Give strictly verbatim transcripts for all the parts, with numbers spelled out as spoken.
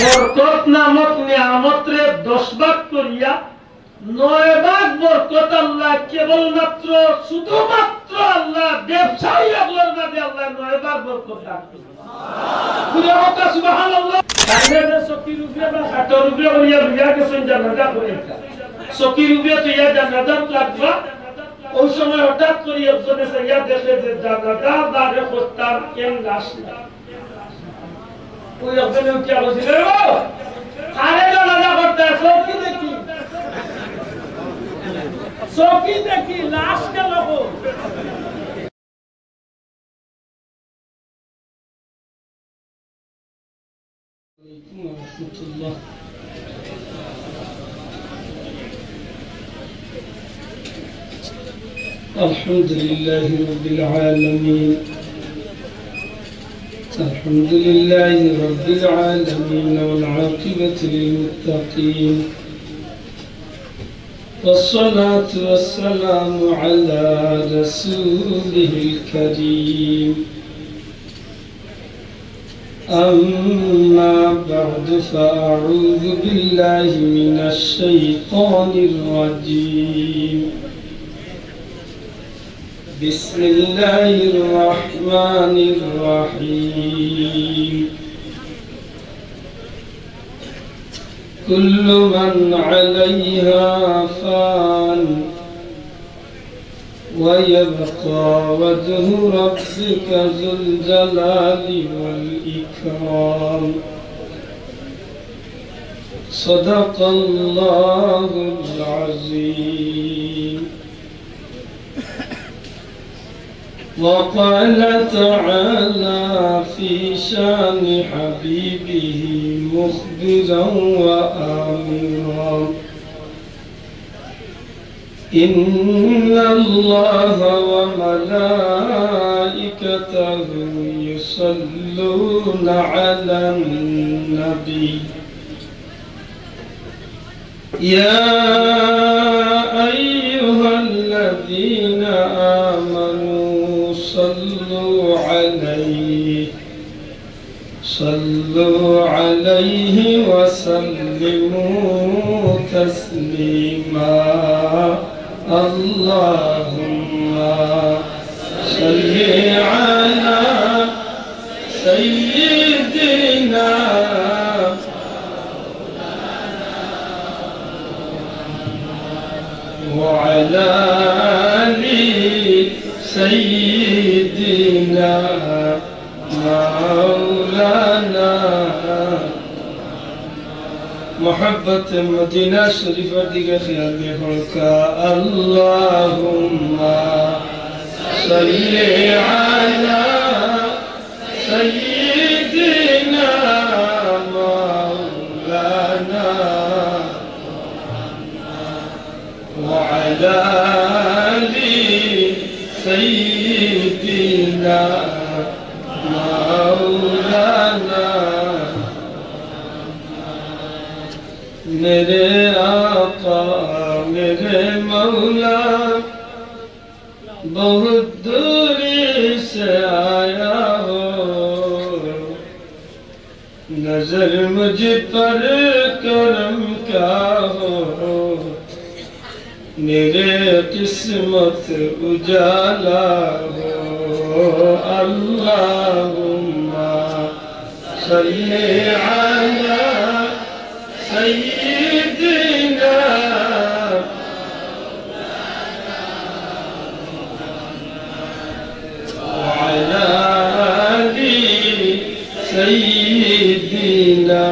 বরকত নামক নিয়ামতরে দশ ভাগ করিয়া নয় ভাগ বরকত আল্লাহ কেবলমাত্র, শুধুমাত্র আল্লাহ ব্যবসায়ী অকলর মাঝে আল্লাহ নয় ভাগ বরকত দান করইন। জুরে কউক্কা সুবহানাল্লাহ। তাইলে যে চকির উপরে বা খাটর উপরে করিয়া লইয়া গেছইন জানাজা পড়াইতা। চকির উপরে থইয়া জানাজাত লাগবা। অউ সময় হঠাৎ করি একজনে চাইয়া দেখে যে জানাজা যারে করতাম এন লাশ নাই। অউ একজনে উঠিয়া কইছে, "রে বাবা, আরে জানাজা করতা, চকি দেখি। চকি দেখি, লাশ কেনে কই?" عليكم ورحمة الله. الحمد لله رب العالمين. الحمد لله رب العالمين والعاقبة للمتقين. والصلاة والسلام على رسوله الكريم. أما بعد، فأعوذ بالله من الشيطان الرجيم. بسم الله الرحمن الرحيم. كل من عليها فان ويبقى وجه ربك ذو الجلال والإكرام. صدق الله العظيم. وقال تعالى في شان حبيبه مخبرا وآمرا: إن الله وملائكته يصلون على النبي، يا أيها الذين آمنوا صلوا عليه، صلوا عليه وسلموا تسليما. اللهم صل على سيدنا وعلى آل سيدنا مولانا. محبت مدینہ شریف دی خیال دے ہن کا، اللهم صل على سيدنا مولانا وعلى آل سيدنا مولانا. میرے آقا، میرے مولا، بہت دوری سے آیا ہو، نظر مجھ پر کرم کیا ہو، میرے قسمت اجالا ہو۔ اللهم صل على سيدنا وعلى آل سيدنا۔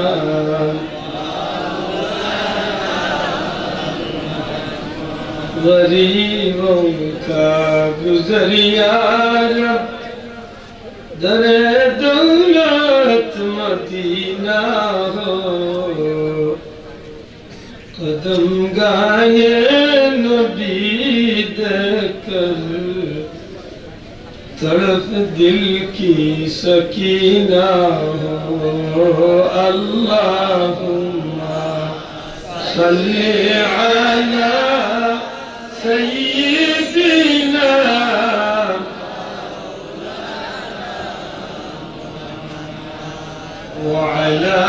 غریبوں کا گزر یا رب، در دولت مدینہ ہو، قدم گاہ نبی دیکھ کر تڑپ دل کی سکینہ ہو۔ اللهم صل على سيدنا وعلى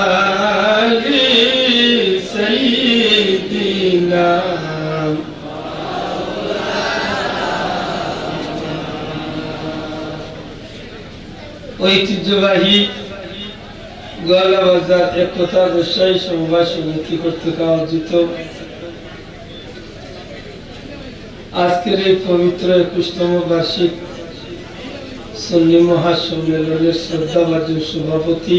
ঐতিহ্যবাহী গোয়ালা বাজার একতা ব্যবসায়ী সমবায় সমিতি কর্তৃক আয়োজিত আজকের এই পবিত্র একুশতম বার্ষিক সুন্নি মহাসম্মেলনের শ্রদ্ধাভাজন সভাপতি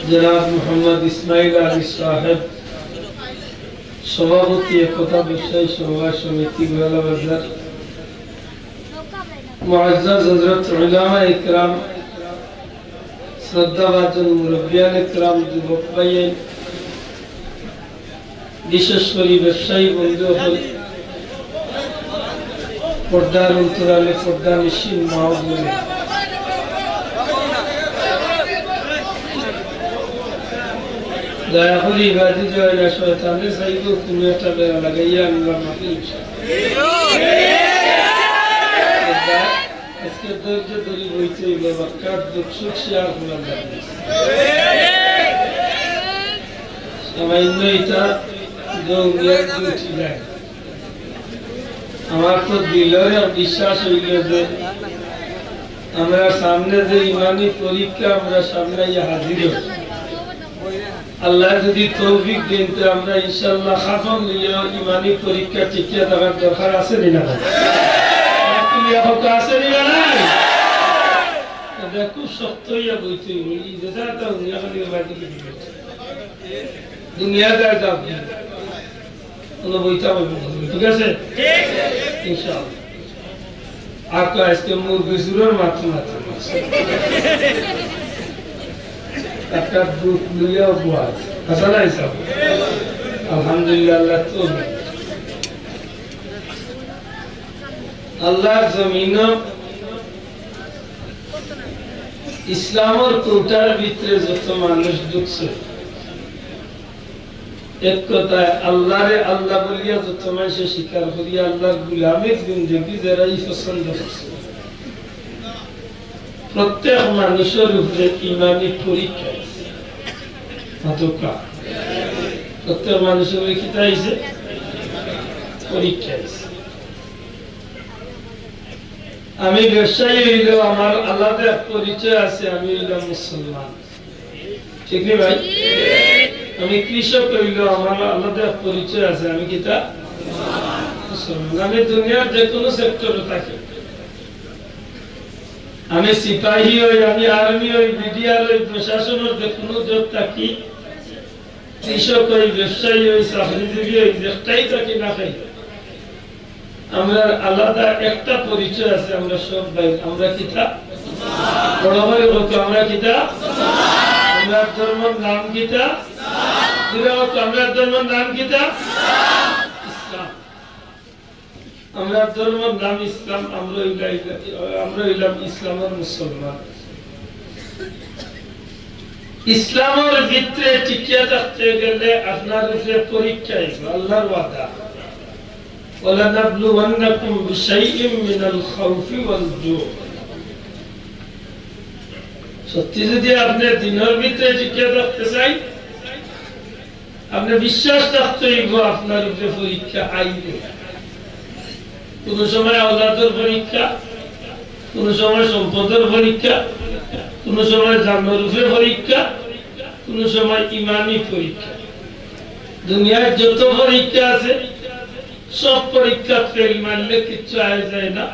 জনাব মোহাম্মদ ইসমাইল আলী সাহেব, সভাপতি একতা ব্যবসায়ী সমবায় সমিতি গোয়ালা বাজার, মুআজ্জাজ হযরত উলামা ইকরাম, শ্রদ্ধাভাজন মুরব্বিয়ান ইকরাম, যুবক ভাইয়াইন, বিশেষ করি ব্যবসায়ী বন্ধু অকল, পর্দার অন্তরালে পর্দানিশীন মা ও বোন, দয়া করি ইবাদি জয়না শয়তানে চাইব কোনো একটা বেড়া লাগাইয়া আমরা মাহফিল। আজকে ধৈর্য ধরি বইতে হইল, বাক্কার দুঃখ সুখ শেয়ার করার লাগে। সামান্য এটা দৌড়িয়া উঠি যায়। আমার তো দিলরে বিশ্বাস হইল যে আমরা সামনে যে ইমানি পরীক্ষা, আমরা সামনে আইয়া হাজির হই। আল্লাহ যদি তৌফিক দেন, তো আমরা ইনশাআল্লাহ খাফন লইয়া ইমানি পরীক্ষা টিকিয়া থাকার দরকার আছে নি না নাই? তুলিয়া কথা আছে নি না নাই? এটা খুব শক্ত হইয়া বইতে হইব। এই যে যাতা দুনিয়া খালি বাড়ি দিকে দিবে। দুনিয়া যায় যাও। কোনো বইটা বলবো, ঠিক আছে? ইনশাআল্লাহ। আর তো আজকে মুরগি চুরের মাথা মাথা। একটা দুধ লইয়া বওয়া আছে। হাসান আইসা। আলহামদুলিল্লাহ, আল্লাহ তো আল্লাহর জমিন ইসলামর কোটার ভিতরে যত মানুষ ঢুকছে, এক কথায় আল্লাহরে আল্লাহ বলিয়া যত মানুষে স্বীকার করিয়া আল্লাহর গুলামির জিন্দেগি যারা ই পছন্দ করছে, প্রত্যেক মানুষের উপরে ইমানি পরীক্ষা আইছে। মাতুক্কা। প্রত্যেক মানুষের উপরে কিতা আইছে? পরীক্ষা আইছে। আমি ব্যবসায়ী হইলেও আমার আলাদা এক পরিচয় আছে, আমি হইলাম মুসলমান। ঠিক নি ভাই? আমি কৃষক হইলেও আমার আলাদা এক পরিচয় আছে, আমি কিতা? মুসলমান। আমি দুনিয়ার যে কোনো সেক্টরে থাকি, আমি সিপাহী হই, আমি আর্মি হই, বিডিআর হই, প্রশাসনের যে কোনো জব থাকি, কৃষক হই, ব্যবসায়ী হই, চাকরিজীবী হই, যেটাই থাকি না খাই, আমরার আলাদা একটা পরিচয় আছে। আমরা সব ভাই, আমরা কিতা? বড় ভাই বলতো, আমরা কিতা? আমরার ধর্মর নাম কিতা? জোরে বলতো, আমরার ধর্মর নাম কিতা? ইসলাম। আমরার ধর্মর নাম ইসলাম, আমরা হইলা-, আমরা হইলাম ইসলামর মুসলমান। ইসলামর ভিতরে টিকিয়া থাকতে গেলে আপনার উপরে পরীক্ষা আইব, আল্লাহর ওয়াদা। "ওয়ালানাবলুওয়ান্নাকুম বিশাইইম মিনাল খাউফি ওয়াল জু।" সত্যি যদি আপনি দিনের ভিতরে টিকিয়া থাকতে চাই, আপনি বিশ্বাস রাখতে হইব আপনার উপরে পরীক্ষা আইবে। কোনো সময় আওলাদর পরীক্ষা, কোনো সময় সম্পদর পরীক্ষা, কোনো সময় জানর উপরে পরীক্ষা, কোনো সময় ইমানি পরীক্ষা। দুনিয়ার যত পরীক্ষা আছে, সব পরীক্ষা ফেল মারলে কিচ্ছু আয় যায় না।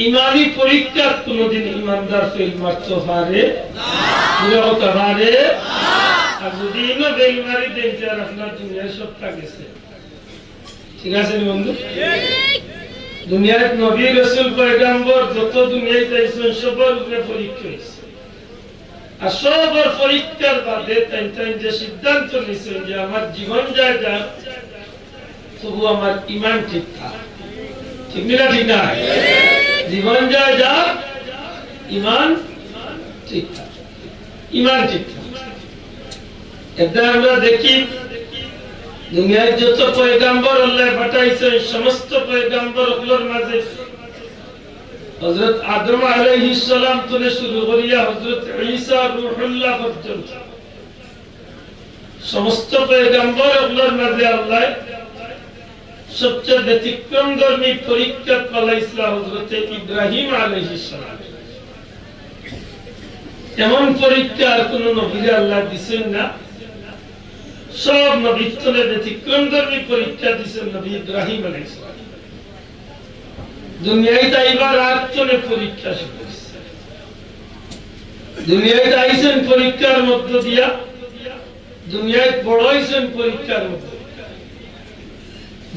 ইমানি পরীক্ষাত কোনোদিন ইমানদার ফেল মারতে পারে? জোরে কথা পারে? আর যদি ইনো ফেল মারি দেন, আর আপনার দুনিয়ার সবটা গেছে। ঠিক আছে নি বন্ধু? দুনিয়ার নবী, রসুল, পয়গাম্বর যত দুনিয়াত আইছইন, সবর উপরে পরীক্ষা হইছে। আর সবর পরীক্ষার বাদে তাইন তাইন যে সিদ্ধান্ত নিছইন যে আমার জীবন যায় যাক, তবু আমার ইমান ঠিক থাক। ঠিক নি না? ঠিক না? জীবন যায় যাক, ইমান ঠিক থাক। ইমান ঠিক থাক। এতে আমরা দেখি, দুনিয়ার যত পয়গাম্বর আল্লাহ পাঠাইছে, ওই সমস্ত পয়গাম্বর অকলর মাঝে হযরত আদম আলাইহিস সালাম তুলে শুরু করিয়া হযরত ঈসা রূহুল্লাহ পর্যন্ত সমস্ত পয়গাম্বর অকলর মাঝে আল্লাহ সবচেয়ে ব্যতিক্রমধর্মী পরীক্ষাত ফালাইছলা হযরতে ইব্রাহিম আলাইহিস সালাম। এমন পরীক্ষা আর কোন নবীরে আল্লাহ দিছইন না। সব নবীর তনে ব্যতিক্রমধর্মী পরীক্ষা দিছইন নবী ইব্রাহিম আলাইহিস সালাম। দুনিয়াত আইবার আগ তনে পরীক্ষা শুরু অইছে। দুনিয়াত আইছইন পরীক্ষার মধ্য দিয়া, দুনিয়াত বড় অইছইন পরীক্ষার মধ্যে।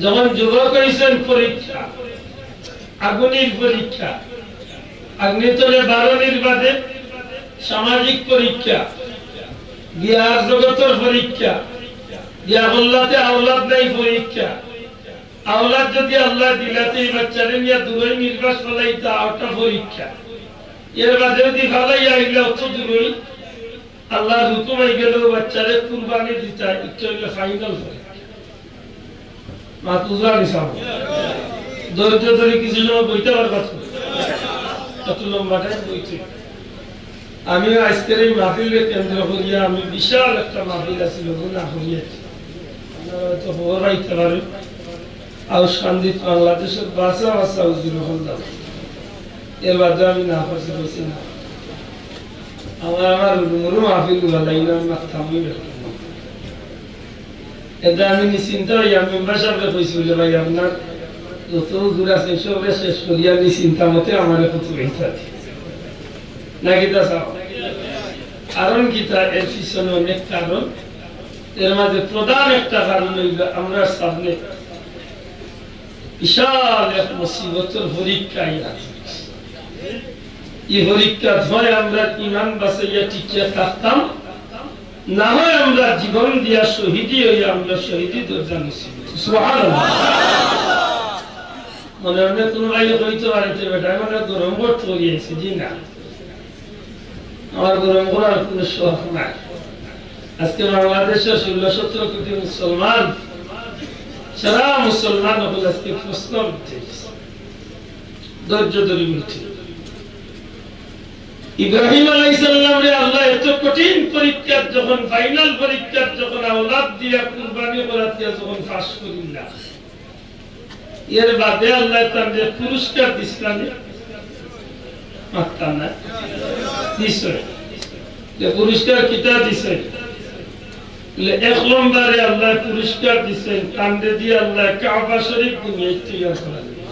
যখন যুবক অইছইন পরীক্ষা, আগুনির পরীক্ষা, আগ্নিতলে বারনির বাদে সামাজিক পরীক্ষা, বিয়ার জগতর পরীক্ষা, বিয়া করলাতে আওলাদ নাই পরীক্ষা, আওলাদ যদি আল্লাহ দিলাতে ই বাচ্চারে নিয়া দূরই নির্বাস ফালাইতা অটা পরীক্ষা, এর বাদে যদি ফালাই আইলা অত দূরই আল্লাহর হুকুম অই গেল, বাচ্চারে কুরবানি দিতা, ইচ্ছা অইলে ফাইনাল পরীক্ষা। মাহফুজ আলী সাহেব, ধৈর্য ধরি কিছু সময় বইতে পারবা তো? এত লম্বা টাইম বইতে। আমি আজকের এই মাহফিলকে কেন্দ্র করিয়া আমি বিশাল একটা মাহফিল আছিল, ওগুলো না করিয়াছি। আপনারা হয়তো খবর পাইতে পারেন। আউশ কান্দিত বাংলাদেশর বাসা বাসা হুজুর হল দাম। এর বাদে আমি না পারছি, বলছি না। আমার, আমার রুমরু মাহফিল গুলা লাইন আমি মারতাম, আমি বেরতাম না। এতে আমি নিশ্চিন্ত হই, আমি মেম্বার সাহেবরে কইছি বলে, "ভাই, আপনার যত হুজুর আছে, সবরে শেষ করিয়া নিশ্চিন্তা মতে আমারে কত বেশি থাকে।" নাকি তা সাহেব? কারণ কিতা? এর পিছনে অনেক কারণ। এর মাঝে প্রধান একটা কারণ অইল, আমরা সামনে বিশাল এক মুসিবতর পরীক্ষা আইয়া। ই পরীক্ষাত হয় আমরা ইমান বাঁচাইয়া টিকিয়া থাকতাম, না হয় আমরা জীবন দিয়া শহীদি অইয়া আমরা শহীদি দরজা নসিব অইতো। সুবহানাল্লাহ। মনে মনে কোনো ভাই কইতে পারে, "তো বেটা, মানে গরম বোধ করি আইছে", জি না। আমার গরম করার কোনো শখ নাই। আজকে বাংলাদেশে ষোলো সতেরো কোটি মুসলমান, সারা মুসলমান হকল আজকে প্রশ্ন উঠে গেছে। ধৈর্য ধরি উঠে। ইব্রাহিম আলাইহিস সালামরে আল্লাহ এত কঠিন পরীক্ষার যখন, ফাইনাল পরীক্ষার যখন আওলাদ দিয়া কুরবানি করাত দিয়া যখন পাশ করিলা, এর বাদে আল্লাহ তানরে পুরস্কার দিছলা নি? মাততা না। দিছে। যে পুরস্কার কিতা দিছে? বলে, এক নম্বরে আল্লাহ পুরস্কার দিছইন, তানরে দিয়া আল্লাহ কাবা শরীফ বুনিয়াদ তৈয়ার করা দিছে।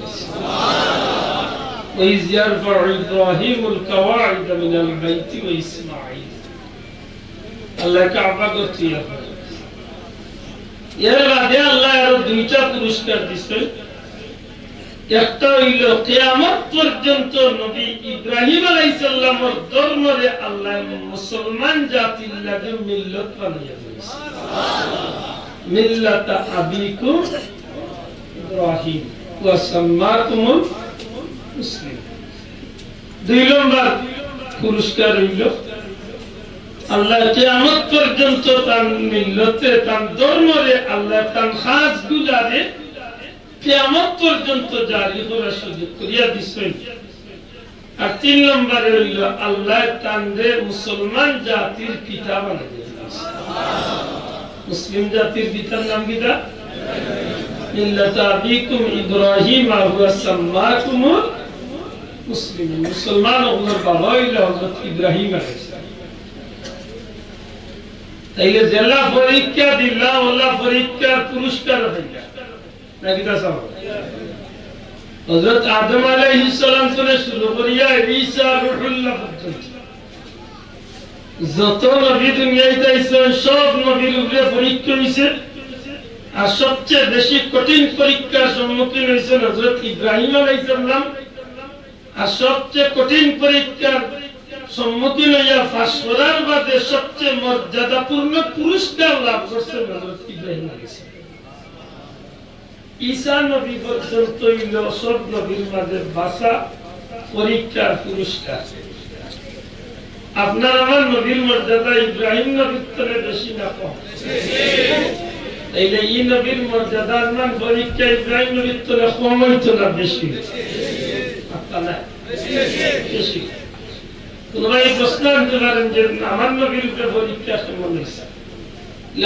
وإذ يرفع إبراهيم القواعد من البيت وإسماعيل। আল্লাহ কাবা ঘর তৈয়ার করে। এর বাদে আল্লাহ আরো দুইটা পুরস্কার দিছইন। একটা অইল, কিয়ামত পর্যন্ত নবী ইব্রাহিম আলাইহিস সালামর ধর্মরে আল্লাহ মুসলমান জাতির লাগি মিল্লত বানাইয়া দিছে। মিল্লাতা আবিকুম ইব্রাহিম ওয়া সাম্মাকুমুল মুসলিম। দুই নম্বর পুরস্কার অইল, আল্লাহ কিয়ামত পর্যন্ত তান মিল্লতে, তান ধর্মরে, আল্লাহ তান খাস গুলারে কিয়ামত পর্যন্ত জারি করার সুযোগ করিয়া দিছইন। আর তিন নম্বরে অইল, আল্লাহ তানরে মুসলমান জাতির পিতা বানাই দিছইন। মুসলিম জাতির পিতার নাম কিতা? মিল্লাতা আবিকুম ইব্রাহিম ওয়া সাম্মাকুমুল মুসলিমিন। মুসলমান অকলর বাবা অইলা হযরত ইব্রাহিম আলাইহিস সালাম। তাইলে যেলা পরীক্ষা দিলা, ওলা পরীক্ষার পুরস্কার অইলা। নাকি তা সাব? হযরত আদম আলাইহিস সালাম থনে শুরু করিয়া ঈসা রুহুল্লাহ পর্যন্ত যত নবী দুনিয়াত আইছইন, সব নবীর উপরে পরীক্ষা অইছে। আর সবচেয়ে বেশি কঠিন পরীক্ষার সম্মুখীন অইছইন হযরত ইব্রাহিম আলাইহিস সালাম। আর সবচেয়ে কঠিন পরীক্ষার সম্মুখীন অইয়া পাশ করার বাদে সবচেয়ে মর্যাদাপূর্ণ পুরস্কার লাভ করছইন হযরত ইব্রাহিম আলাইহিস সালাম। ঈসা নবী পর্যন্ত অইল সব নবীর মাঝে বাছা পরীক্ষার পুরস্কার। আপনার আমার নবীর মর্যাদা ইব্রাহিম নবীর তনে বেশি না কম? তাইলে ই নবীর মর্যাদা আর মান পরীক্ষা ইব্রাহিম নবীর তনে কম অইতো না বেশি? আপনার না? বেশি। কোন ভাই প্রশ্ন আনতে পারেন যে আমার নবীর উপরে পরীক্ষা কেমন অইছে?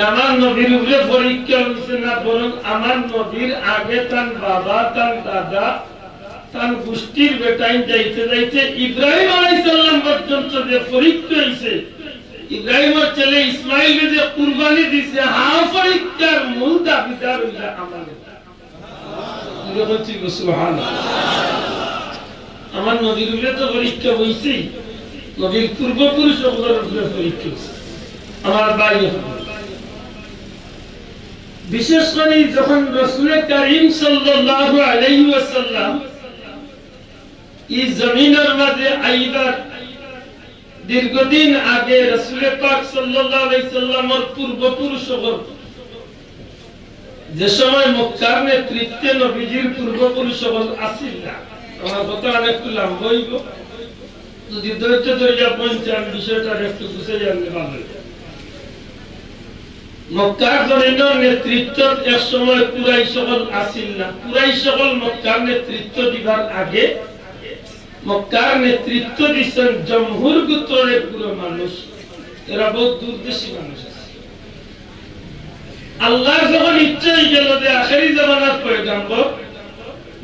আমার নবীর উপরে পরীক্ষা অইছে না, বরং আমার নবীর আগে তান বাবা, তান দাদা, তান গোষ্ঠীর বেটাইন যাইতে যাইতে ইব্রাহিম আলাইহিস সালাম পর্যন্ত যে পরীক্ষা অইছে, ইব্রাহিমর ছেলে ইসমাইলরে যে কুরবানি দিছে, হা পরীক্ষার মূল দাবিদার অইলা আমারে। সুবহানাল্লাহ। আমার নবীর উপরে তো পরীক্ষা অইছেই, নবীর পূর্বপুরুষ অকলর উপরে পরীক্ষা অইছে। আমার ভাই অকল, বিশেষ করি যখন রসুলে করিম সাল্লাল্লাহু আলাইহি ওয়াসাল্লাম ই জমিনর মাঝে আইবার দীর্ঘদিন আগে রসুলে পাক সাল্লাল্লাহু আলাইহি সাল্লামর পূর্বপুরুষ অকল, যে সময় মক্কার নেতৃত্বে নবীজির পূর্বপুরুষ অকল আছিল না। আমার কথা অনেক একটু লম্বা অইবো, যদি ধৈর্য ধরিয়া পৌঁছান, বিষয়টা একটু বুঝে জানলে ভালো অইবো। মক্কার জমিনর নেতৃত্বত এক সময় কুরাইশ অকল আছিল না। কুরাইশ অকল মক্কার নেতৃত্ব দিবার আগে মক্কার নেতৃত্ব দিছইন জমহুর গোত্রর এক গুরু মানুষ। এরা বহুত দুর্দেশী মানুষ আছিল। আল্লাহর যখন ইচ্ছা অইগেল যে আখেরি জামানার পয়গাম্বর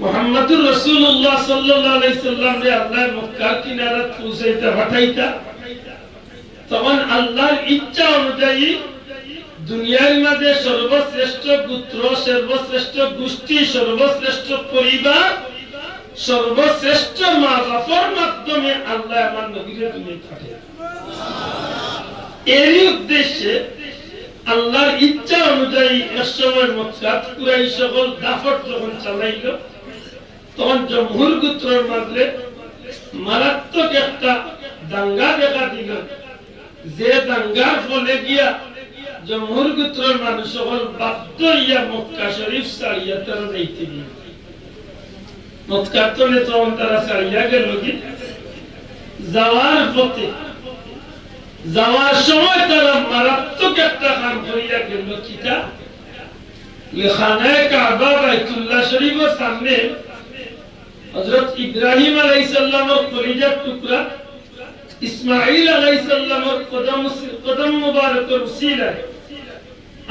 মুহাম্মাদুর রাসূলুল্লাহ সাল্লাল্লাহু আলাইহি সাল্লামরে আল্লাহ মক্কার কিনারাত পৌঁছাইতা, পাঠাইতা, তখন আল্লাহর ইচ্ছা অনুযায়ী দুনিয়ার মাঝে সর্বশ্রেষ্ঠ গোত্র, সর্বশ্রেষ্ঠ গোষ্ঠী, সর্বশ্রেষ্ঠ পরিবার, সর্বশ্রেষ্ঠ মা বাপর মাধ্যমে আল্লাহ আমার নবীরে দুনিয়াত পাঠাইলা। এরই উদ্দেশ্যে আল্লাহর ইচ্ছা অনুযায়ী এক সময় মক্কাত কুরাইশ অকল দাপট যখন চালাইল, তখন জমহুর গোত্রর মাঝে মারাত্মক একটা দাঙ্গা দেখা দিল, যে দাঙ্গার ফলে গিয়া জমহুর গোত্রর মানুষ অকল বাধ্য অইয়া মক্কা শরীফ ছাড়িয়া তারা যাইতে দিল। মক্কার তনে তখন তারা ছাড়িয়া গেল কি, যাওয়ার পথে, যাওয়ার সময় তারা মারাত্মক একটা কাম করিয়া গেল। কিতা? খানায়ে কাবা বাইতুল্লাহ শরীফর সামনে হযরত ইব্রাহিম আলাইহিস সালামর কলিজার টুকরা ইসমাইল আলাইহিস সালামর কদম উসি-, কদম মুবারকর উসিলায়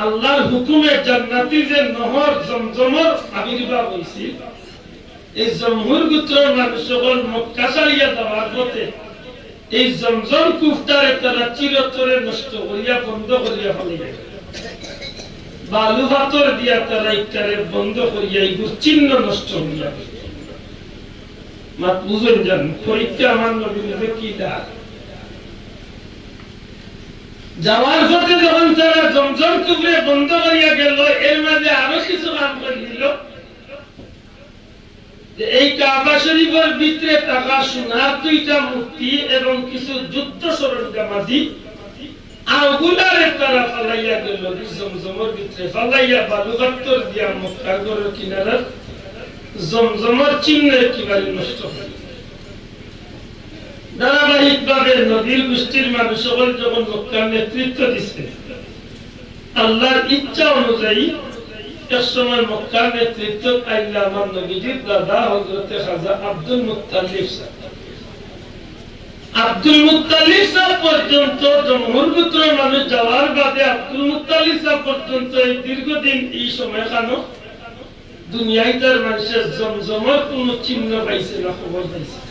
আল্লাহর হুকুমে জান্নাতি যে নহর জমজমর আবির্ভাব অইছিল, এই জমহুর গোত্রর মানুষ অকল মক্কা ছাড়িয়া যাওয়ার পথে এই জমজম কূপটারে তারা চিরতরে নষ্ট করিয়া, বন্ধ করিয়া ফালাইয়া, বালু পাথর দিয়া তারা ইটারে বন্ধ করিয়া, ইগুর চিহ্ন নষ্ট করিয়া। মাত বুঝইন যান, পরীক্ষা আমার নবীর মাঝে কি দাগ। যাওয়ার পথে যখন তারা জমজম কূপরে বন্ধ করিয়া গেল, এর মাঝে আরো কিছু কাম করি দিল। যে এই কাবা শরীফর ভিতরে থাকা সোনার দুইটা মূর্তি এবং কিছু যুদ্ধ সরঞ্জামাদি, অগুলারে তারা ফালাইয়া গেল, জমজমর ভিতরে ফালাইয়া বালু পাথর দিয়া মক্কার ঘরর কিনারার জমজমর চিহ্ন একেবারে নষ্ট করে। ধারাবাহিকভাবে নবীর গোষ্ঠীর মানুষ অকল যখন মক্কার নেতৃত্ব দিছে, আল্লাহর ইচ্ছা অনুযায়ী এক সময় মক্কার নেতৃত্ব আইলা আমার নবীজির দাদা হযরতে খাজা আব্দুল মুত্তালিব সাহেব। আব্দুল মুত্তালিব সাহেব পর্যন্ত, জমহুর গোত্রর মানুষ যাওয়ার বাদে আব্দুল মুত্তালিব সাহেব পর্যন্ত এই দীর্ঘদিন এই সময়খানো দুনিয়াইতার মানুষে জমজমর কোনো চিহ্ন পাইছে না, খবর পাইছে না।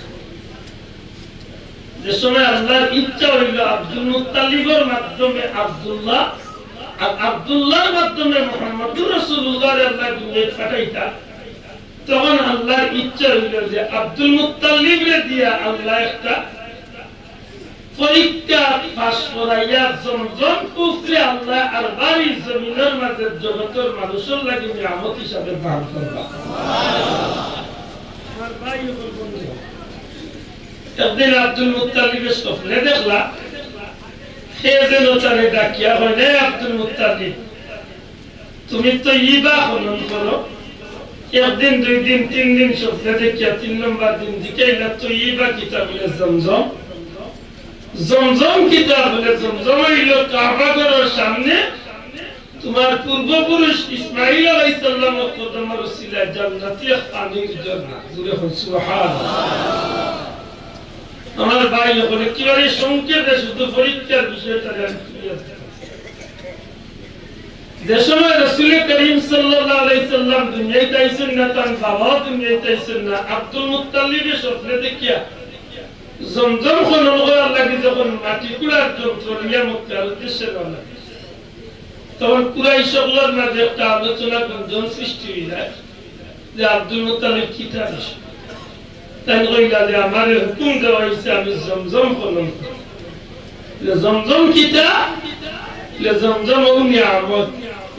যে সময় আল্লাহর ইচ্ছা অইল আব্দুল মুত্তালিবর মাধ্যমে আব্দুল্লাহ, আর আব্দুল্লাহর মাধ্যমে মুহাম্মাদুর রাসূলুল্লাহরে আল্লাহ দুনিয়াত পাঠাইতা, তখন আল্লাহর ইচ্ছা অইল যে আব্দুল মুত্তালিবরে দিয়া আল্লাহ একটা পরীক্ষা পাস করাইয়া জমজম কূপরে আল্লাহ আরবার ই জমিনর মাঝে জগতর মানুষর লাগি নিয়ামত হিসাবে দান করবা। আমার ভাই অকল বন্ধু, একদিন আব্দুল মুত্তালিবে স্বপ্নে দেখলা, হে যেন তারে ডাকিয়া কয়, "রে আব্দুল মুত্তালিব, তুমি তৈয়বা খনন করো।" একদিন, দুই দিন, তিন দিন স্বপ্নে দেখিয়া তিন নম্বর দিন জিকাইলা, "তৈয়বা কিতা?" বলে, "জমজম।" "জমজম কিতা?" বলে, "জমজম অইল কাবা ঘরর সামনে তোমার পূর্বপুরুষ ইসমাইল আলাইহিস সালামর কদমর উসিলায় জান্নাতি এক পানির ঝর্ণা।" জোরে কও, সুবহানাল্লাহ। আমার ভাই অকল, একেবারে সংক্ষেপে শুধু পরীক্ষার বিষয়টা আমি তুলিয়া ধরলাম। যে সময় রসুল করিম সাল্লাল্লাহু আলাইহি সাল্লাম দুনিয়াত আইছইন না, তান বাবাও দুনিয়াত আইছইন না, আব্দুল মুত্তালিবে স্বপ্নে দেখিয়া জমজম খনন করার লাগি যখন মাটি কুড়ার যন্ত্র লইয়া মক্কার উদ্দেশ্যে রওনা দিছে, তখন কুরাইশ অকলর মাঝে একটা আলোচনা গুঞ্জন সৃষ্টি অই যায় যে আব্দুল মুত্তালিব কিতা বিষয়। তাইন কইলা যে, "আমারে হুকুম দেওয়া অইছে আমি জমজম খনন করমু।" যে জমজম কিতা? যে জমজম অউ নিয়ামত।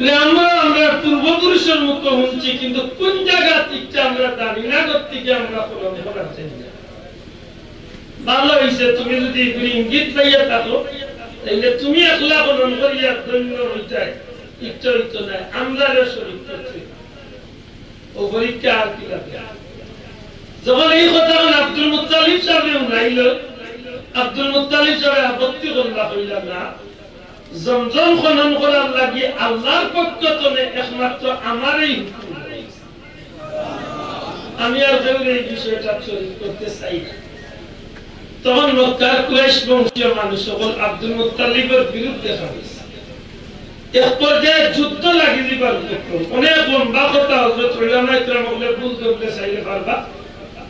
যে আমরা, আমরা পূর্বপুরুষর মুখো হুনছি, কিন্তু কুন জাগাত ইটা আমরা জানি না, গতিকে আমরা খনন করার চাই না। ভালা অইছে, তুমি যুদি ইগুরে ইঙ্গিত পাইয়া থাকো, তাইলে তুমি একলা খনন করিয়া ধন্য অইতায়, ইচ্ছা অইতো নায়, আমরারেও শরিক করতে। অউ পরীক্ষা আর কি লাগে? যখন এই কথা অখন আব্দুল মুত্তালিব সাহেবে হুনাইল, আব্দুল মুত্তালিব সাহেবে আপত্তি করলা, কইলা, "না, জমজম খনন করার লাগি আল্লাহর পক্ষ তনে একমাত্র আমারেই হুকুম দেওয়া অইছে। আমি আর কেউরে এই বিষয়টা শরিক করতে চাই না।" তখন মক্কার কুরাইশ বংশীয় মানুষ অকল আব্দুল মুত্তালিবর বিরুদ্ধে খাড়া অইছে। এক পর্যায়ে যুদ্ধ লাগি দিবার উপক্রম। অনেক লম্বা কথা, হযরত উলামায়ে কেরাম অকলে ভুল ধরলে চাইলে পারবা।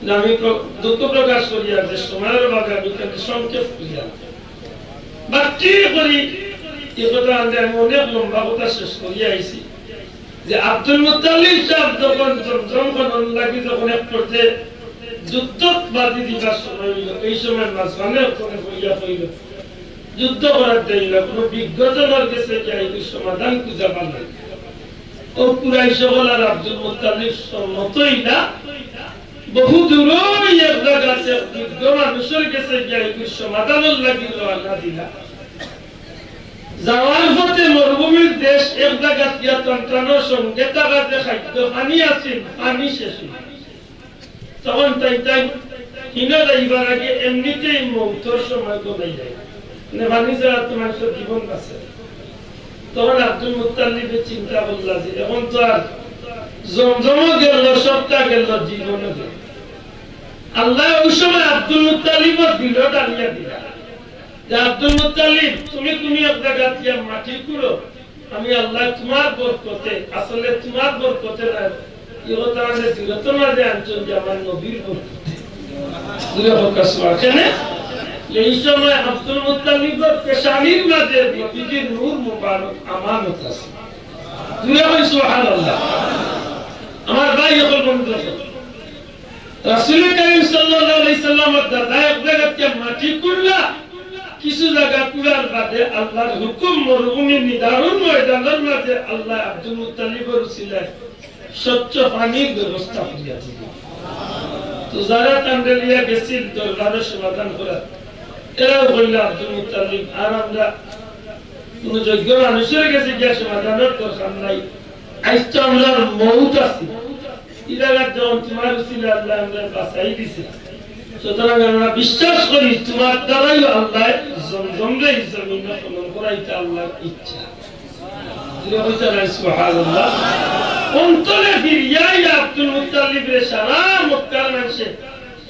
না, আমি প্র-, দুঃখ প্রকাশ করিয়ার যে সময়র অভাবে আমি খালি সংক্ষেপ করিয়ার। বাকি করি, এই কথা আনতে আমি অনেক লম্বা কথা শেষ করিয়া আইছি। যে আব্দুল মুত্তালিব সাহেব যখন জমজম খনন লাগি যখন এক পর্যায়ে যুদ্ধ বাজি দিবার সময় অইল, এই সময় মাঝখানে ওখানে পড়িয়া কইল, "যুদ্ধ করার দেরি না, কোনো বিজ্ঞজনর গেছে গিয়া এগুর সমাধান খুঁজা পান না।" অউ কুরাইশ অকল আর আব্দুল মুত্তালিব সম্মত অইলা, বহু দূরই এক জাগাত এক বিজ্ঞ মানুষর গেছে গিয়া এগুর সমাধানর লাগি রওয়ানা দিলা। যাওয়ার পথে মরুভূমির দেশ, এক জাগাত গিয়া তান তানর সঙ্গে থাকা যে খাদ্য পানি আছিল, পানি শেষ অইল। তখন তাইন তাইন হিনো যাইবার আগে এমনিতেই মৌতর সময় গনাই যায়, মানে পানি ছাড়া তো মানুষর জীবন বাঁচে না। তখন আব্দুল মুত্তালিবে চিন্তা করলা যে অখন তো আর জমজমও গেল, সবটা গেল, জীবনও গেল। আল্লায় অউ সময় আব্দুল মুত্তালিবর দিলো ডালিয়া দিলা যে, "আব্দুল মুত্তালিব, তুমি কুনু এক জাগাত গিয়া মাটি কুড়ো, আমি আল্লায় তুমার বরকতে, আসলে তুমার বরকতে না, ই কথা মানে সিরতর মাঝে আনছইন যে আমার নবীর বরকতে।" জুরে কউক্কা সুবহানাল্লাহ। কেনে? এই সময় আব্দুল মুত্তালিবর পেশানির মাঝে নবীজির নূর মুবারক আমানত আছে। জুরে কউক্কা সুবহানাল্লাহ। আমার ভাই অকল, বন্ধু অকল, রাসূল করিম সাল্লাল্লাহু আলাইহি সাল্লামর দাদা এক জাগাত গিয়া মাটি কুড়লা, কিছু জাগা কুড়ার বাদে আল্লাহর হুকুম মরুভূমি নিদারুণ ময়দানর মাঝে আল্লায় আব্দুল মুত্তালিবর উসিলায় স্বচ্ছ পানির ব্যবস্থা করিয়া দিলা। তো যারা তানরে লইয়া গেছিল দরবারো সমাধান করাত, এরাও কইলা, "আব্দুল মুত্তালিব, আর আমরা কুনু যোগ্য মানুষর গেছে গিয়া সমাধানর দরকার নাই, আইজ তো আমরার মউত আছে।" ই জাগাত যখন তুমার উসিলায় আল্লায় আমরারে বাঁচাই দিছে, সুতরাং আমরা বিশ্বাস করি তুমার দ্বারাই আল্লায় জমজমরে ই জমিনো খনন করাইতা আল্লাহর ইচ্ছা। জুরে কউক্কা না সুবহানাল্লাহ। অন্তরে ফিরিয়া আব্দুল মুত্তালিবরে সারা মক্কার মানষে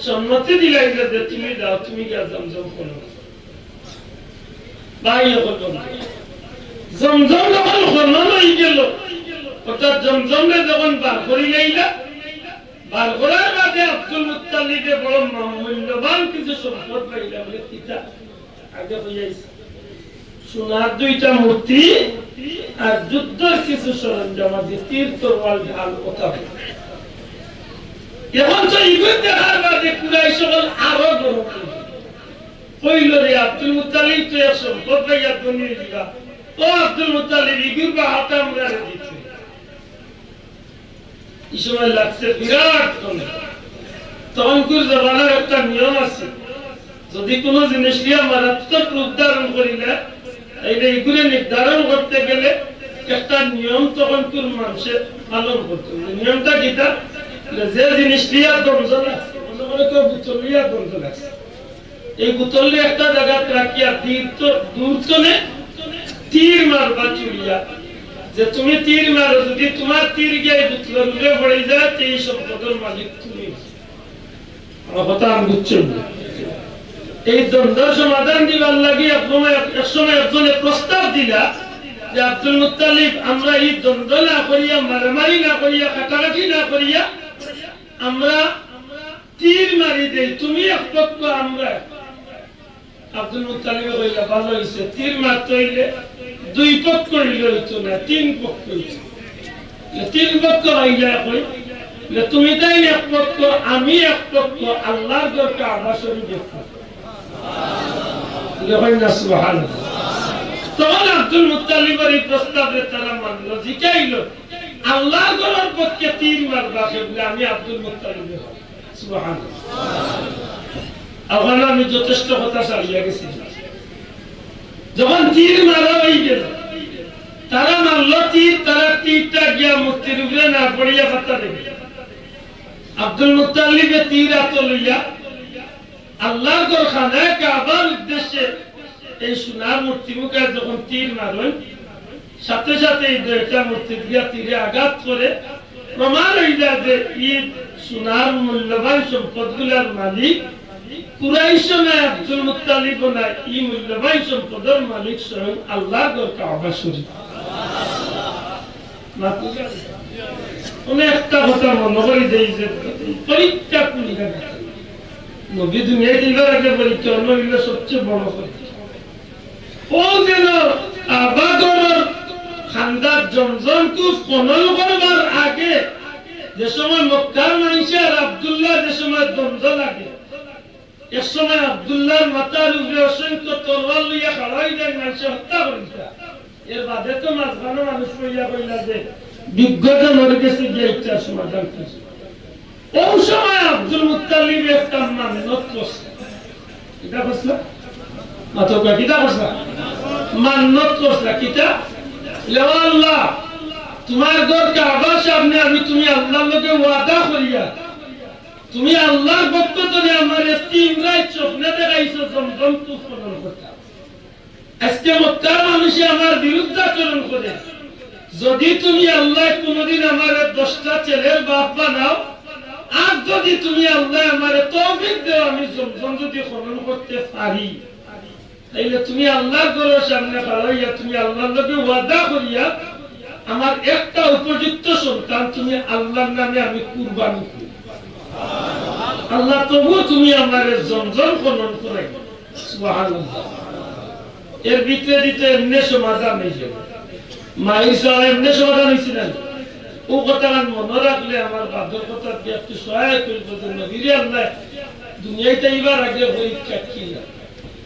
সম্মতি দিলাইলা যে তুমি যাও, তুমি গিয়া জমজম খনন করো। ভাই অকল, জমজম যখন খনন অইগেল, অর্থাৎ জমজমরে যখন বার করিলাইলা, বার করার বাদে আব্দুল মুত্তালিবে বড় মূল্যবান কিছু সম্পদ পাইলা। বলে, "কিতা?" আগে কইয়া আইছি, সোনার দুইটা মূর্তি আর যুদ্ধর কিছু সরঞ্জাম আছে, তীর, তরোয়াল, ঢাল, অতা। এখন তো ইগুইন দেখার বাদে কুরাইশ অকল আরো গরম অইল। কইল, "রে আব্দুল মুত্তালিব, তুই এক সম্পদ পাইয়া ধনী অইযিবা। ও আব্দুল মুত্তালিব, ইগুর বাহাটা আমরারে দিতে।" ই সময় লাগছে বিরাট ঠান্ডা। তখনকুর জমানার একটা নিয়ম আছে, যদি কুনু জিনিস লইয়া মারাত্মক রূপ ধারণ করিলে, তাইলে ইগুরে নির্ধারণ করতে গেলে একটা নিয়ম তখনকুর মানষে পালন করতো। যে নিয়মটা কিতা? যে জিনিস লইয়া দ্বন্দ্ব লাগছে, মনে করো কেউ বোতল লইয়া দ্বন্দ্ব লাগছে, এই বোতলরে একটা জাগাত রাখিয়া দূর তো-, দূর তনে তীর মারবা ছুড়িয়া। যে তুমি তীর মারো, যদি তুমার তীর গিয়া এই বোতলর উপরে পড়ি যায়, তে এই সম্পদর মালিক তুমি। আমার কথা আমি বুঝছেন না? এই দ্বন্দ্বর সমাধান দিবার লাগি এক সময়, এক সময় একজনে প্রস্তাব দিলা যে, "আব্দুল মুত্তালিব, আমরা ই দ্বন্দ্ব না করিয়া, মারামারি না করিয়া, কাটাকাটি না করিয়া, আমরা তীর মারি দেই, তুমি এক পক্ষ, আমরা এক পক্ষ।" আব্দুল মুত্তালিবে কইলা, "ভালা অইছে, তীর মারতে অইলে দুই পক্ষ অইলে অইতো না, তিন পক্ষ অইতো।" যে তিন পক্ষ অইলে কই, যে তুমি তাইন এক পক্ষ, আমি এক পক্ষ, আল্লাহর ঘর কাবা শরীফ এক পক্ষ। যে কই না সুবহানাল্লাহ। তখন আব্দুল মুত্তালিবর এই প্রস্তাবে তারা মানলো, জিকাইলো, "আল্লাহর ঘরর পক্ষে তীর মারবা কে?" বলে, "আমি আব্দুল মুত্তালিব।" সুবহানাল্লাহ। অখানো আমি যথেষ্ট কথা ছাড়িয়া গেছি। যখন তীর মারা অই গেল, তারা মারলো তীর, তারা তীরটা গিয়া মূর্তির উপরে না পড়িয়া পাতা দেবে। আব্দুল মুত্তালিবে তীর আতো লইয়া আল্লাহর ঘর খানায়ে কাবার উদ্দেশ্যে এই সোনার মূর্তি মুখায় যখন তীর মারইন, সাথে সাথে এই দুইটা মূর্তিত গিয়া তীরে আঘাত করে। প্রমাণ অই যায় যে ই সোনার মূল্যবান সম্পদগুলার মালিক কুরাইশও নায়, আব্দুল মুত্তালিবও নায়, ই মূল্যবান সম্পদর মালিক স্বয়ং আল্লাহর ঘর কাবা শরীফ। মাতইন না। অনেক একটা কথা মনো করি দেই যে পরীক্ষা কোন জাগাত। নবী দুনিয়াত আইবার আগে পরীক্ষা, অইলো সবচেয়ে বড় পরীক্ষা। অউ যেন কাবা ঘরর খান্দাত জমজম কূপ খনন করবার আগে যে সময় মক্কার মানষে আর আব্দুল্লাহ যে সময় দ্বন্দ্ব লাগে, এক সময় আব্দুল্লাহর মাথার উপরে অসংখ্য তরোয়াল লইয়া খাড়া অই যায়, মানষে হত্যা করি দিতা। এর বাদে তো মাঝখানো মানুষ কইয়া কইলা যে বিজ্ঞজনর গেছে গিয়া ইচ্ছা সমাধান করছে। অউ সময় আব্দুল মুত্তালিব একটা মান্নত করছে। কিতা করছে? মাতউক্কা, কিতা করছে? মান্নত করছে। কিতা? "ও আল্লাহ, তুমার ঘর কাবার সামনে আমি তুমি আল্লাহর লগে ওয়াদা করিয়া, তুমি আল্লাহর পক্ষ তনে আমারে তিন রাইত স্বপ্নে দেখাইছো জমজম কূপ খনন করতাম।" আজকে মক্কার মানষে আমার বিরুদ্ধাচরণ করে। যদি তুমি আল্লাহ কোনোদিন আমারে দশটা ছেলের বাপ বানাও, আর যদি তুমি আল্লাহ আমারে তৌফিক দেও, আমি জমজম যদি খনন করতে পারি, তাইলে তুমি আল্লাহর ঘরর সামনে খাড়া অইয়া তুমি আল্লাহর লগে ওয়াদা করিয়া আমার একটা উপযুক্ত সন্তান তুমি আল্লাহর নামে আমি কুরবানি করি। আল্লাহ, তবুও তুমি আমারে জমজম খনন করাই। সুবহানাল্লাহ। এর ভিতরে দিতে এমনে সমাধান অই যাইবো। মাইর সাহেব এমনে সমাধান অইছে না? অউ কথাখান মনো রাখলে আমার বাদর কথা দিয়া একটু সহায়ক অইবো যে নবীরে আল্লাহ দুনিয়াত আইবার আগে পরীক্ষা কি না।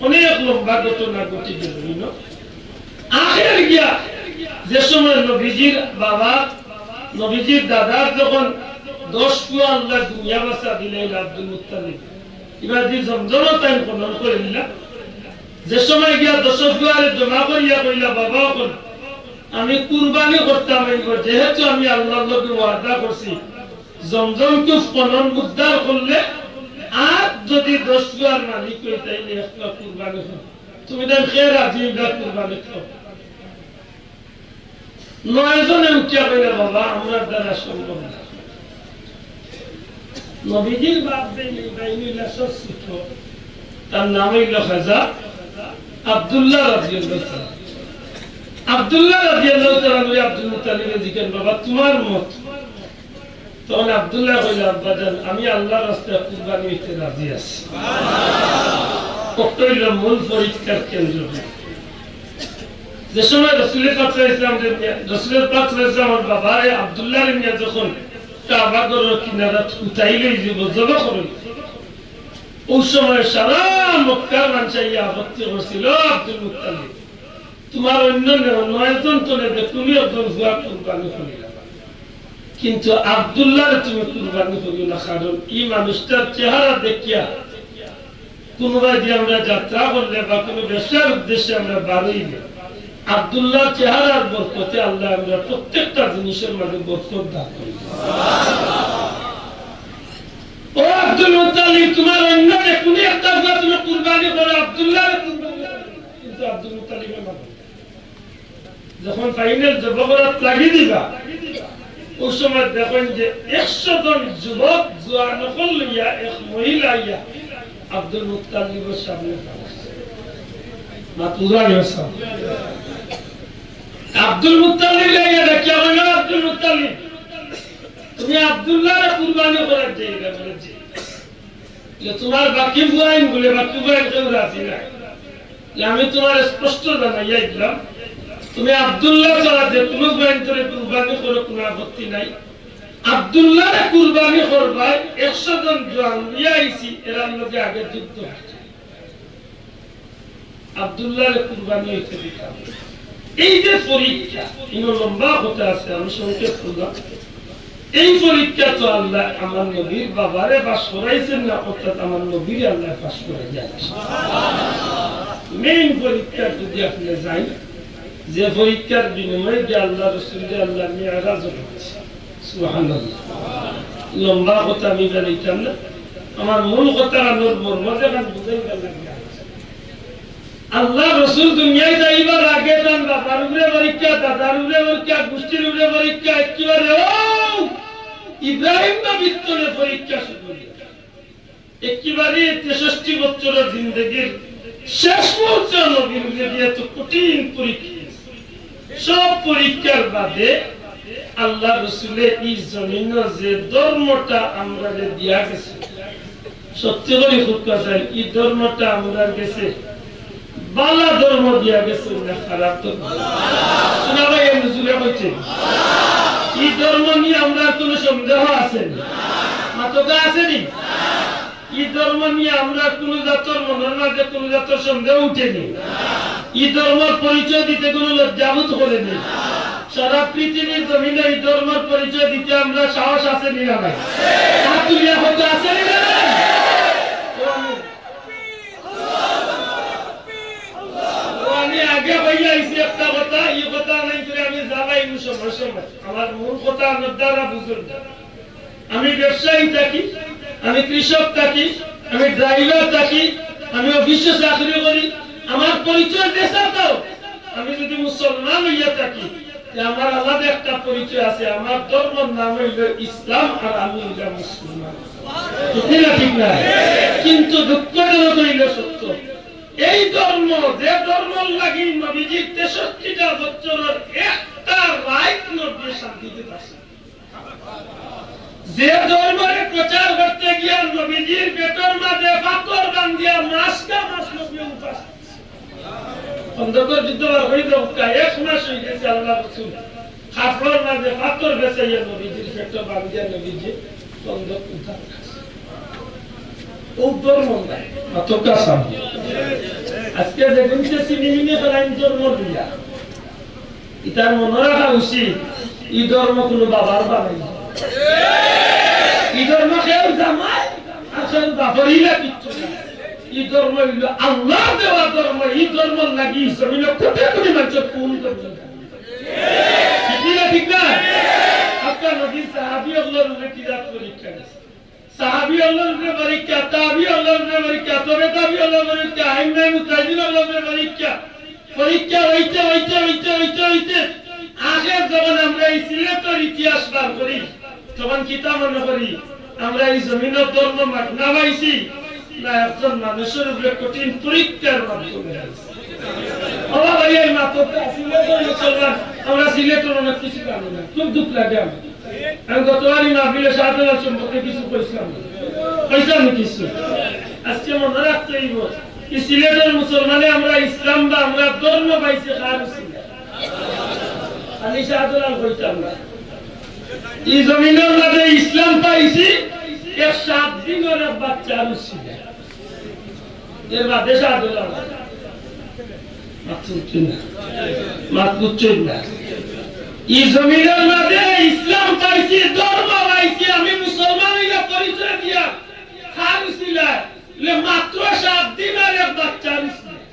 অনেক লম্বা ঘটনা ঘটি গেল, you know। আখের গিয়া যে সময় নবীজির বাবা, নবীজির দাদার যখন দশ ফুয়া আল্লাহ দুনিয়া বাঁচা দিলে আব্দুল মুত্তালিব, ইবার যে জমজম তাইন খনন করিলা, যে সময় গিয়া দশ ফুয়ারে জমা করিয়া কইলা, "বাবা, অখন আমি কুরবানি করতাম অইবো, যেহেতু আমি আল্লাহর লগে ওয়াদা করছি, জমজম কূপ খনন উদ্ধার করলে আর যদি দশ ফুয়ার মালিক অই, তাইলে একটা কুরবানি করো। তুমি তাইন কে রাজি অইবা কুরবানি করো?" নয়জনে উঠিয়া কইলা, "বাবা, আমরার দ্বারা সম্ভব না।" নবীজির বাপ যে এই বাহিনী লেসর ছিল, তার নাম অইল খাজা আব্দুল্লাহ রাদিয়াল্লাহু তাআলা। আব্দুল্লাহ রাদিয়াল্লাহু তাআলা আনহু আব্দুল মুত্তালিবরে জিজ্ঞেস, "বাবা, তুমার মত?" তখন আব্দুল্লাহ কইলা, "আব্বাজান, আমি আল্লাহর রাস্তায় কুরবানি অইতে রাজি আছি।" অটা অইল মূল পরীক্ষার কেন্দ্র। যে সময় রসুলের পাক সাল্লাল্লাহু আলাইহি ওয়াসাল্লাম, রসুলের পাক সাল্লাল্লাহু আলাইহি ওয়াসাল্লাম বাবারে আব্দুল্লাহরে নিয়া যখন কাবা ঘরর কিনারাত উঠাইল, জবো করইল, অউ সময় সারা মক্কার মানষে আপত্তি করছিল, "আব্দুল মুত্তালিব, তুমার অইন্য নয়জন তনে যে কুনু একজন ফুয়া কুরবানি করিলাও, কিন্তু আব্দুল্লাহরে তুমি কুরবানি করিও না, কারণ ই মানুষটার চেহারা দেখিয়া কুনুবায়দি আমরা যাত্রা করলে বা কুনু ব্যবসার উদ্দেশ্যে আমরা বারইলে আব্দুল্লাহর চেহারার বরকতে আল্লায় আমরার প্রত্যেকটা জিনিসর মাঝে বরকত দান করইন।" ও আব্দুল মুত্তালিব, তুমার অইন্য যে কুনু একটা ফুয়া তুমি কুরবানি করো, আব্দুল্লাহরে কুরবানি করো, কিন্তু আব্দুল মুত্তালিবরে না। যখন final জবো করাত লাগি দিবা, অউ সময় দেখইন যে একশো জন যুবক জোয়ান অকল লইয়া এক মহিলা আইয়া আব্দুল মুত্তালিবর সামনে দাঁড়াইছে। মাত বুঝা গেছে? আব্দুল মুত্তালিব আইয়া ডাকিয়া কইল, "আব্দুল মুত্তালিব, তুমি আব্দুল্লাহরে কুরবানি করার যে এটা বলেছি, যে তোমার বাকি বুয়াইন বলে, বাকি বুয়াইন কেউ রাজি নাই। যে আমি তোমার স্পষ্ট জানাইয়া দিলাম, তুমি আব্দুল্লাহ ছাড়া যে কোনো বুয়াইন তোরে কুরবানি করো, কোনো আপত্তি নাই। আব্দুল্লাহরে কুরবানি করবায়, একশো জন জোয়ান লইয়া আইছি, এরার লগে আগে যুদ্ধ হচ্ছে।" আব্দুল্লাহরে কুরবানি হইতে দিতাম। এই যে পরীক্ষা, ইনো লম্বা কথা আছে, আমি সংক্ষেপ করলাম। এই পরীক্ষা তো আল্লাহ আমার নবীর বাবারে পাস করাইছেন না, অর্থাৎ আমার নবীরে আল্লাহ পাস করাই যায়। মেইন পরীক্ষা যদি আপনি যাই, যে পরীক্ষার বিনিময়ে যে আল্লাহ রসুল যে আল্লাহ মিয়ারাজ হয়েছে, সুবহানাল্লাহ। লম্বা কথা আমি বানাইতাম না, আমার মূল কথা আমার মর্ম যেখান বুঝাই গেল। আল্লাহ রসুল দুনিয়ায় যাইবার আগে তান বাবার উপরে পরীক্ষা, দাদার উপরে পরীক্ষা, গোষ্ঠীর উপরে পরীক্ষা, একেবারে ও ইব্রাহিম নবীর তলে পরীক্ষা শুরু হইল। একেবারে তেষট্টি বছরের জিন্দেগির শেষ মুহূর্তে নবীর উপরে দিয়ে তো কঠিন পরীক্ষা। সব পরীক্ষার বাদে আল্লাহ রসুলে এই জমিন যে ধর্মটা আমরা দিয়া গেছে, সত্যি করে হুক্কা চাই, এই ধর্মটা আমরা গেছে বালা ধর্ম দিয়া গেছে না খারাপ ধর্ম? শোনা ভাই, এমনি জুড়ে বলছে, এই ধর্ম নিয়ে আমরা কোনো সন্দেহ আছে নি? মাতকা আছে নি? এই ধর্ম নিয়ে আমরা কোনো জাতর মনের মাঝে কোনো জাতর সন্দেহ উঠেনি। এই ধর্মর পরিচয় দিতে কোনো লজ্জাবোধ করেনি। সারা পৃথিবীর জমিনে এই ধর্মর পরিচয় দিতে আমরা সাহস আছে নি না ভাই? হাত তুলিয়া হয়তো আছে নি না ভাই? ও আমি, ও আমি আগে ভাইয়া আইছি একটা কথা, এই কথা নাই করে আমি জ্বালাই সময় সময়। আমার মূল কথা আমার দ্বারা বুঝুন। আমি ব্যবসায়ী থাকি, আমি কৃষক থাকি, আমি ড্রাইভার থাকি, আমি অফিসে চাকরি করি, আমার পরিচয় দেশাতাও। আমি যদি মুসলমান হইয়া থাকি, তে আমার আলাদা একটা পরিচয় আছে, আমার ধর্মর নাম হইল ইসলাম আর আমি হইলাম মুসলমান। ঠিক না, ঠিক না? কিন্তু দুঃখজনক হইল সত্য, এই ধর্ম, যে ধর্মর লাগি নবীজির তেষট্টিটা বছরের একটা রাইত নবী শান্তিতে থাকছে, যে ধর্মরে প্রচার করতে গিয়া নবীজির পেটর মাঝে পাথর বান্ধিয়া মাসকা মাস নবী উপাস। খন্দকর যুদ্ধ বার করি দেবকা এক মাস হয়ে গেছে আল্লাহ রসুল কাপড়র মাঝে পাথর বেছাইয়া নবীজির পেটর বান্ধিয়া নবীজি খন্দক উদ্ধার করছে। ও ধর্ম নাই, মাতকা সামনে। আজকে যেদিন সে চিনি মিনি ফেলাইন ধর্ম দিয়া, ইতার মনে রাখা উচিত, ই ধর্ম কোনো বাবার বানাই না। ই ধর্ম কেউ জামাই আর কেউ বাপর ইলা কিচ্ছু না। ই ধর্ম হইল আল্লাহ দেওয়া ধর্ম। ই ধর্ম লাগি জমিনে কোটি কোটি মানুষের খুন করছে। ঠিক না, ঠিক না? আপনার নবী সাহাবি অকলর উপরে কি জাত পরীক্ষা গেছে? সাহাবি অকলর উপরে পরীক্ষা, তাবি অকলর উপরে পরীক্ষা, তবে তাবি অকলর উপরে পরীক্ষা, আইম্মায়ে মুজতাহিদিন অকলর উপরে পরীক্ষা। পরীক্ষা হইতে, হইতে, হইতে, হইতে, হইতে আখের যখন আমরা এই সিলেটর ইতিহাস বার করি, তখন কিতা মনে করি? আমরা এই জমিনর ধর্ম মাগনা পাইছি, না একজন মানুষের উপরে কঠিন পরীক্ষার মাধ্যমে পাইছি? ও ভাই, এই মাত্র তো সিলেটর মুসলমান, আমরা সিলেটর অনেক কিছু জানি না, খুব দুঃখ লাগে আমার। আমি গতবারই মাহফিলে শাহজালাল সম্পর্কে কিছু কইছিলাম, কইছিলাম কিছু। আজকে মনে রাখতে হইব, এই সিলেটর মুসলমানে আমরা ইসলাম বা আমরা ধর্ম পাইছি কার উসিলায়? খালি শাহজালাল কইতাম না। এই জমিনর মাঝে ইসলাম পাইছি এক সাত দিনর এক বাচ্চার উসিলায়। এর বাদে শাহজালাল। মাত বুঝছইন না? মাত বুঝছইন না? এই জমিনর মাঝে ইসলাম পাইছি, ধর্ম পাইছি, আমি মুসলমান হইয়া পরিচয় দিয়া কার উসিলায়? লে মাত্র সাত দিনর এক বাচ্চার উসিলায়।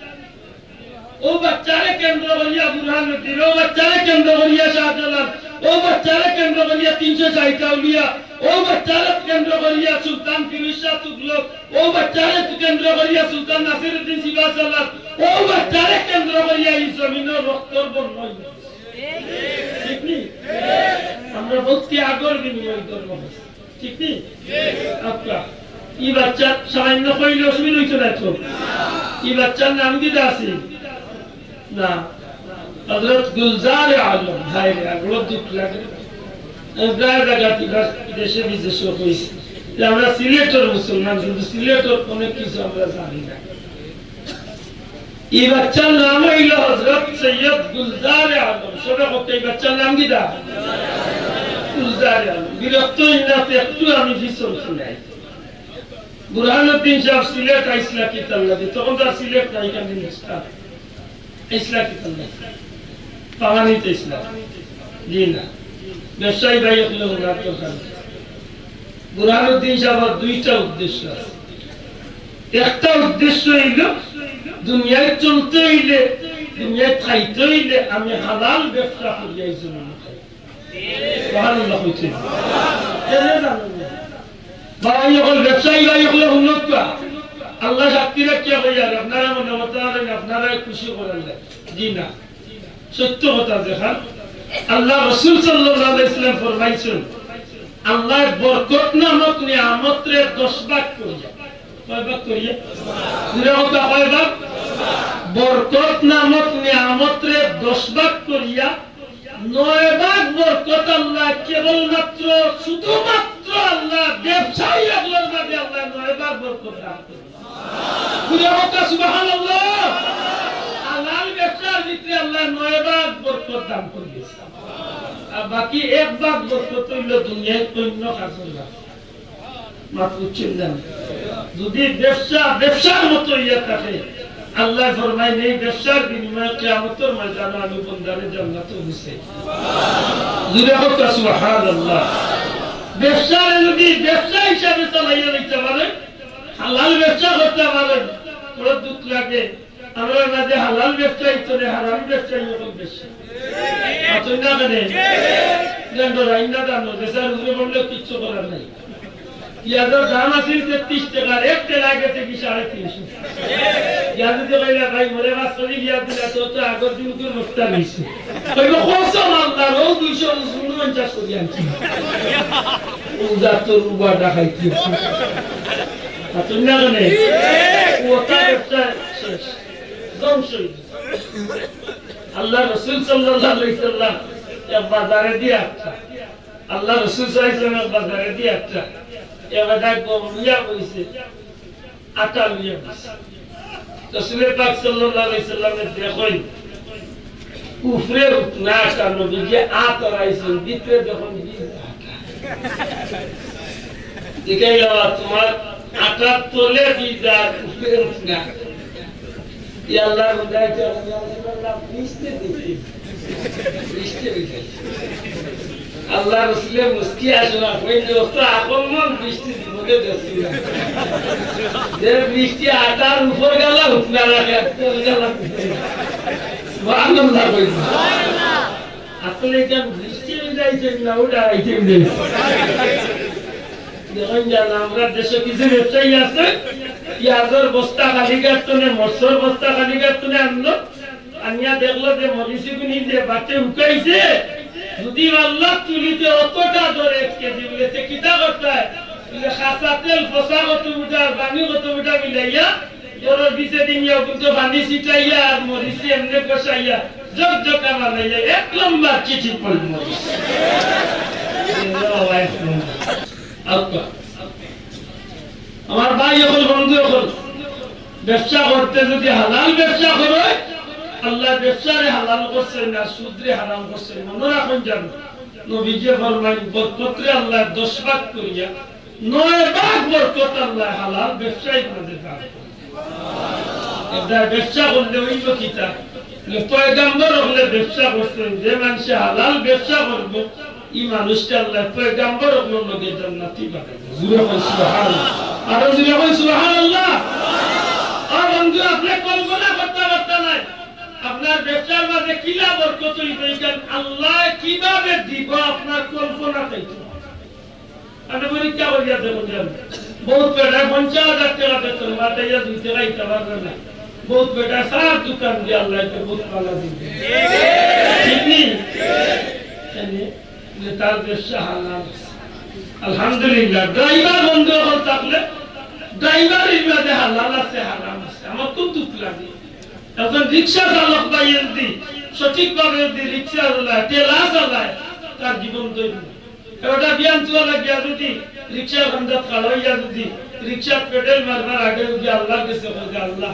ও বাচ্চারে কেন্দ্র করিয়া বুরহানুদ্দিন, ও বাচ্চারে কেন্দ্র করিয়া শাহজালাল, ও বাচ্চারে কেন্দ্র করিয়া তিনশো ষাট আউলিয়া, ও বাচ্চারে কেন্দ্র করিয়া সুলতান ফিরোজ শাহ তুগলক, ও বাচ্চারে কেন্দ্র করিয়া সুলতান নাসিরুদ্দিন সিপাহসালার, ও বাচ্চারে কেন্দ্র করিয়া এই জমিনর রক্তর বন্যা অইল। ঠিক নি? আমরা বহুত ত্যাগর বিনিময়ে ধর্ম পাইছি। ঠিক নি? আচ্ছা, এই বাচ্চার সামান্য কইলে অসুবিধা হইতো না তো? এই বাচ্চার নাম কি আছে? না। হযরত গুলজার আলম, হায় রে, আর বড় দুঃখ লাগে। আমি প্রায় জাগাত এবার দেশে বিদেশে কইছি যে আমরা সিলেটর মুসলমান, কিন্তু সিলেটর অনেক কিছু আমরা জানি না। এই বাচ্চার নাম অইল হযরত সৈয়দ গুলজার আলম। সবে কইতা, এই বাচ্চার নাম কিতা? গুলজার আলম। বিরক্ত অইন না, একটু আমি পিছন শুনাই। বুরহানুদ্দিন সাহেব সিলেট আইসলা কিতার লাগি? তখন তো আর সিলেট নাই, এখান হিন্দুস্তান। আইসলা কিতার লাগি? পাওয়ানিত আইসলা? জি না। ব্যবসায়ী ভাই অকলে ওনার দরকার। বুরহানুদ্দিন সাহেবর দুইটা উদ্দেশ্য আছে। একটা উদ্দেশ্য অইল, দুনিয়াত চলতে অইলে, দুনিয়াত খাইতে অইলে আমি হালাল ব্যবসা করিয়া এই জমিন খাই। সুবহানাল্লাহ কইতে। কেনে জানো না? ভাই অকল, ব্যবসায়ী ভাই অকলে হুনউক্কা। আল্লাহ সাক্ষী রাখিয়া কইয়ার, আপনারা মনে করতা পারইন, আপনারা খুশি করার লাগি। জি না, সত্য কথা যেখান। আল্লাহ রসুল সাল্লাল্লাহু আলাইহি ওয়াসাল্লাম ফরমাইছইন, আল্লাহ বরকত নামক নিয়ামতরে দশ ভাগ করিয়া, কয় ভাগ করিয়া? পুরা কথা কয় ভাগ? বরকত নামক নিয়ামতরে দশ ভাগ করিয়া নয় ভাগ বরকত আল্লাহ কেবলমাত্র, শুধুমাত্র আল্লাহ ব্যবসায়ী অকলর মাঝে আল্লাহ নয় ভাগ বরকত দান করে। পুরা কথা সুবহানাল্লাহ। হালাল ব্যবসার ভিতরে আল্লাহ নয় ভাগ বরকত দান করে দিয়েছে। আর বাকি এক ভাগ বরকত অইল দুনিয়ার অন্য কাজর লাগি। মাত বুঝছইন না? যদি ব্যবসা ব্যবসার মতো অইয়া থাকে, আল্লাহ ফরমাইন, এই ব্যবসার বিনিময়ে কিয়ামতর ময়দানে আমি বন্দারে জান্নাতো নিছি। জুরে কউক্কা সুবহানাল্লাহ। ব্যবসারে যদি ব্যবসা হিসাবে চালাইয়া নিতে পারে, হালাল ব্যবসা করতে পারে, বড় দুঃখ লাগে। আমরার মাঝে হালাল ব্যবসায়ী তো নাই, হারাম ব্যবসায়ী অখন বেশি। আছইন না কেনে? জানো, রাইন্দা জানো, বেচার উপরে বললে কিচ্ছু করার নাই। পিয়াজর দাম আছিল তেত্রিশ টেকা, এক টেকা গেছে কি সাড়ে তিনশো। পিয়াজ দিতে কইলে, "ভাই, মোরে পাঁচ কেজি পিয়াজ দিলা, তো তো আগর দিন তো নষ্ট অইছে।" কইব, "কসম আল্লাহর, ও দুইশো ঊনপঞ্চাশ করি আনছি।" ও জাতর উবা ডাকাইতে। আছইন না কেনে? ও তার ব্যবসা শেষ। ধ্বংস অইল। আল্লাহ রসুল সাল্লাল্লাহু আলাইহি ওয়াসাল্লাম এক বাজারে দিয়া একটা, আল্লাহ রসুল সাল্লাল্লাহু আলাইহি ওয়াসাল্লাম এক বাজারে দিয়া একটা, এবার গম লইয়া বইছে, আটা লইয়া বইছে। রসুল পাক সাল্লাল্লাহু আলাইহি ওয়াসাল্লামে দেখইন, উপরে উঠনা আটা, নবীজি আত আড়াইছইন, ভিতরে দেখইন ভিজা আটা। জিগাইলা, "তোমার আটার তলে ভিজা, উপরে উঠনা।" ইয়া আল্লাহ, বুঝাইতে হবে, ইয়া রাসূলুল্লাহ, বৃষ্টি দিতে, বৃষ্টি দিতে। আল্লাহ রসুলে মুস্কি আসে না, কইন যে, "অত আপন মন বৃষ্টি দিব, কে দেখছি না।" যে বৃষ্টি আটার উপর গেলা, উঠনা রাখে, তল গেলা। সুবহানাল্লাহ কইন। আসলে এটা বৃষ্টি হয়ে যাইছে না, ওটা আইছে। দেখইন জানো, আমরার দেশো কিছু ব্যবসায়ী আছে, পিয়াজর বস্তা কালীঘাট তনে, মরিচর বস্তা কালীঘাট তনে আনলো, আনিয়া দেখলো যে মরিচ ইগুন যে বাটে হুকাইছে, যদি আল্লাহ তুলিতে অতটা ধরে এক কেজি, বলে, "তে কিতা করতায়?" বলে, "খাসা তেল, পচা কত বুটা, পানি কত বুটা মিলাইয়া, ঘরর পিছে দিন ইয়া কিন্তু পানি ছিটাইয়া আর মরিচ এমনে কষাইয়া, জকজকা বানাইয়া, এক নম্বর চিঠি পড়ি মরিচ।" আউক্কা। আমার ভাই অকল, বন্ধু অকল, ব্যবসা করতে যদি হালাল ব্যবসা করে, আল্লাহ ব্যবসারে হালাল করছইন না, সুদরে হারাম করছইন। মনো রাখইন জানো, নবীজি ফরমাইন, বরকতরে আল্লাহ দশ ভাগ করিয়া নয় ভাগ বরকত আল্লাহ হালাল ব্যবসায়ীর মাঝে দান করে। এটা ব্যবসা করলে অইব কিতা? যে পয়গাম্বর অকলে ব্যবসা করছইন, যে মানষে হালাল ব্যবসা করব, ই মানুষটা আল্লাহ পয়গাম্বর অকলর লগে জান্নাতি বানাইব। জুরে কইন সুবহানাল্লাহ। আরো জুরে কইন সুবহানাল্লাহ। ও বন্ধু, আপনে কল্পনা করতা পারতা নায়, আপনার ব্যবসার মাঝে কিলা বরকত অইব, ইখান আল্লাহ কিভাবে দিব, আপনার কল্পনা থাকতো। আপনে পরীক্ষা করিয়া দেখইন জানো। বউত বেটায় পঞ্চাশ হাজার টেকা বেতন, মাতাইয়া দুই টেকা দিতা পাররা না। বউত বেটায় চার দোকান দিয়া আল্লায় তো বউত ভালা দিছে। ঠিক নি? এনে যে তার ব্যবসা হালাল আছে। আলহামদুলিল্লাহ। ড্রাইভার বন্ধু অকল থাকলে ড্রাইভারির মাঝে হালাল আছে, হারাম আছে। আমার খুব দুঃখ লাগে। একজন রিক্সা চালক ভাই এমডি সঠিকভাবে যদি রিক্সা চালায়, ঠেলা চালায়, তার জীবন ধন্য। একটা বিয়ান চুয়া লাগিয়া যদি রিক্সার কান্দাত খাড়া অইয়া যদি রিক্সার পেডেল মারবার আগে যদি আল্লাহর কাছে কয় যে, "আল্লাহ,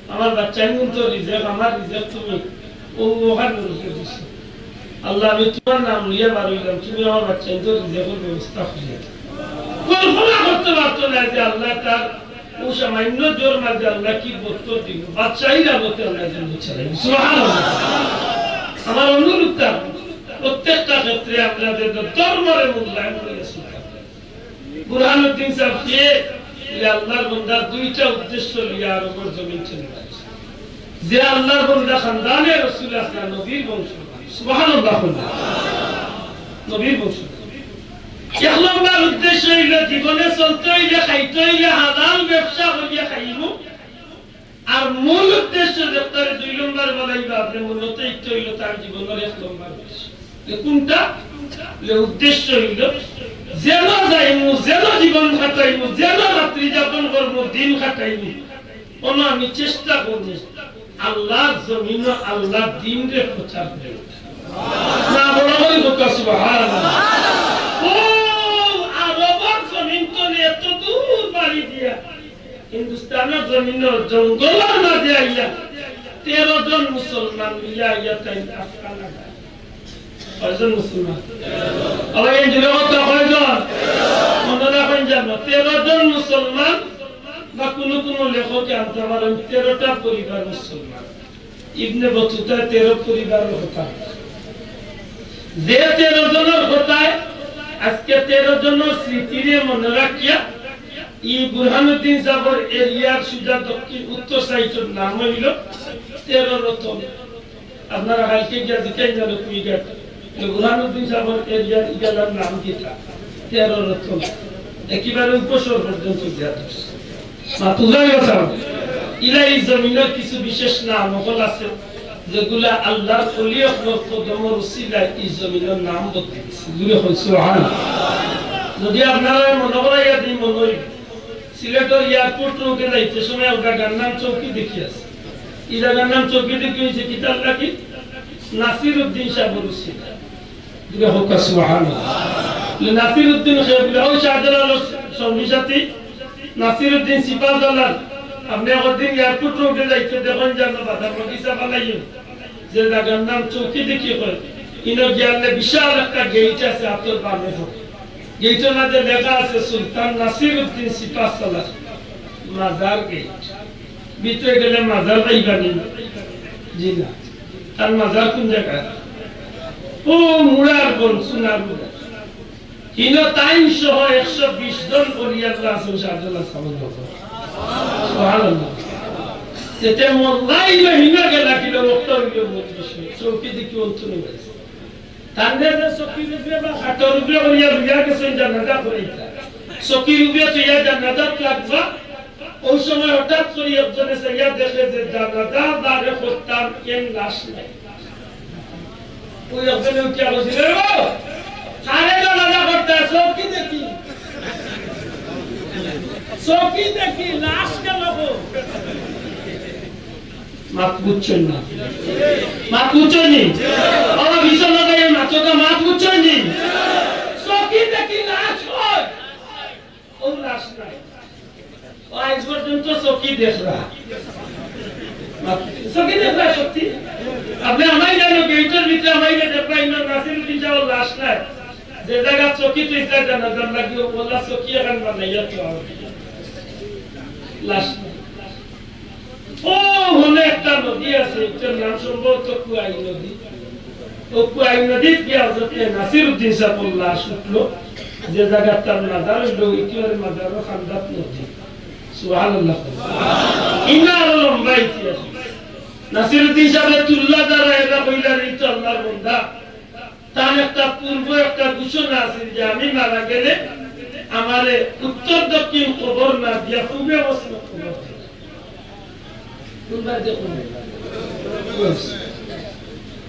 আমার বাচ্চাইনগুনতর রিজেক, আমার রিজেক তুমি ও ওখান রুজে দিছো। আল্লাহ, আমি তোমার নাম লইয়া বার অইলাম, তুমি আমার বাচ্চাইনতর রিজেকর ব্যবস্থা করিয়া দাও।" কল্পনা করতে পারতো না যে আল্লাহ তার ও সামান্য জ্বর মাঝে আল্লাহ কি বরকত দিল, বাদশাহীর আলোতে আল্লাহ জন্য চালাই। সুবহানাল্লাহ। আমার অনুরোধ থাকবে, প্রত্যেকটা ক্ষেত্রে আমরা যেন ধর্মরে মূল্যায়ন করি। বুরহানুদ্দিন সাহেব কে? যে আল্লাহর বন্দার দুইটা উদ্দেশ্য লইয়া আরবর জমিন চলে গেছে। যে আল্লাহর বন্দা খানদানে রসুল আসলাম নবীর বংশ, সুবহানাল্লাহ, নবীর বংশ। এক নম্বর উদ্দেশ্য হইল জীবনে চলতে হইলে, খাইতে হইলে হালাল ব্যবসা করিয়া খাইব। আর মূল উদ্দেশ্য যেটারে দুই নম্বর বানাইবা, আপনি মূলত ইচ্ছা হইল তার জীবনের এক নম্বর উদ্দেশ্য। যে কোনটা? যে উদ্দেশ্য হইল যেন যাইমু, যেন জীবন কাটাইমু, যেন রাত্রি যাপন করবো, দিন কাটাইমু, কোনো আমি চেষ্টা করবো আল্লাহর জমিন, আল্লাহর দিনরে প্রচার করে। না, বড় করে বলতে সুবহানাল্লাহ। ও আরবর জমিন তো এত দূর বাড়ি দিয়া হিন্দুস্তানর জমিন জঙ্গলর মাঝে আইয়া তেরো জন মুসলমান মিলে আইয়া তাই আস্তানা গায়। কয়জন মুসলমান? আবার এই দূরে কথা কয়জন? মনে রাখেন যেন, তেরো জন মুসলমান বা কোনো কোনো লেখকে আনতে পারেন তেরোটা পরিবার মুসলমান। ইবনে বতুতা তেরো পরিবারের কথা। যে তেরো জনের কথায় আজকে তেরো জনের স্মৃতিরে মনে রাখিয়া এই বুরহানুদ্দিন সাহেবের এরিয়ার সুজা দক্ষিণ উত্তর সাইডের নাম হইল তেরো রতন। আপনারা কালকে গিয়া জিজ্ঞাসা করলে কুইঘাট, যে বুরহানুদ্দিন সাহেবের এরিয়ার ইগালার নাম কিতা? তেরো রতন। একেবারে উপসর পর্যন্ত গিয়া ধরছে। মা তুজাই গেছে। ইলা এই জমিনের কিছু বিশেষ নাম হল আছে, যেগুলা আল্লাহর অলি অকলর কদমর উসিলায় এই জমিনের নাম বদলে গেছে। জুড়ে হল সুবহান। যদি আপনারা মনে করাইয়া দিই, মনে হইবে সিলেটর এয়ারপোর্ট রোডে যাইতে সময় ওটা গান নাম চৌকি দেখি আছে। এই জায়গার নাম চৌকি দেখি হয়েছে কি তার নাকি? নাসির উদ্দিন সাহেবের উসিলা। দিকে হোক সুবহানাল্লাহ। বলে, নাসির উদ্দিন সাহেব বলে, ওই শাহজালাল সঙ্গী সাথী নাসির উদ্দিন সিপাহদালাল, আপনি একদিন এয়ারপোর্ট রোডে যাইতে দেখেন যেন বাদাম বাগিচা বানাইও, যে জায়গার নাম চৌকি দেখি হয়, ইনো গিয়ালে বিশাল একটা গেট আছে, আপনার বামে হোক। গেটের মাঝে লেখা আছে সুলতান নাসির উদ্দিন সিপাহসালার মাজার গেট। ভিতরে গেলে মাজার পাইবানি? জি না। তার মাজার কোন জায়গায়? ও মুড়ার বন, সোনার মুড়া। হিনো তাইন সহ একশো বিশ জন অলি আল্লাহ আছেন শাহজালাল সাহেবের মতো। সুবহানাল্লাহ। যেতে মোল্লাই বা হিনো গেলা কিলো রক্ত হইল মজলিসে। চৌকি দেখি অন্তরে গেছে। তানরে যে চকির উপরে বা খাটর উপরে করিয়া লইয়া গেছেন জানাজা করাইতা। চকির উপরে থইয়া জানাজাত লাগবা। ওই সময় হঠাৎ করি একজনে চাইয়া দেখে যে জানাজা বারে করতাম, এন লাশ নাই। ওই একজনে উঠিয়া বলছিল, "এ গো, কারে জানাজা করতা? চকি দেখি, চকি দেখি, লাশ কেন গো?" মাত বুঝছেন না? মাত বুঝছেন নি? বাবা, ভীষণ ভাই, এই মাত্রটা মাত বুঝছেন নি? চকি দেখি লাশ কই? ও লাশ নাই। ও আজ পর্যন্ত চকি দেখরা। মাত, চকি দেখরা সত্যি? আপনি আমায় জানো, গেটের ভিতরে আমায় দেখবেন, নাসিরুদ্দিন সাহেবের লাশ নাই। যে জায়গা চকি তুই জানা জান লাগি, ও বললা চকি এখন বানাইয়া তো লাশ নাই। ও হলে একটা নদী আছে, এটার নাম সম্ভবত কুয়াই নদী। ও কুয়াই নদীত গিয়া হজরতে নাসিরুদ্দিন সাহেব লাশ উঠলো, যে জায়গায় তার মাজার হইল, ইতিহাসের মাজারও খান্দাত নদী। সুবহানাল্লাহ। ইন্না আরো লম্বা ইতিহাস। নাসিরুদ্দিন সাহেব তুল্লা দ্বারা এরা কইলা, "এই তো আল্লাহর বন্দা।" তার একটা পূর্ব একটা ঘোষণা আছে যে আমি মারা গেলে আমারে উত্তর দক্ষিণ কবর না দিয়া পূবে পশ্চিমে কবর দিও। কোনবার যে কবর?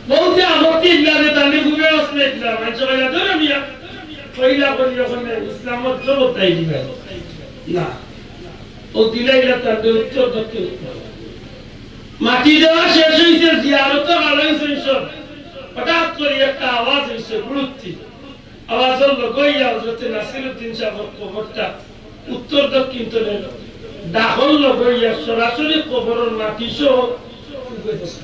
বলছে, "আপত্তি ইল্লারে তাহলে পূবে পশ্চিমে ইল্লা, মানুষ কইলা, ধরো মিয়া, কইলা করি ওখানে ইসলামত জগৎ তাই দিবে না।" ও দিলাইলা তার উত্তর দক্ষিণ কবর। মাটি দেওয়া শেষ অইছে, জিয়ারত খাড়া অইছে সব। হঠাৎ করি একটা আওয়াজ অইছে, গুরুত্তি। আওয়াজর লগে অইয়া হযরতে নাসিরউদ্দিন সাহেবর কবরটা উত্তর দক্ষিণ তলে দাহর লগে অইয়া সরাসরি কবরর মাটি সহ উঠে গেছে।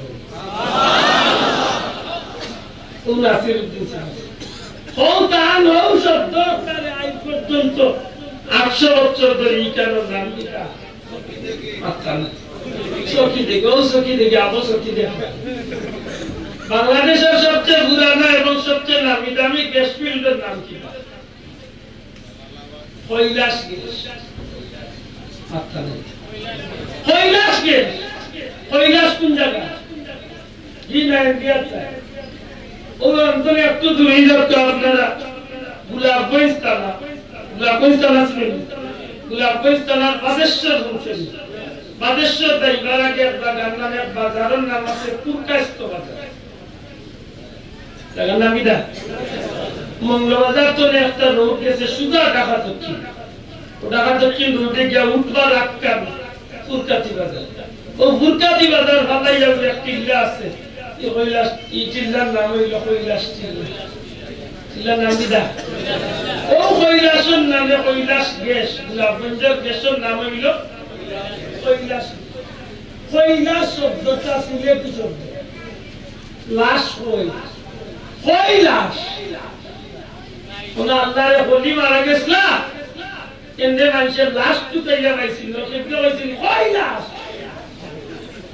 ও নাসিরউদ্দিন সাহেব। হউ তান হউ শব্দ তারে আইজ পর্যন্ত আটশো বছর ধরে ইকানোর নাম কিতা? মাথা না। চকি দেখে, ও চকি দেখে, আবো চকি দেখে। বাংলাদেশের সবচেয়ে পুরানা এবং সবচেয়ে নামি দামি গ্যাস ফিল্ডের নাম কি? কৈলাস গ্যাস। মাথা নেই। কৈলাস গ্যাস। কৈলাস কোন জায়গা? জি না, ইন্ডিয়ার চাই। ও অন্তরে একটু দূরেই যাতো আপনারা। গোলাপগঞ্জ থানা। গোলাপগঞ্জ থানা চিনেন? গোলাপগঞ্জ থানার বাদেশ্বর শুনছেন? বাদেশ্বর দেয়, এবার আগে একবার গান নামে এক বাজারের নাম আছে পুরকাস্ত বাজার। জায়গার নাম কিতা? মঙ্গলবাজার তো একটা রোড গেছে সুজা ঢাকা দক্ষিণ। ও ঢাকা দক্ষিণ রোডে গিয়া উঠবার আক্কান ফুরকাতি বাজার। ও ফুরকাতি বাজার ফালাইয়া ওই এক টিল্লা আছে। এই কৈলাস, এই টিল্লার নাম অইল কৈলাস টিল্লা। টিল্লার নাম কিতা? ও কৈলাসর নামে কৈলাস গ্যাস, গোলাপগঞ্জর গ্যাসর নাম অইল কৈলাস। কৈলাস শব্দটা সিলেটি শব্দ। লাশ কই? কৈলাস। ওনা আল্লাহরে বলি মারা গেছলা। এমনে মানুষের লাশ টুকাইয়া পাইছিল, সেটা কইছিল, "কই লাশ?"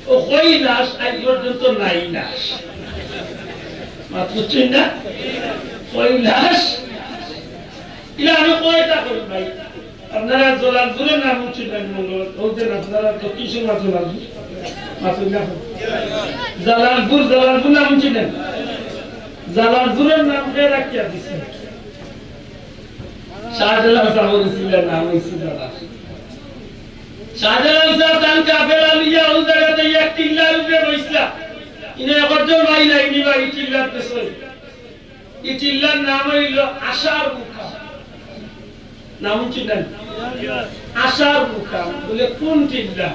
ও কই লাশ, আজ পর্যন্ত নাই লাশ। মাত বুঝছেন না? কই লাশ? ইলা আমি কয়টা করি ভাই? আপনারা জালালপুরের নাম শুনছেন, মঙ্গল, বলছেন আপনারা দক্ষিণ সুরমা জালালপুর। মাত বুঝলেন? জালালপুর, জালালপুর নাম শুনছেন? জালালপুরের নাম কে রাখিয়া দিছে? শাহজালাল সাহেব ছিলেন, নাম হইছে জালাল। শাহজালাল সাহেব তান কাফেলা লইয়া ওই জায়গাতে এক টিল্লার উপরে বইছলা। ইনে একজন ভাই লাইনি ভাই টিল্লার পেছনে। এই টিল্লার নাম হইল আশার মুকাম। নাম শুনছেন? আশার মুকাম। বলে, "কোন টিল্লা?"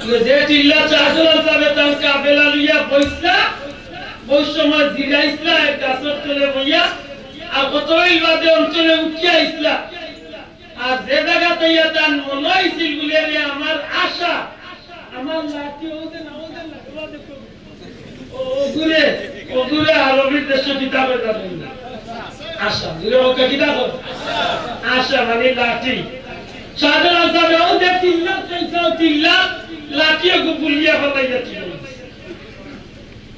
বলে, "যে টিল্লা শাহজালাল সাহেব তান কাফেলা লইয়া বইছলা, ওই সময় জিরাইছলা এক গাছর তলে বইয়া, আর কত মাইল বাদে অঞ্চলে উঠিয়া আইছলা।" আর যে জায়গাতে ইয়া তান মনে হইছিল বলে, "রে আমার আশা, আমার লাঠি ওদের না, ওদের না, ওদের না।" ও, ওগুরে, ওগুরে আরবির দেশে কিতাবে যাবেন না। আশা, জুরে ওকে কিতাব? আশা মানে লাঠি। শাহজালাল সাহেব ওদের তিন লাখ পয়সা, তিন লাখ লাঠি ওগু বুলিয়া ফেলাইয়া দিল।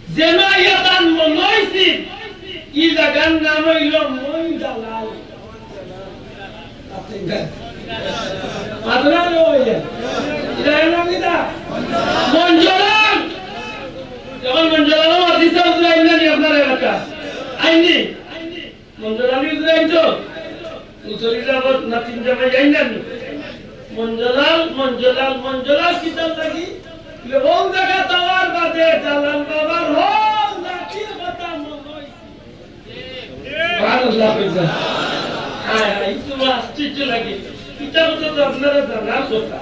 যেন আইয়া তান মনে হইছিল, ই জায়গার নাম হইল মইদালাল। আপনারা ওই, এটা এর নাম কিতা? মঞ্জলাল। এখন মঞ্জলাল মাদ্রাসা হুজুর আইন না নি আপনার এলাকা? আইননি? মঞ্জুর আলী হুজুর আইন তো? উত্তরি যাবত না তিন জামাই আইন না নি? মঞ্জুলাল, মঞ্জুলাল, মঞ্জুলাল কিতার লাগি? বলে, "কোন জায়গা তোমার বাদে জালাল বাবার হল লাঠির কথা মনে হইছে?" সুবহানাল্লাহ কইছে। হায় হায়, এই তো আশ্চর্য লাগে। কিতাব তো আপনারা জানার কথা।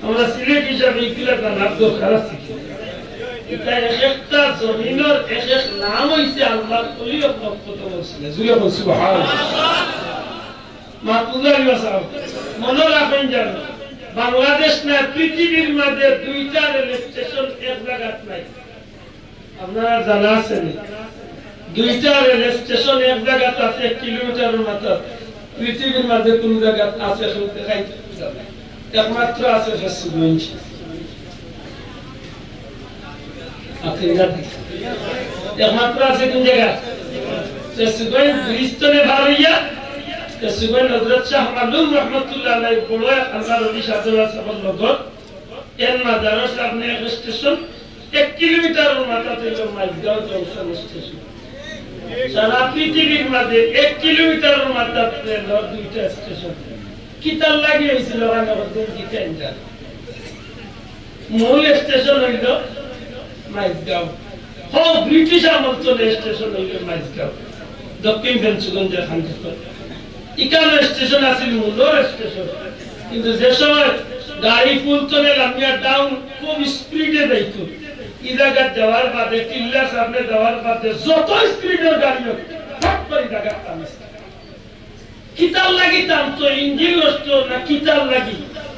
আমরা সিলেট হিসাবে ইগুলা জানার দরকার আছে কি? এটা এক একটা জমিনর এক এক নাম হইছে আল্লাহর অলি অকলর কথা বলছিলেন। জুরে বল সুবহানাল্লাহ। মাহফুজ আলী সাহেব, মনে রাখেন যেন, বাংলাদেশ না পৃথিবীর মাঝে দুইটা রেল স্টেশন এক জায়গাত নাই। আপনারা জানা আছে নি? দুইটা রেল স্টেশন এক জায়গাত আছে, এক কিলোমিটারের মাথা। পৃথিবীর মাঝে কোন জায়গাত আছে, কেউ দেখাইতে পারবে না। একমাত্র আছে ফেঞ্চুগঞ্জ। আছে না? একমাত্র আছে কোন জায়গা? ফেঞ্চুগঞ্জ ব্রিজ তলে পার হইয়া, ফেঞ্চুগঞ্জ হযরত শাহ মালুম রহমতুল্লাহ আলাইহি বড় এক আল্লাহর ওলি শাহজালাল সাহেবের লগর এর মাজারর সামনে এক স্টেশন, এক কিলোমিটারের মাথাত হইল মাইজগাঁও জংশন স্টেশন। সারা পৃথিবীর মাঝে এক কিলোমিটারের মাথাত রেলর দুইটা স্টেশন। কিতার লাগি হইছিল ওখানে ওদের কি টেন্ডার? মূল স্টেশন হইল মাইজগাঁও। হ, ব্রিটিশ আমল চলে স্টেশন হইল মাইজগাঁও, দক্ষিণ ফেঞ্চুগঞ্জের খান। ইকানো স্টেশন আছিল মূলর স্টেশন, কিন্তু যে সময় গাড়ি ফুলতনে লামিয়া ডাউন খুব স্পিডে যাইতো। ই জাগাত যাওয়ার বাদে, টিল্লা সামনে যাওয়ার বাদে যত স্পিডর গাড়ি হোক, ফট করি জাগাত থামছে। কিতার লাগি টানতো, ইঞ্জিন নষ্ট না কিতার লাগি,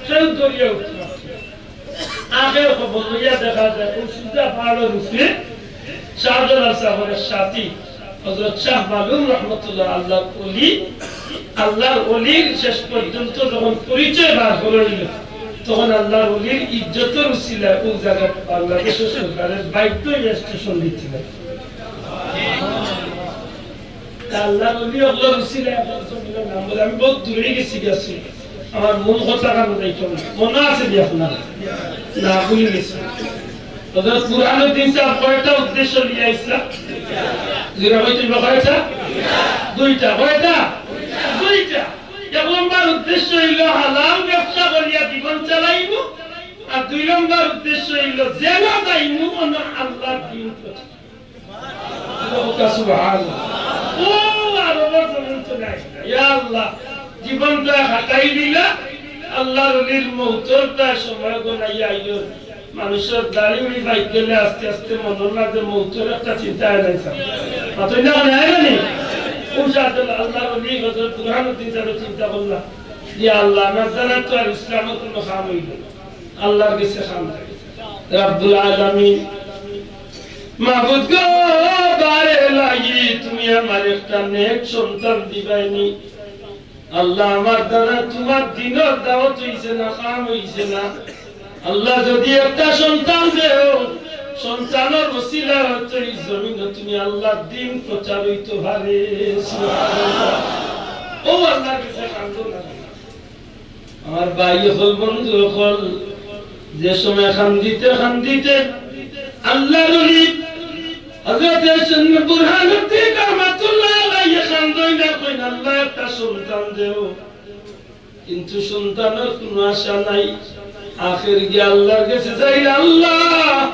কেউ ধরিয়া উঠতে পারছে না। আগে খবর লইয়া দেখা যায়, ওই সুজা পাহাড়র উপরে শাহজালাল সাহেবের সাথী হযরত শাহ মালুম রহমতুল্লাহ, আল্লাহর ওলি, আল্লাহর ওলির শেষ পর্যন্ত যখন পরিচয় বার করা হইল, তখন আল্লাহর ওলির ইজ্জতর উসিলায় ওই জায়গায় বাংলাদেশের সরকারের বাধ্য হয়ে স্টেশন দিচ্ছিল। তা আল্লাহর ওলি অকলর উসিলায় আপনার জমিনের নাম বলে, আমি বহুত দূরে গেছি, গেছি। আমার মূল কথা কারণ যাইতে হবে। মনে আছে যে আপনার? না, ভুলে গেছি। হযরত বুরহানুদ্দিন সাহেব কয়টা উদ্দেশ্য নিয়ে আইসলা? জোরে কইতে হবে, কয়টা? দুইটা। কয়টা? দুইটা। এক নম্বর উদ্দেশ্য হইল হালাল ব্যবসা করিয়া জীবন চালাইমু, আর দুই নম্বর উদ্দেশ্য হইল যেন যাইমু অন্য আল্লাহর দিন প্রচার। সুবহানাল্লাহ। ও আরবর জমিন তো নাই। ইয়া আল্লাহ, জীবনটা হাতাই দিলা, আল্লাহর ওলির মৌতর প্রায় সময় গনাইয়া আইও। মানুষের দাড়ি উড়ি বাইক গেলে আস্তে আস্তে মনের মাঝে মৌতর একটা চিন্তা আয় নাই স্যার। মাতই না, মানে আয় না নি? ও সাথে আল্লাহর ওলি হযরত বুরহানুদ্দিন সাহেব চিন্তা করলা, ইয়া আল্লাহ, আমার দ্বারা তো আর ইসলামের কোনো কাম হইল না। আল্লাহর কাছে কাম নাই। রাব্বুল আলামিন, মাবুদ গো, বারে লাগি তুমি আমার একটা নেক সন্তান দিবাইনি। আল্লাহ, আমার দ্বারা তোমার দিনের দাওয়াত হইছে না, কাম হইছে না। আল্লাহ, যদি একটা সন্তান দেও, সন্তানের উসিলা হয়তো এই জমিনে তুমি আল্লাহর দিন প্রচার হইতে পারে। সুবহানাল্লাহ। ও আল্লাহর কাছে কান্দো না। আমার ভাই অকল, বন্ধু অকল, যে সময় কান্দিতে কান্দিতে আল্লাহর ওলি হযরত বুরহানুদ্দিন রহমাতুল্লাহ আলাইহি কান্দইন আর কইন, "আল্লাহ, একটা সন্তান দেও।" কিন্তু সন্তানের কোনো আশা নাই। আখের গিয়া আল্লাহর কাছে চাইল, "আল্লাহ,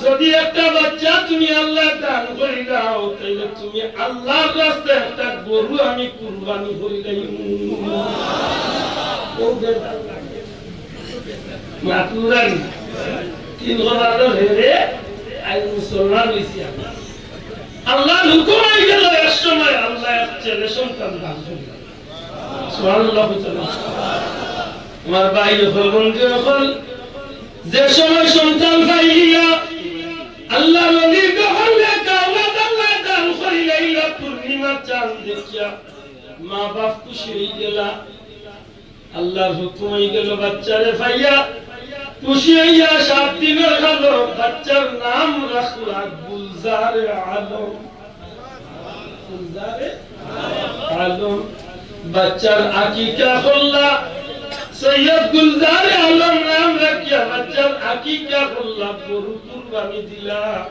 যদি একটা বাচ্চা তুমি আল্লাহ দান করি দাও, তাইলে তুমি আল্লাহর রাস্তায় একটা গরু আমি কুরবানি করি দেই।" ও বেটা, মাতুরানি, তিন বছর হেরে, আজ মুসলমান হইছি আমি। আল্লাহর হুকুম হয়ে গেল, এক সময় আল্লাহ এক ছেলে সন্তান দান করলেন। সুবহানাল্লাহ। আমার ভাই অকল, বন্ধু অকল, যে সময় সন্তান পাইলিয়া আল্লাহর ওলি যখন লেখা আল্লাহ তাআলা দান করিলাইলা পূর্ণিমা চাঁদ দেখিয়া মা বাপ খুশি হয়ে গেলা। আল্লাহর হুকুম হয়ে গেল বাচ্চারে পাইয়া খুশি হইয়া সাত দিনের কালো বাচ্চার নাম রাখলা গুলজারে আলম। গুলজারে আলম। বাচ্চার আকিকা করলা, সৈয়দ গুলজারে আলম নাম রাখিয়া বাচ্চার আকিকা করলা, গরু কুরবানি দিলা।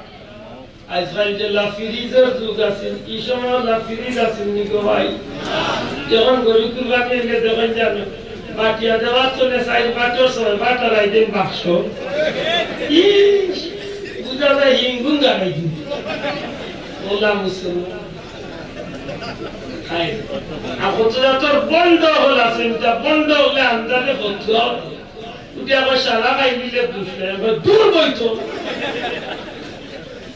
আজকাল যে লা ফ্রিজের যুগ আছে, এই সময় লা ফ্রিজ আছে নি গো ভাই? যখন গরু কুরবানি হইলে দেখেন জানো, বাটিয়া দেওয়া চলে, চাইর বাটর ছয় বাটার আইটেম বাক্স। ইস, বুঝা যায় হিঙ্গুন গাড়াই দিন। ওলা মুসলমান। হায়। আর কত জাতর বন্ড হল আছে, এটা বন্ড হলে আন্দাজে করতে হবে। উঠে আবার সারা খাই দিলে বুঝলে, আবার দূর বইতো।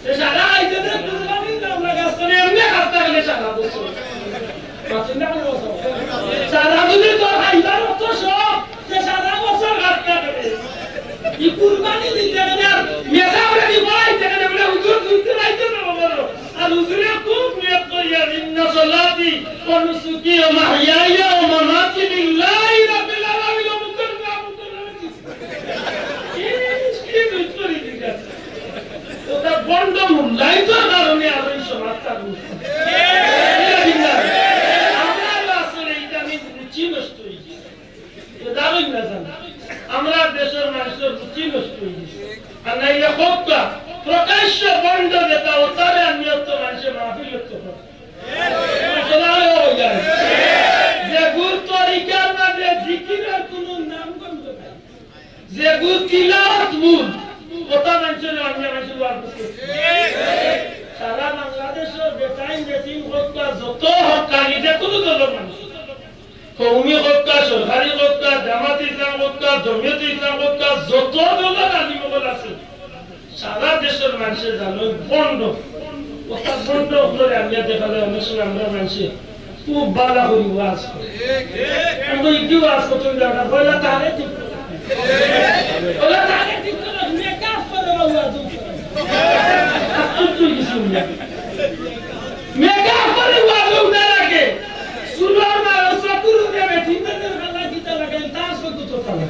এ সারা খাইতে দে, কুরবানি না, আমরা গাছ করে এমনি খাস্তা গেলে সারা বছর। সারা যদি তোর খাইবার অত শখ, সে সারা বছর খাস্তা গেলে। এই কুরবানি দিতে গেলে আর মেজাবরে কি বলাইতে গেলে বলে, "হুজুর, দুই দিন আইতে না বাবা।" আর হুজুরে খুব নিয়ত করিয়া, "ইন্না সলাতি ওয়া নুসুকি ওয়া মাহইয়ায়া ওয়া মামাতি লিল্লাহি রাব্বিল আলামিন।" অমুকের নাম, অমুকের নামে দিছে। ইস, কি দুই করি দিছে। ওটা বন্ড মূল্যায়িত কারণে আর ওই সমাজটা বুঝে। আমরা আসলে এটা আমি রুচি নষ্ট হয়ে গেছে। এ দারুণ না জানো? আমরা দেশের মানুষের রুচি নষ্ট হয়ে গেছে। আর নাইলে হত্যা, প্রকাশ্য বন্ড যেটা, ওটারে আমি অত মানুষের মাহফিল করতে পারি। আসলে আরো হয়ে যায়। যে গুরু তরিকার মাঝে জিকিরের কোনো নামগন্ধ নাই, যে গুরু তিলাওয়াত মূল, ওটা মানুষের আমি মানুষের বার করতে। সারা বাংলাদেশের বেটাইন বেটিন হত্যা যত হক্কানি যে কোনো দলের মানুষ কওমি কউক্কা, সরকারি কউক্কা, জামাত ইসলাম কউক্কা, জমিয়ত ইসলাম কউক্কা, যত দলর আলিম অকল আছে, সারা দেশর মানষে জানো, ভন্ড। অর্থাৎ ভন্ড অকলরে আনিয়া দেখালে অনেক সময় আমরার মানষে খুব বালা করি ওয়াজ করে। আমি কই, "ইগু ওয়াজ করতে না, বলে তারে ঠিক করো। বলে তারে ঠিক করো, মেকআপ করে ওয়াজ করে।" আর তুই, তুই কিছু না। মেকআপ করে ওয়াজ না লাগে। সুন্দর মানুষ, পুরুষে বেশি মেয়েদের বেলা কিতা লাগাই, তার সঙ্গে তো পালা।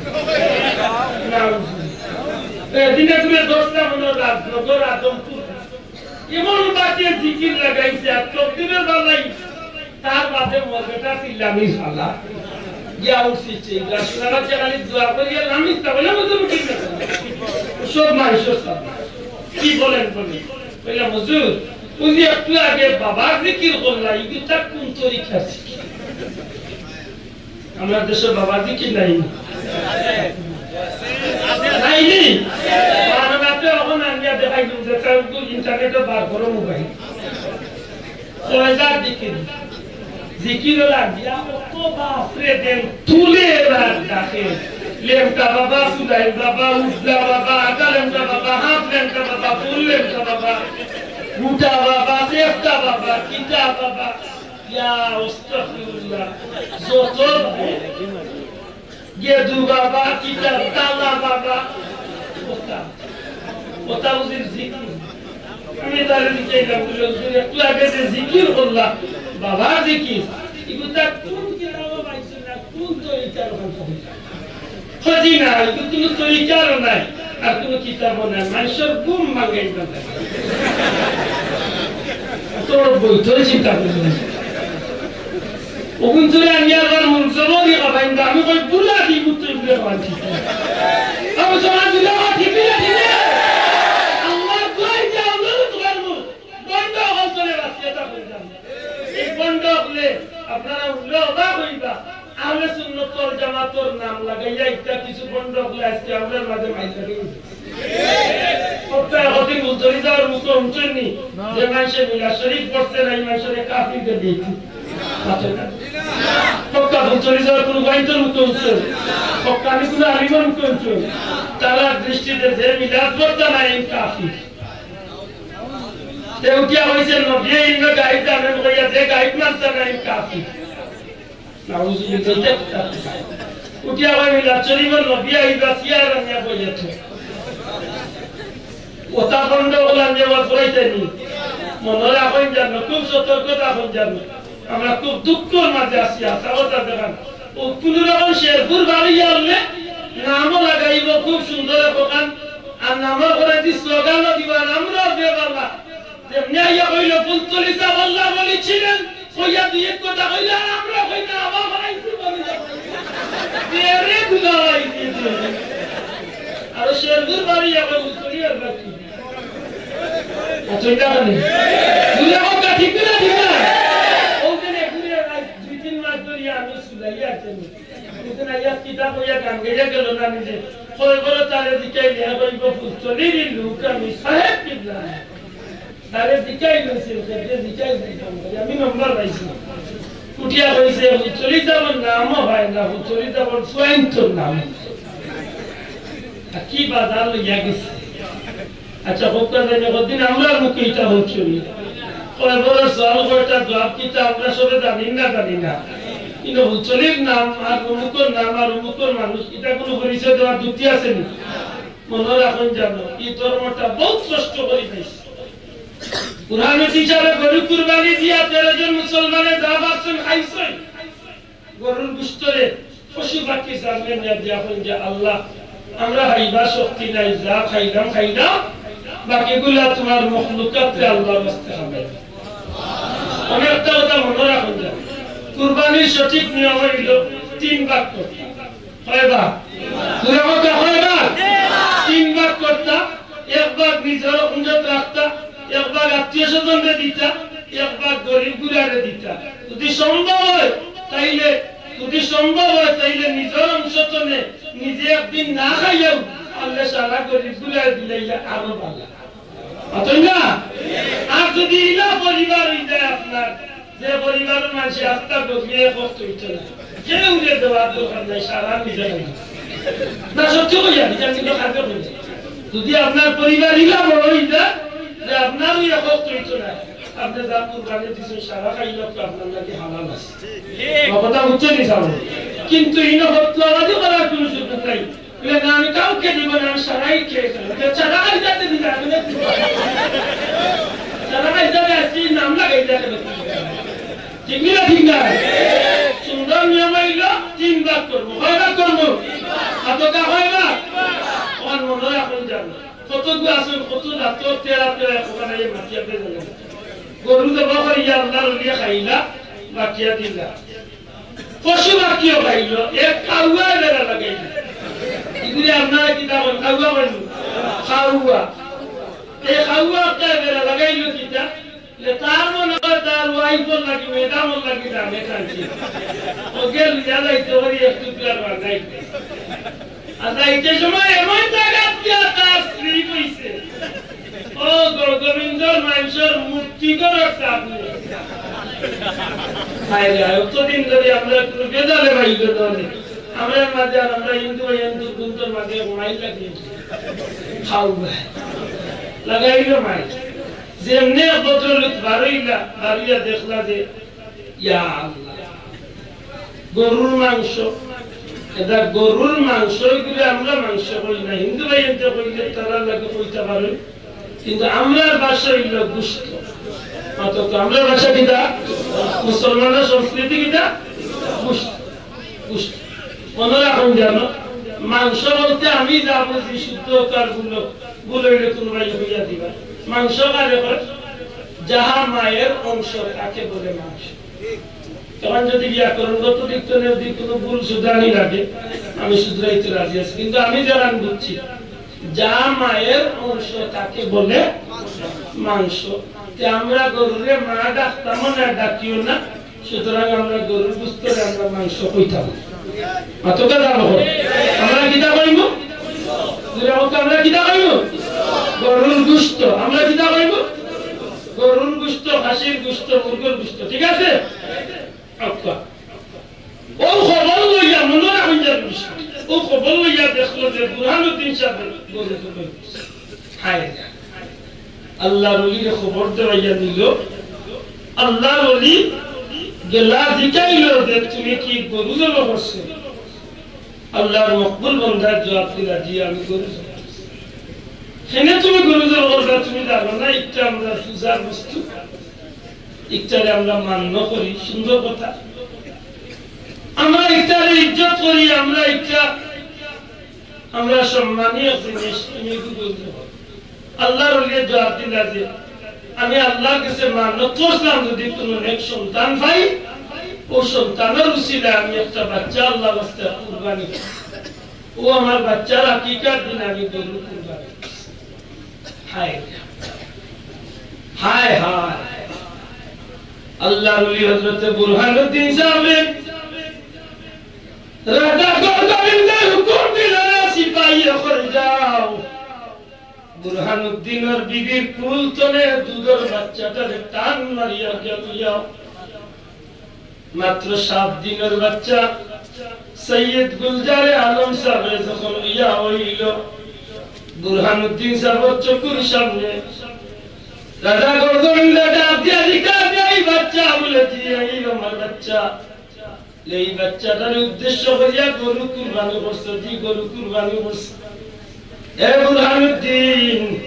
না, এ, দিনাজপুরে দশটা মনে হয় রাজনগর, আদমপুর। এমন বাতে জিকির লাগাইছে, আর তকদিরের বেলায় তার বাদে মরবেটা চিল্লামি ফালা। গিয়া উঠছে, ইটা শোনা যাচ্ছে খালি দোয়া করি, আর আমি তা বলে মতো উঠি না। সব মানুষের সামনে। কি বলেন বলি? কইলাম, "হুজুর, ওই যে একটু আগে বাবা জিকির করলা, ইগুতা কোন তরিকার জিকির?" আমরা দেশে বাবা জিকির নাই নি? নাই নি? বাংলাতে এখন আনিয়া দেখাইলাম যে তার ইন্টারনেটে বার করো মোবাইল। কয়জাত জিকির। জিকির লাগিয়া, ও বাপরে, দেন তুলে রাত ডাকে। লেমটা বাবা, সুলাইল বাবা, উবলা বাবা, আধা লেমটা বাবা, হাফ লেমটা বাবা, ফুল লেমটা বাবা, গুটা বাবা, চেষ্টা বাবা, কিতা বাবা। ইয়া আস্তাগফিরুল্লাহ। যত গেদু বাবা, কিতা তালা বাবা, কথা, কথা বুঝির জিকির। আমি তারে জিকাইলাম, বুঝলে, "হুজুর, একটু আগে যে জিকির করলা, বাবা জিকির, ইগুতা কোন কিতাবো পাইছো না, কোন তরিকার ওখান থেকে?" কয়, "জি না, ইগু কোনো তরিকারও নাই, আর কোনো কিতাবও নাই, মানুষের ঘুম ভাঙাই না।" তোর বই, তোর চিন্তা করিস না। ওগুন চলে আমি আবার মন জবরই খাবাই না, আমি কই বুলা দি মুত্তই বুলে খাবাই ঠিক না। আমি সোনা দিলে আমার ঠিক না, ঠিক না। আল্লাহ দোয়াই যে আল্লাহ তোমার মুখ বন্ধ হল চলে বাঁচিয়ে তা হয়ে যাবে। এই বন্ধ হলে আপনারা উল্লে অবাক হইবা। আহলে সুন্নত ওয়াল জামাতর নাম লাগাইয়া ইটা কিছু বন্ধ হলে আজকে আমরার মাঝে মাইল লাগে। সপ্তাহে কদিন ফুলতলি যাওয়ার মুখে হুনছইন নি? যে মানষে মিলাদ শরীফ পড়ছে না, এই মানষরে কাফির দের দিয়েছি। আছে না? সপ্তাহ ফুলতলি যাওয়ার কোনো বাইন্তর মুখে হুনছইন? সপ্তাহ আমি কোনো আলিমর মুখে হুনছইন? তারা দৃষ্টিতে যে মিলাদ পড়তা না, এই কাফির। তে উঠিয়া কইছে, "নবী এই গাইড জানেন?" কইয়া, "যে গাইড মানতা না, এই কাফির।" নাউজুবিল্লাহ। উঠিয়া কয়, "মিলাদ শরীফর নবী আইবা, চেয়ার আনিয়া বইয়া থো।" ওটা বন্ধ করলাম যে ওয়াজ করাইতে নি। মনে রাখইন যেন, খুব সতর্ক থাকইন যেন। আমরা খুব দুঃখর মাঝে আছি, আশা কথা দেখান। ও কোনো রকম শেরপুর বাড়ি আনলে নামও লাগাইব খুব সুন্দর একখান, আর নামও করে দি স্লোগানও দিবা, আমরাও যে বাবা। যেমনি আইয়া কইল, "ফুলতলি সাহেব আল্লাহ বলেছিলেন", কইয়া দুই এক কথা কইলে, আর আমরা কই না, আবার বাড়াইছি বলি না। এরে দুলা ভাই, আর শেরপুর বাড়ি আবার ফুলতলি আর বাকি। আচ্ছা, এটা মানে। দুলা কথা ঠিক না, ঠিক না? ওখানে ঘুরে আই, দুই তিন মাস ধরে আমি সুলাই আছি। ওখানে আইয়া কিতা কইয়া গান গাইয়া গেল না নিজে। কয় বড় তারে দিকে নিয়ে কইব, "ফুলতলির লোক আমি সাহেব কিবলা।" তারে জিকাই লইছে, তারে জিকাই লইছে, আমি নম্বর পাইছি। উঠিয়া কইছে, "ফুলতলি যাবর নামও হয় না, ফুলতলি যাবর ফুয়াইন্তর নাম।" আর কি বাজার লইয়া গেছে। আচ্ছা, হোক না জানি, কদিন আমরা মুখে ইটা ফুলতলি। কয় বড় সওয়াল, কয়টা জবাব কিতা, আমরা সবে জানি না, জানি না। কিন্তু ফুলতলির নাম আর অমুকর নাম আর অমুকর মানুষ, ইটা কোনো পরিচয় দেওয়ার যুক্তি আছে নি? মনে রাখইন জানো, এই ধর্মটা বহুত কষ্ট করি পাইছে। কুরআন হিসাবে গরু কুরবানি দিয়া তেরো জন মুসলমানে যা পারছইন খাইছইন। গরুর গোশতরে পশু পাখি সামনে নিয়া দিয়া কইন যে, "আল্লাহ, আমরা খাইবার শক্তি নাই, যা খাইলাম খাইলাম, বাকিগুলা তোমার মখলুকাতরে আল্লাহর ওয়াস্তে খাবাই।" অনেকটা কথা মনে রাখইন যে কুরবানির সঠিক নিয়ম হইল তিন ভাগ করতে। কয় ভাগ? পুরা কথা কয় ভাগ? তিন ভাগ করতা। এক ভাগ নিজর কুঞ্জত রাখতা, এক ভাগ আত্মীয় স্বজনরে দিতা, এক ভাগ গরিব গুলারে দিতা। যদি সম্ভব হয় তাইলে, যদি সম্ভব হয় তাইলে নিজর অংশ তনে নিজে একদিন না খাইয়াও পারলে সারা গরিব গুলারে দিলাইলে আরো ভালা। অতএব না? আর যদি ইলা পরিবার হই যায় আপনার, যে পরিবারর মানষে আস্তা গজরিয়া এক অক্ত অইতো না, কেউরে দেওয়ার দরকার নাই, সারা নিজে খাইবা। না, সত্যি কইয়া, নিজে কিন্তু খাইতে কইয়া। যদি আপনার পরিবার ইলা বড় অইতা, যে আপনারও এক অক্ত অইতো না, আপনে যা কুরবানি দিছেন, সারা খাইলে তো আপনার লাগি হালাল আছে। আমার কথা বুঝছেন নি সাব? কিন্তু ইনো হত্যাবাজি করার কোনো সুযোগ নাই। বলে, "না, আমি কাউকে দিব না, আমি সারাই খেয়ে ফেলবো।" তো সারা খাই যাতে দিলে আমি না দিব। সারা খাই যাতে আজকে নাম লাগাই যাতে। ঠিক না, ঠিক না? সুন্দর নিয়ম অইল, তিন ভাগ করবো। কয় ভাগ করবো? কতটা কয় ভাগ? আমার মনে রাখুন যান। কতগু আছেন, কত রাত, তেরা তেরা, ওখানে এই মাটি আপনি জানেন। গরু জবাই করিয়া আল্লাহর ওলিয়ে খাইলা, বাকিয়া দিলা। পশু পাখিও খাইল, এক কাউয়া বেড়া লাগাইল। ইগুলি আপনারা কিতা কইন? কাউয়া কইন? কাউয়া। এই কাউয়া একটা বেড়া লাগাইল কিতা? যে তার মনে হয় তার ওয়াইফর লাগি, ম্যাডামর লাগি দামে টানছে। ওকে লইয়া যাইতে পারি একটু দুয়ার বান্ধাইতে। আর যাইতে সময় এমন জায়গা দিয়া তার স্লিপ হইছে। ও গ-, গোবিন্দর মানষর মুক্তি করার চাপ নেই। হায় রে, হায়, অতদিন ধরি আমরা কোনো বেজালে বাইর করতে পারি। আমরার মাঝে আর আমরা হিন্দু ভাই হিন্দু গুন্তর মাঝে মাইর লাগি। খাও ভাই। লাগাইল মাইর। যেমনে এক ভদ্রলোক বারইলা, বারইয়া দেখলা যে, ইয়া আল্লাহ, গরুর মাংস, এটা গরুর মাংস, এগুলি আমরা মাংস কই না। হিন্দু ভাই এনতে কইলে তারা লাগে কইতা পারে, কিন্তু আমরার ভাষা অইল গুস্ত। অথচ আমরার ভাষা কিতা? মুসলমানের সংস্কৃতি কিতা? গুস্ত। গুস্ত। মনে রাখুন যেন, মাংস বলতে আমি যা বুঝি শুদ্ধ কার গুলো, গুলো অইলে কোনো ভাই হইয়া দিবা। মাংস কারে কয়? যাহা মায়ের অংশ তাকে বলে মাংস। তখন যদি ব্যাকরণগত দিক থেকে যদি কোনো ভুল শুধরানি লাগে, আমি শুধরাইতে রাজি আছি, কিন্তু আমি যারা বুঝছি, যা মায়ের অংশ তাকে বলে মাংস। তে আমরা গরুরে মা ডাকতামও না, ডাকিও না, সুতরাং আমরা গরুর গুস্তরে আমরা মাংস কইতাম। মাতকা দাম হোক। আমরা কিতা কইব? জোরে হোক, আমরা কিতা কইব? গরুর গুস্ত। আমরা কিতা কইব? গরুর গুস্ত, খাসির গুস্ত, মুরগর গুস্ত, ঠিক আছে? আচ্ছা। ও খবর লইয়া, মনে রাখুন যে বিষয়। ও খবর লইয়া দেখলো যে বুরহানুদ্দিন সাহেব গরু জবাই করছে। হায় রে। আল্লাহর ওলিরে খবর দেওয়াইয়া নিল। আল্লাহর ওলি গেলা জিকাইল যে, "তুমি কি গরু জবাই করছো?" আল্লাহর মকবুল বন্দায় জবাব দিলা, "জি, আমি গরু জবাই করছি।" কেনে তুমি গরু জবাই করছো, তুমি জানো না, ইটা আমরা পূজার বস্তু, ইটারে আমরা মান্য করি, সুন্দর কথা। আমরা ইটারে ইজ্জত করি, আমরা ইটা আমরা সম্মানীয় জিনিস, তুমি কি বলতে পারো? আল্লাহর ওলিয়ে জবাব দিলা যে, "আমি আল্লাহর কাছে মানত করছিলাম যদি কোনো নেক সন্তান পাই, ও সন্তানের উসিলায় আমি একটা বাচ্চা আল্লাহর রাস্তায় কুরবানি করব। ও আমার বাচ্চার আকিকার দিন আমি গরু কুরবানি করব।" হায়, হায়, হায়। আল্লাহর ওলি হযরতে বুরহানুদ্দিন সাহেব রাজা গর্গবিন্দে হুকুম দিল, "সিপাহী অকল যাও, বুরহানুদ্দিনর বিবির কুল তনে দুধর বাচ্চাটারে টান মারিয়া গিয়া লইয়াও।" মাত্র সাত দিনর বাচ্চা সৈয়দ গুলজারে আলম সাহেব যখন লইয়া অইল, বুরহানুদ্দিন সাহেবর চকুর সামনে রাজা গর্গবিন্দে ডাক দিয়া জিকার দিয়া, "এই বাচ্চা?" বলে, "জি, এই আমার বাচ্চা।" এই বাচ্চাটার উদ্দেশ্য করিয়া গরু কুরবানি করছো, জি গরু কুরবানি করছো। এ বুরহানুদ্দিন,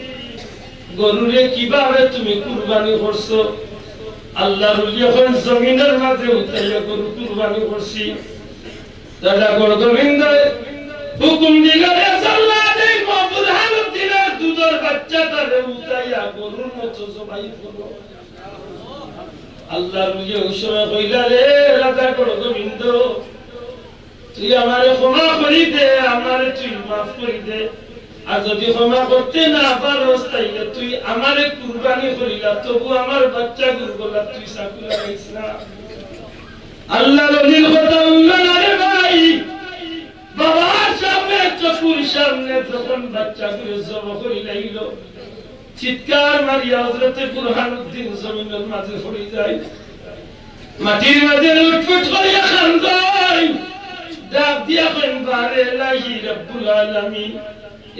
গরুরে কিভাবে তুমি কুরবানি করছো? আল্লাহর ওলি অখন জমিনের মাঝে উতাইয়া গরু কুরবানি করছি। রাজা গর্গবিন্দে হুকুম দিল, "এ সাল্লা দেই বুরহানুদ্দিনের দুধর বাচ্চাটারে উতাইয়া গরুর মতো জবাই করো।" আল্লাহর ওলি ওই সময় কইলা, "রে রাজা গর্গবিন্দ, তুই আমারে ক্ষমা করি দে, আমারে তুই মাফ করি দে। আর যদি ক্ষমা করতে না পারস, তাইলে তুই আমারে কুরবানি করিলা, তবু আমার বাচ্চা গরু গলা তুই চাকু লাগাইস না।" আল্লাহর ওলির কথা হুনলা না রে ভাই। বাবার সামনে, চকুর সামনে যখন বাচ্চা গরু জবাই করি লাইল, চিৎকার মারিয়া হযরতে বুরহানুদ্দিন জমিনের মাঝে পড়ি যায়। মাটির মাঝে লুটফুট করিয়া কান্দইন, ডাক দিয়া কইন, বারে এলাহি রব্বুল আলামিন,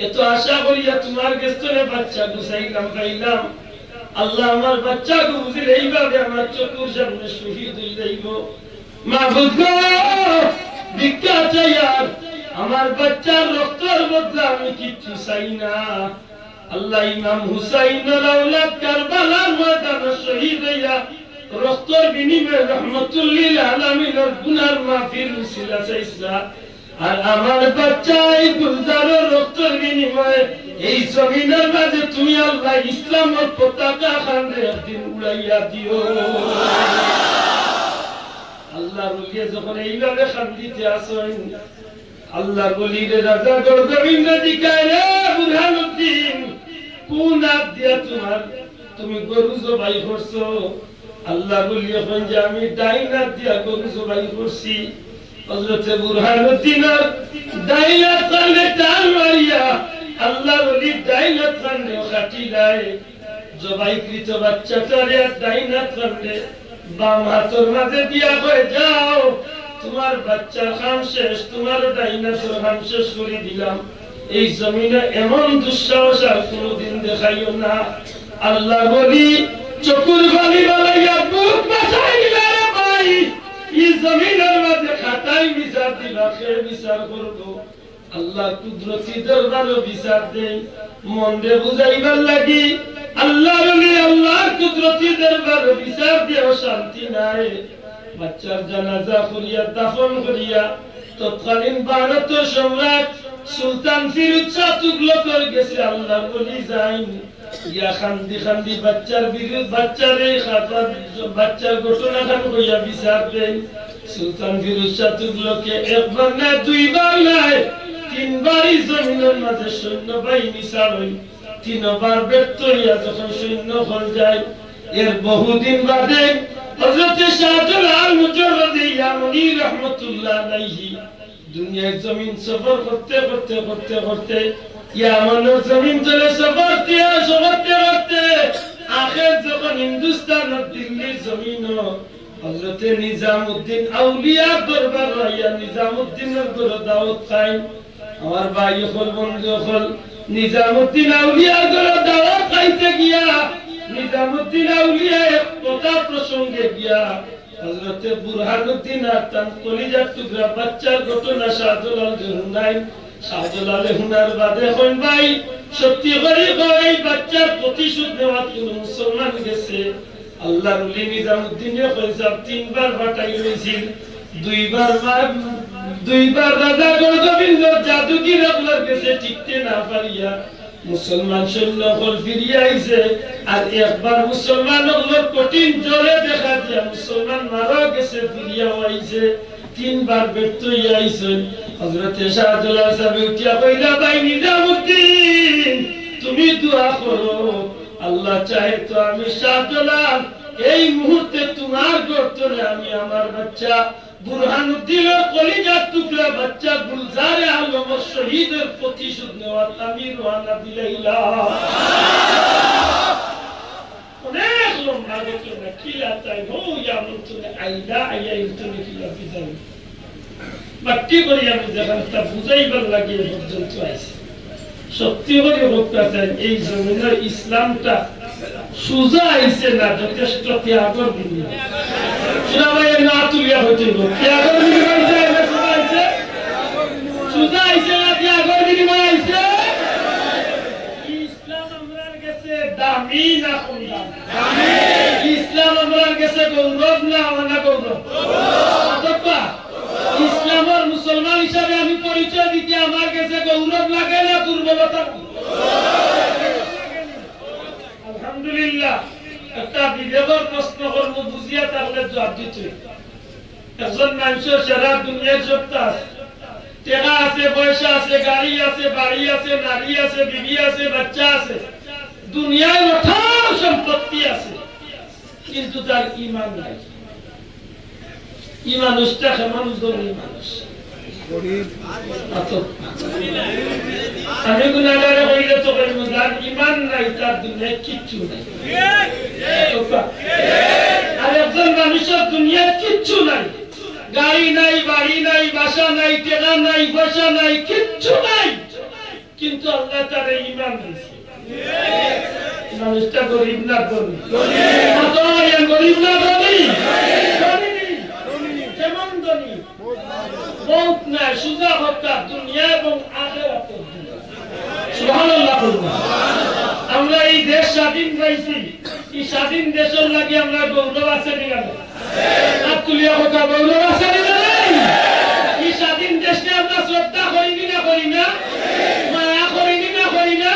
এত আশা করিয়া তুমার গেছ থনে বাচ্চা গুছাইলাম, পাইলাম। আল্লাহ, আমার বাচ্চাগু বুঝিলে এইভাবে আমার চকুর সামনে শহীদ অই যাইবো। মাবুদ গো, ভিক্ষা চাইয়ার, আমার বাচ্চার রক্তর বদলা আমি কিচ্ছু চাই না। আল্লাহ, ইমাম হুসাইনর আওলাদ কারবালার ময়দানো শহীদ অইয়া রক্তর বিনিময়ে রহমতুল্লিল আলামিনর গুনার মাফির উসিলা চাইছলা। আর আমার বাচ্চা এই গুলজারর রক্তর বিনিময়ে এই জমিনর মাঝে তুমি আল্লাহ ইসলামর পতাকা খানরে একদিন উড়াইয়া দিও। আল্লাহর ওলিয়ে যখন এইভাবে কান্দিতে আছইন, আল্লাহর ওলিরে রাজা গর্দবিন্দে জিকায়, রে বুরহানুদ্দিন, কোন আত দিয়া তুমার, তুমি গরু জবাই করছো? আল্লাহর ওলিয়ে কইন যে আমি ডাইন আত দিয়া গরু জবাই করছি। হযরতে বুরহানুদ্দিনর ডাইন আত খানরে টান মারিয়া আল্লাহর ওলির ডাইন আত খানরে কাটিলায়। জবাইকৃত বাচ্চাটারে আর ডাইন আত খানরে বাম আতর মাঝে দিয়া কয়, যাও, তুমার বাচ্চার কাম শেষ, তুমারও ডাইন আতর কাম শেষ করি দিলাম। এই জমিনো এমন দুঃসাহস আর কোনোদিন দেখাইও না। আল্লাহর ওলি চকুর পানি বালাইয়া বুক বাসাই দিলা, রে ভাই, এই জমিনর মাঝে খাটাই বিচার দিবা, কে বিচার করবো? আল্লাহর কুদরতি দরবারো বিচার দেইন। মনরে বুঝাইবার লাগি আল্লাহর ওলি আল্লাহর কুদরতি দরবারো বিচার দিয়াও শান্তি নাই। বাচ্চার জানাজা করিয়া, দাফন করিয়া, তৎকালীন ভারতর সম্রাট সুলতান ফিরোজ শাহ তুগলকর গেছে আল্লাহর ওলি যাইন। ইয়া কান্দি কান্দি বাচ্চার বিরু-, বাচ্চারে খাতা-, বাচ্চার ঘটনা খান কইয়া বিচার দেইন। সুলতান ফিরোজ শাহ তুগলকে একবার নায়, দুইবার নায়, তিনবারই জমিনর মাঝে সৈন্য বাহিনী ছাড়ইন। তিনবার ব্যর্থ অইয়া যখন সৈন্য হল যায়, এর বহুদিন বাদে হযরতে শাহজালাল মুজাররদে ইয়ামনি রহমতুল্লাহ আলাইহি দুনিয়ার জমিন সফর করতে, করতে, করতে, করতে, ইয়ামনর জমিন তলে সফর দিয়া, সফর করতে, করতে, আখের যখন হিন্দুস্তানর দিল্লির জমিনো হযরতে নিজামুদ্দিন আউলিয়ার দরবার আইয়া নিজামুদ্দিনর ঘরো দাওয়াত খাইন। আমার ভাই অকল, বন্ধু অকল, নিজামুদ্দিন আউলিয়ার ঘরো দাওয়াত খাইতে গিয়া নিজামুদ্দিন আউলিয়া এক কথা প্রসঙ্গে গিয়া হযরতে বুরহানুদ্দিন আর তান কলিজার টুকরা বাচ্চার ঘটনা শাহজালালরে হুনাইন। শাহজালালে হুনার বাদে কইন, ভাই, সত্যি করি কও, এই বাচ্চার প্রতিশোধ নেওয়াত কুনু মুসলমান গেছে? আল্লাহর ওলি নিজামুদ্দিনে কইন, সাব, তিনবার পাঠাইল অইছিল, দুইবার মা-, দুইবার রাজা গর্দবিন্দর জাদুগির অকলর গেছে টিকতে না পারিয়া মুসলমান সৈন্য অকল ফিরিয়া আইছে, আর একবার মুসলমান অকলর কঠিন জ্বরে দেখা দিয়া মুসলমান মারা গেছে, ফিরিয়াও আইছে, তিনবার ব্যর্থ অইয়া আইছইন। হযরতে শাহজালাল সাবে উঠিয়া কইলা, ভাই নিজামুদ্দিন, তুমি দোয়া করো, আল্লাহ চাহে তো আমি শাহজালাল এই মুহূর্তে তুমার ঘর তনে আমি আমার বাচ্চা বুরহানুদ্দিনর কলিজার টুকরা বাচ্চা গুলজারে আলমর শহীদর প্রতিশোধ নেওয়াত আমি রওয়ানা দিলাইলাম। অনেক লম্বা ঘটনা, কিলা তাই হো, ইয়ামন তনে আইলা, আইয়া ইন তনে কিলা বিদায়। বাট্টি করি আমি যেখান তা বুঝাইবার লাগি এ পর্যন্ত আইছি। সত্যি করি কইতাছেন, এই জমিনর ইসলামটা সুজা আইছে না, যথেষ্ট ত্যাগর বিনিময়ে। সুজা ভাই, না তুলিয়া হইতে হইব। ত্যাগর বিনিময়ে আইছে না সুজা আইছে? সুজা আইছে না ত্যাগর বিনিময়ে আইছে? ইসলাম আমরার গেছে দামি না কম দামি? ইসলাম আমরার গেছে গৌরব না অনা গৌরব? কতটা? ইসলামর মুসলমান হিসাবে আমি পরিচয় দিতে আমার গেছে গৌরব লাগে না দুর্বলতা? আলহামদুলিল্লাহ, একটা বিবেকর প্রশ্ন করবো, বুঝিয়া থাকলে জবাব দিতে। একজন মানুষর সারা দুনিয়ার সত্তা আছে, টেকা আছে, পয়সা আছে, গাড়ি আছে, বাড়ি আছে, নারী আছে, বিবি আছে, বাচ্চা আছে, দুনিয়ার অঢাল সম্পত্তি আছে, কিন্তু তার ইমান নাই। ই মানুষটা কেমন ধনী মানুষ? আতো। আমি গুনাহগারে কইলে তো কইমু, যার ইমান নাই, তার দুনিয়ায় কিচ্ছু নাই। আতো। আর একজন মানুষর দুনিয়ায় গাড়ি নাই, বাড়ি নাই, বাসা নাই, টেকা নাই, পয়সা নাই, কিচ্ছু নাই, কিন্তু আল্লায় তারে ইমান দিছে। মানুষটা গরিব না ধনী? কত বলেন, গরিব না ধনী? ধনী। কেমন ধনী? বহুত নাই, সুজা কথা, দুনিয়া এবং আখেরাতের জন্য। সুবহানাল্লাহ বলুন। আমরা এই দেশ স্বাধীন পাইছি, এই স্বাধীন দেশের লাগি আমরা গৌরব আছে নি না? হাত তুলিয়া কথা, গৌরব আছে নি না? এই স্বাধীন দেশকে আমরা শ্রদ্ধা করি নি না, করি না? মায়া করি নি না, করি না?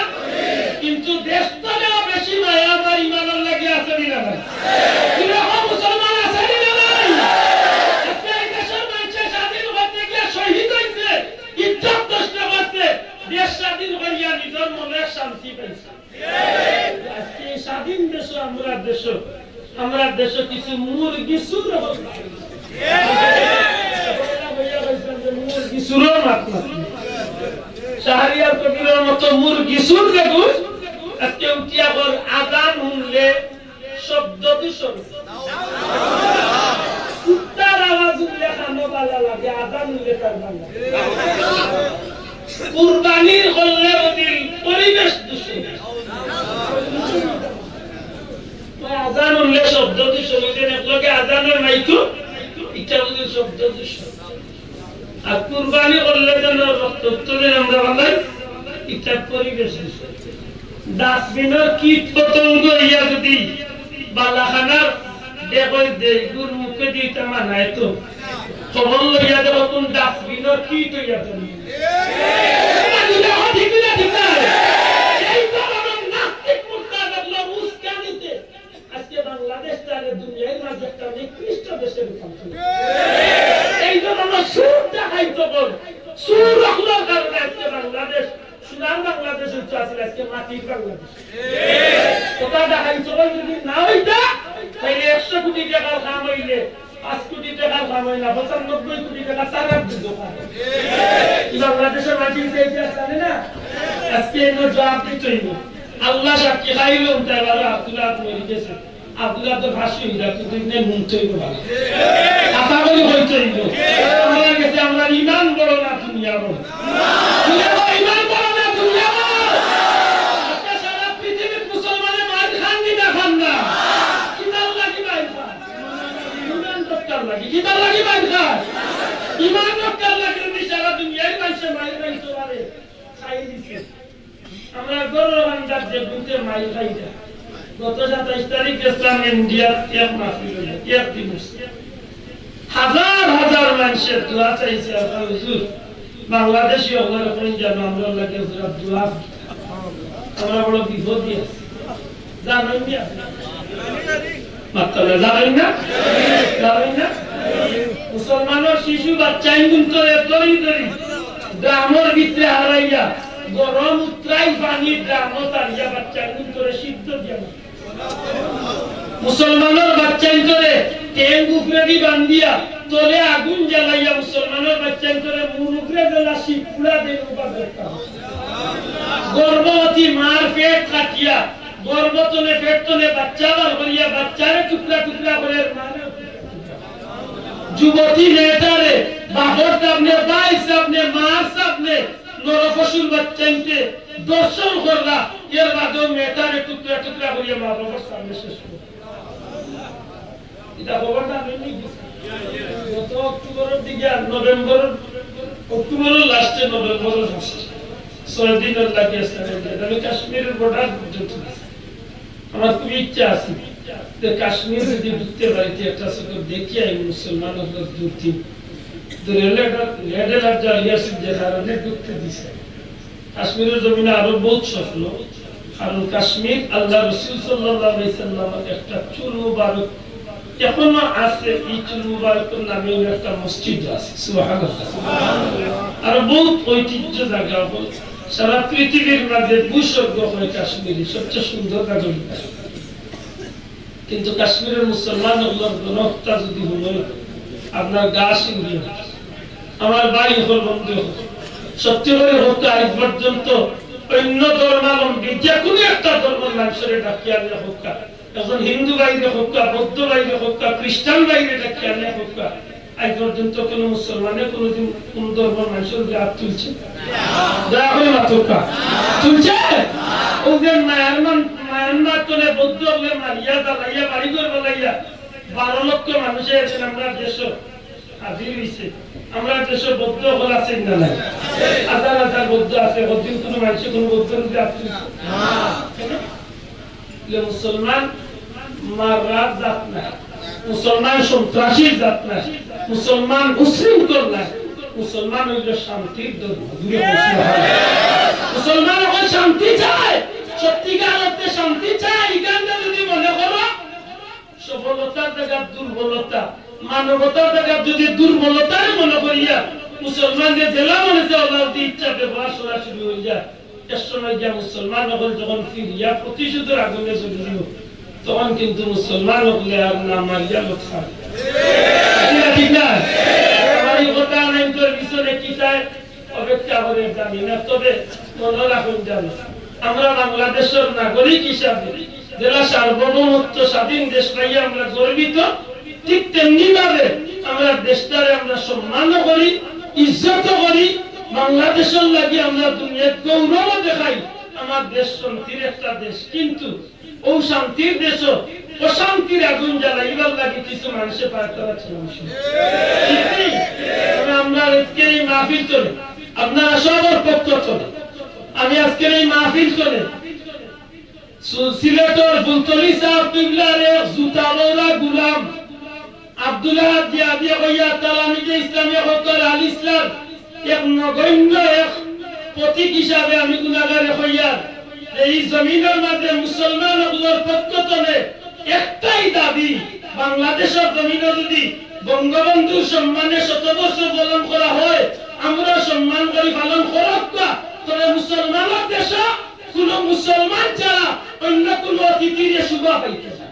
কিন্তু দেশ তো না বেশি মায়া আমার ইমানের লাগি আছে নি না? কিরকম মুসলমান আছে নি না? আজকে এই দেশের মানুষের স্বাধীন হতে গিয়ে শহীদ হইছে, ইজ্জত নষ্ট করছে, দেশ স্বাধীন করিয়া নিজের মনে শান্তি পাইছে। আজকে এই স্বাধীন দেশে, আমরা দেশে, আমরা দেশে কিছু মুরগি চুর হল। মুরগি চুরও মাত মাত। শাহরিয়ার কবিরের মতো মুরগি চুর দেখুন, আজকে উঠিয়া বল আজান শুনলে শব্দ দূষণ। কুত্তার আওয়াজ শুনলে কানো ভালা লাগে, আজান শুনলে তার ভালা লাগে। কুরবানির করলে বুঝিল পরিবেশ দূষণ। ওই আজান শুনলে শব্দ দূষণ, ওই যে একলগে আজানের মাইকো, ইটা বুঝিল শব্দ দূষণ। আর কুরবানি করলে যেন রক্ত উত্তোলন আমরা বানাই, ইটা পরিবেশ দূষণ। ডাস্টবিনের কীট পতঙ্গ ইয়া যদি বালাখানার বেগই দেয়, গুর মুখে দিয়ে ইটা মানায় তো। খবর লইয়া দেখো কোন ডাস্টবিনের কীট হইয়া জন্ম। ঠিক না, ঠিক না? এই ধরনের নাস্তিক মুরতাদ আপনার উস্কানিতে আজকে বাংলাদেশটারে দুনিয়ার মাঝে একটা নিকৃষ্ট দেশে রূপান্তর। এই ধরনের চুর ডাকাইত অকল, চুর অকলর কারণে আজকে বাংলাদেশ, সোনার বাংলাদেশ উঠতে আসলে আজকে মাটির বাংলাদেশ। কথা ডাকাইত অকল যদি না হইতা, তাইলে একশো কোটি টাকার কাম হইলে পাঁচ কোটি টাকার কাম হয় না, পঁচানব্বই কোটি টাকা তারা দিত পারে। এই বাংলাদেশের মাটির যে ইতিহাস জানে না, আজকে এগুলো জবাব দিতে হইব। আল্লাহ সাক্ষী খাইল, তাই বারো আব্দুল্লাহ মরে গেছে। আব্দুল্লাহ তো ফাঁসি হইল, কিন্তু ইবনে মুনতে হইব ভালো। আশা করি হইতে হইব। আমরা গেছে, আমরা ইমান বড় না দুনিয়া বড়। দুনিয়া বড়, ইমান বড় না দুনিয়া বড়। আজকে সারা পৃথিবীর মুসলমানে মার খান নি না খান না? কিতার লাগি মার খান? ইমান রক্ষার লাগি। কিতার লাগি মার খান? ইমান রক্ষার লাগি উনি সারা দুনিয়ার মানুষে মার খাইতে পারে। খাই দিছে। আমরা গরুর বান্দার যে গুতে মাই খাইরা। গত সাতাইশ তারিখ গেছিলাম ইন্ডিয়ার এক মাহফিল হইল, এক দিন হইছে। হাজার হাজার মানুষের দোয়া চাইছে, আপনার হুজুর, বাংলাদেশি অকলরে কইন যেন আমরার লাগি হুজুর দোয়া। আমরা বড় বিপদে আছি। জানইন না? মাতলা জানইন না? জানইন না? মুসলমানর শিশু বাচ্চাইনগুনতরে ধরি ধরি ড্রামর ভিতরে হারাইয়া গরম উতরাই পানি ড্রামো তারিয়া বাচ্চাইনগুনতরে সিদ্ধ দিয়া। মুসলমানর বাচ্চাইনতরে ঠেং উপরেদি বান্ধিয়া তলে আগুন জ্বালাইয়া মুসলমানর বাচ্চাইনতরে মুন উপরে জ্বালা শিবপুড়া দেন উপাস করতাম। গর্ভবতী মার পেট কাটিয়া গর্ভ তনে, পেট তনে বাচ্চা বার করিয়া বাচ্চারে টুকরা টুকরা করে মারে। যুবতী মেয়েটারে বাপর সামনে, ভাইর সামনে, মার সামনে নরপশুর বাচ্চাইন্তে দর্শন করলা, এর বাদেও মেয়েটারে টুকরা টুকরা করিয়া মা বাবার সামনে শেষ করলা। ইটা খবর না, আমি নি গেছি। গত অক্টোবরের দিকে আর নভেম্বরের, অক্টোবরের লাস্টে, নভেম্বরের ফার্স্টে, ছয় দিন আর লাগে আছে। আমি কাশ্মীরের বর্ডার পর্যন্ত গেছি। আমার খুব ইচ্ছা আছে যে কাশ্মীর যদি ঢুকতে পারি, তো একটা চোখে দেখি আই মুসলমান অকলর দুর্দিন। তো রেল অ্যালার্ট, রেড অ্যালার্ট জারি আছে যে কারণে ঢুকতে দিছে। কাশ্মীরের জমিনে আরো বহুত স্বপ্ন, কারণ কাশ্মীর আল্লাহ রসুল সাল্লাল্লাহু আলাইহি সাল্লামের একটা চুল মুবারক এখনো আছে। এই চুল মুবারকের নামে একটা মসজিদ আছে, সুবহানাল্লাহ। আর বহুত ঐতিহ্য জায়গা, সারা পৃথিবীর মাঝে ভূস্বর্গ হয় কাশ্মীরি, সবচেয়ে সুন্দর জায়গা হলো কাশ্মীর। কিন্তু কাশ্মীরের মুসলমান অকলর গণহত্যা যদি হলো, আপনার গা শিউরি। আমার ভাই অকল, বন্ধু অকল, সত্যি করে হত্যা আজ পর্যন্ত অন্য ধর্মাবলম্বী যে কোনো একটা ধর্মের মানুষরে ডাকিয়া আনিয়া হত্যা, একজন হিন্দু ভাইরে হত্যা, বৌদ্ধ ভাইরে হত্যা, খ্রিস্টান ভাইরে ডাকিয়া আনিয়া হত্যা, আজ পর্যন্ত কোনো মুসলমানে কোনোদিন কোন ধর্মর মানুষর উপরে আত তুলছে? দয়া করে মাতুক্কা। তুলছে? অউ যে মায়ানমার, মায়ানমার তনে বৌদ্ধ অকলে মারিয়া, জ্বালাইয়া, বাড়িঘর ফালাইয়া বারো লক্ষ মানুষে একদিন আমরার দেশো হাজির অইছে। আমরার দেশো বৌদ্ধ অকল আছে না নাই? হাজার হাজার বৌদ্ধ আছে। কদিন কোনো মানুষে কোনো বৌদ্ধর উপরে আত তুলছে? কেন? যে মুসলমান মারার জাত না, মুসলমান সন্ত্রাসীর জাত না, মুসলমান উশৃঙ্খল না, মুসলমান অইল শান্তির ধর্ম। জুরে কও সুবহানাল্লাহ। মুসলমান অখন শান্তি চায়, সত্যিকার অর্থে শান্তি চায়। ইখানরে যদি মনে করো সফলতার জাগাত দুর্বলতা, মানবতার জাগাত যদি দুর্বলতারে মনে করিয়া মুসলমানরে যেলা মনে চায় অলা অদি ইচ্ছা ব্যবহার সরাসরি অই যায়, এক সময় গিয়া মুসলমান অকল যখন ফিরিয়া প্রতিশোধর আগুনে জ্বলি দিবো, তখন কিন্তু মুসলমান অকলে আর না মারিয়া লোকসান। ঠিক না, ঠিক না? আমার ই কথা নাই তোর পিছনে কি চায়, অপেক্ষা করে জানি না। তবে মনে রাখুন জানো, আমরা বাংলাদেশর নাগরিক হিসাবে যেলা সার্বভৌমত্ব স্বাধীন দেশ পাইয়া আমরা গর্বিত, ঠিক তেমনি ভাবে আমরা দেশটারে আমরা সম্মান করি, ইজ্জত করি। বাংলাদেশর লাগি আমরা দুনিয়াত গৌরব দেখাই, আমার দেশ শান্তির একটা দেশ, কিন্তু অউ শান্তির দেশো অশান্তির আগুন জ্বালাইবার লাগি কিছু মানুষে পায়তারা চালাইছে। ঠিক নি? তবে আমরা আজকের এই মাহফিল তনে, আপনারা সবার পক্ষ তনে, আমি আজকের এই মাহফিল তনে সু-, সিলেটর ফুলতলি ছাব কিবলার এক জুতা বওরা গুলাম আব্দুল আহাদ জিহাদিয়ে কইয়ার, তালমিজে ইসলামিয়ে কওয়ার, আল ইসলাম এক নগণ্য এক প্রতীক হিসাবে আমি গুনাগারে কইয়ার যে ই জমিনর মাঝে মুসলমান অকলর পক্ষ তনে একটাই দাবি, বাংলাদেশর জমিনো যদি বঙ্গবন্ধুর সম্মানে শতবর্ষ পালন করা হয়, আমরা সম্মান করি পালন করউক্কা, তবে মুসলমানর দেশো কোনো মুসলমান ছাড়া অন্য কোনো অতিথিরে শোভা পাইতো না।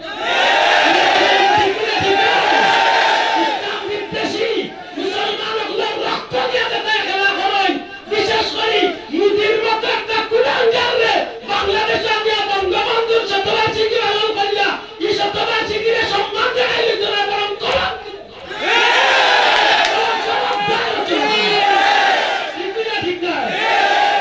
ইসলাম বিদ্বেষী মুসলমান অকলর রক্ত দিয়া যেতা খেলা করইন, বিশেষ করি মোদির মতো একটা কুলাঙ্গাররে বাংলাদেশো আনিয়া বঙ্গবন্ধুর শতবার্ষিকী পালন করিয়া ই শতবার্ষিকীরে সম্মান জানাইলে তোরা বরং কলঙ্কিত। ঠিক না, ঠিক না?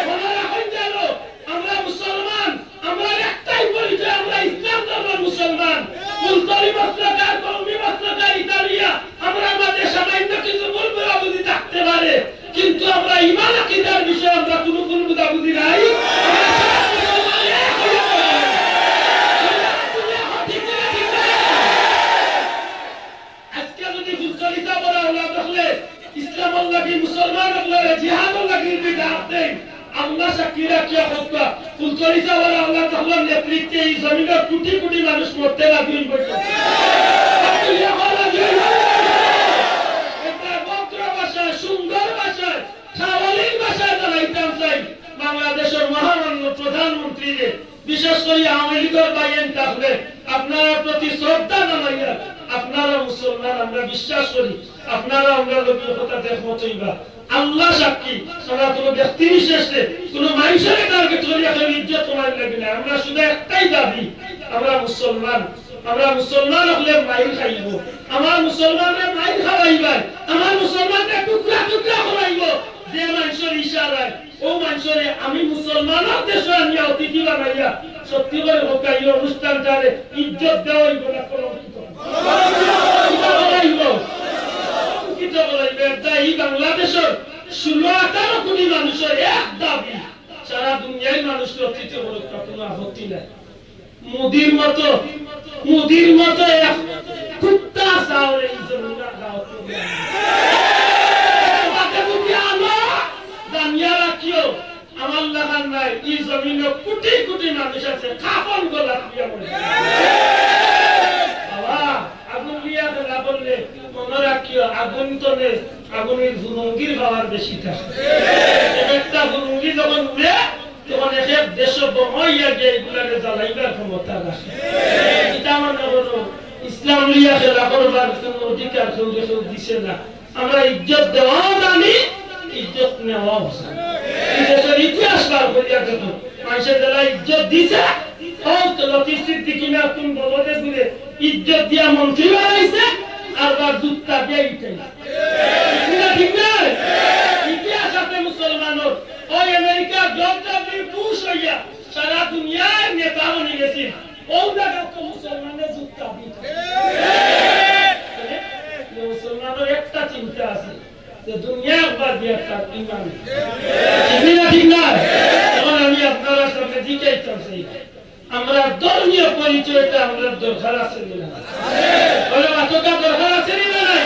মনে রাখইন জানো, আমরা মুসলমান, আমরার একটাই পরিচয়, আমরা ইসলাম ধর্মর মুসলমান। ফুলতলি মাদ্রাসার, কওমি মাদ্রাসার ইতালিয়া, আমরার মাঝে সামান্য কিছু ভুল বুঝাবুঝি থাকতে পারে, কিন্তু আমরা ইমান আকিদার বিষয়ে আমরা কোনো ভুল বুঝাবুঝি নাই। আমরা সব মুসলমান এক হইয়া কথা বলি। ঠিক না, ঠিক না? আজকে যদি ফুলতলি ছাবর আওলাদ অকলে ইসলামর লাগি, মুসলমান অকলরে জিহাদর লাগি যদি ডাক দেইন, আল্লাহ সাক্ষী রাখিয়া কওক্কা, ফুলতলি ছাবর আওলাদ অকলর নেতৃত্বে ই জমিনর কোটি কোটি মানুষ মরতে রাজি অইবো। একটা ভদ্র ভাষায়, সুন্দর ভাষায়, সাবলীল ভাষায় জানাইতাম চাই, বাংলাদেশর মহামান্য প্রধানমন্ত্রীরে, বিশেষ করি আওয়ামী লীগর ভাইয়াইন থাকলে আপনারার প্রতি শ্রদ্ধা জানাইয়া, আপনারা মুসলমান, আমরা বিশ্বাস করি আপনারা আমরার লগে কথাত একমত অইবা। আল্লাহ সাক্ষী, আমরা কোনো ব্যক্তি বিশেষরে, কোনো মানুষরে টার্গেট করিয়া কেউর ইজ্জত কমাইবার লাগি না। আমরা শুধু একটাই দাবি, আমরা মুসলমান, আমরা মুসলমান অকলে মাইর খাইবো, আমার মুসলমানরে মাইর খাওয়াইবায়, আমার মুসলমানরে টুকরা টুকরা করাইবো, যে মানুষর ইশারায় অউ মানুষরে আমি মুসলমানর দেশো আনিয়া অতিথি বানাইয়া, সত্যি করি কওক্কা, ই অনুষ্ঠানটারে ইজ্জত দেওয়া অইবো না কলঙ্কিত? কলঙ্কিত করা অইবো। কলঙ্কিত করা অইবো। এটা ই বাংলাদেশর ষোলো আঠারো কোটি মানুষর এক দাবি, সারা দুনিয়ার মানুষরে অতিথি করউক্কা, কোনো আপত্তি নাই। মোদির মতো, মোদির মতো এক কুত্তা চাওরে ই জমিনো দাওয়াত করি। বাদে যদি আনো, জানিয়া রাখিও, আমার লাখান নাই, ই জমিনো কোটি কোটি মানুষ আছে, কাফন গলাত দিয়া মরবো। বাবা, আগুন দিয়া খেলা করলে মনে রাখিও, আগুন তনে আগুনর ফুরুঙ্গির পাওয়ার বেশি থাকে। এক একটা ফুরুঙ্গি যখন উড়ে, তখন এক এক দেশো বোমা অইয়া গিয়া ইগুলারে জ্বালাইবার ক্ষমতা রাখে। ইটা মনে করো, ইসলাম লইয়া খেলা করবার কোনো অধিকার কেউরে কেউ দিছে না। আমরা ইজ্জত দেওয়াও জানি, ইজ্জত নেওয়াও জানি। ই দেশর ইতিহাস বার করিয়া দেখো, মানুষে যেলা ইজ্জত দিছে, অউ তো লতিফ সিদ্দিকী না কোন বলদে ঘুরে ইজ্জত দিয়া মন্ত্রী বানাইছে, আর জুতা দিয়া ইটাই। ঠিক না, ঠিক না? ইতিহাস আছে মুসলমানর। ওই আমেরিকা জর্জ ডব্লিউ বুশ অইয়া সারা দুনিয়ার নেতা বনি গেছিল। ও জায়গা তো মুসলমানের জুতা দিত। মুসলমানর একটা চিন্তা আছে যে দুনিয়া একবার দিয়া তার ইমান। ঠিক না, ঠিক না? এখন আমি আপনারা সামনে জিজ্ঞাসা চাই, আমরা ধর্মীয় পরিচয়টা আমরা দরকার আছে নি না? বলে, "মাতকা দরকার আছে নি না নাই?"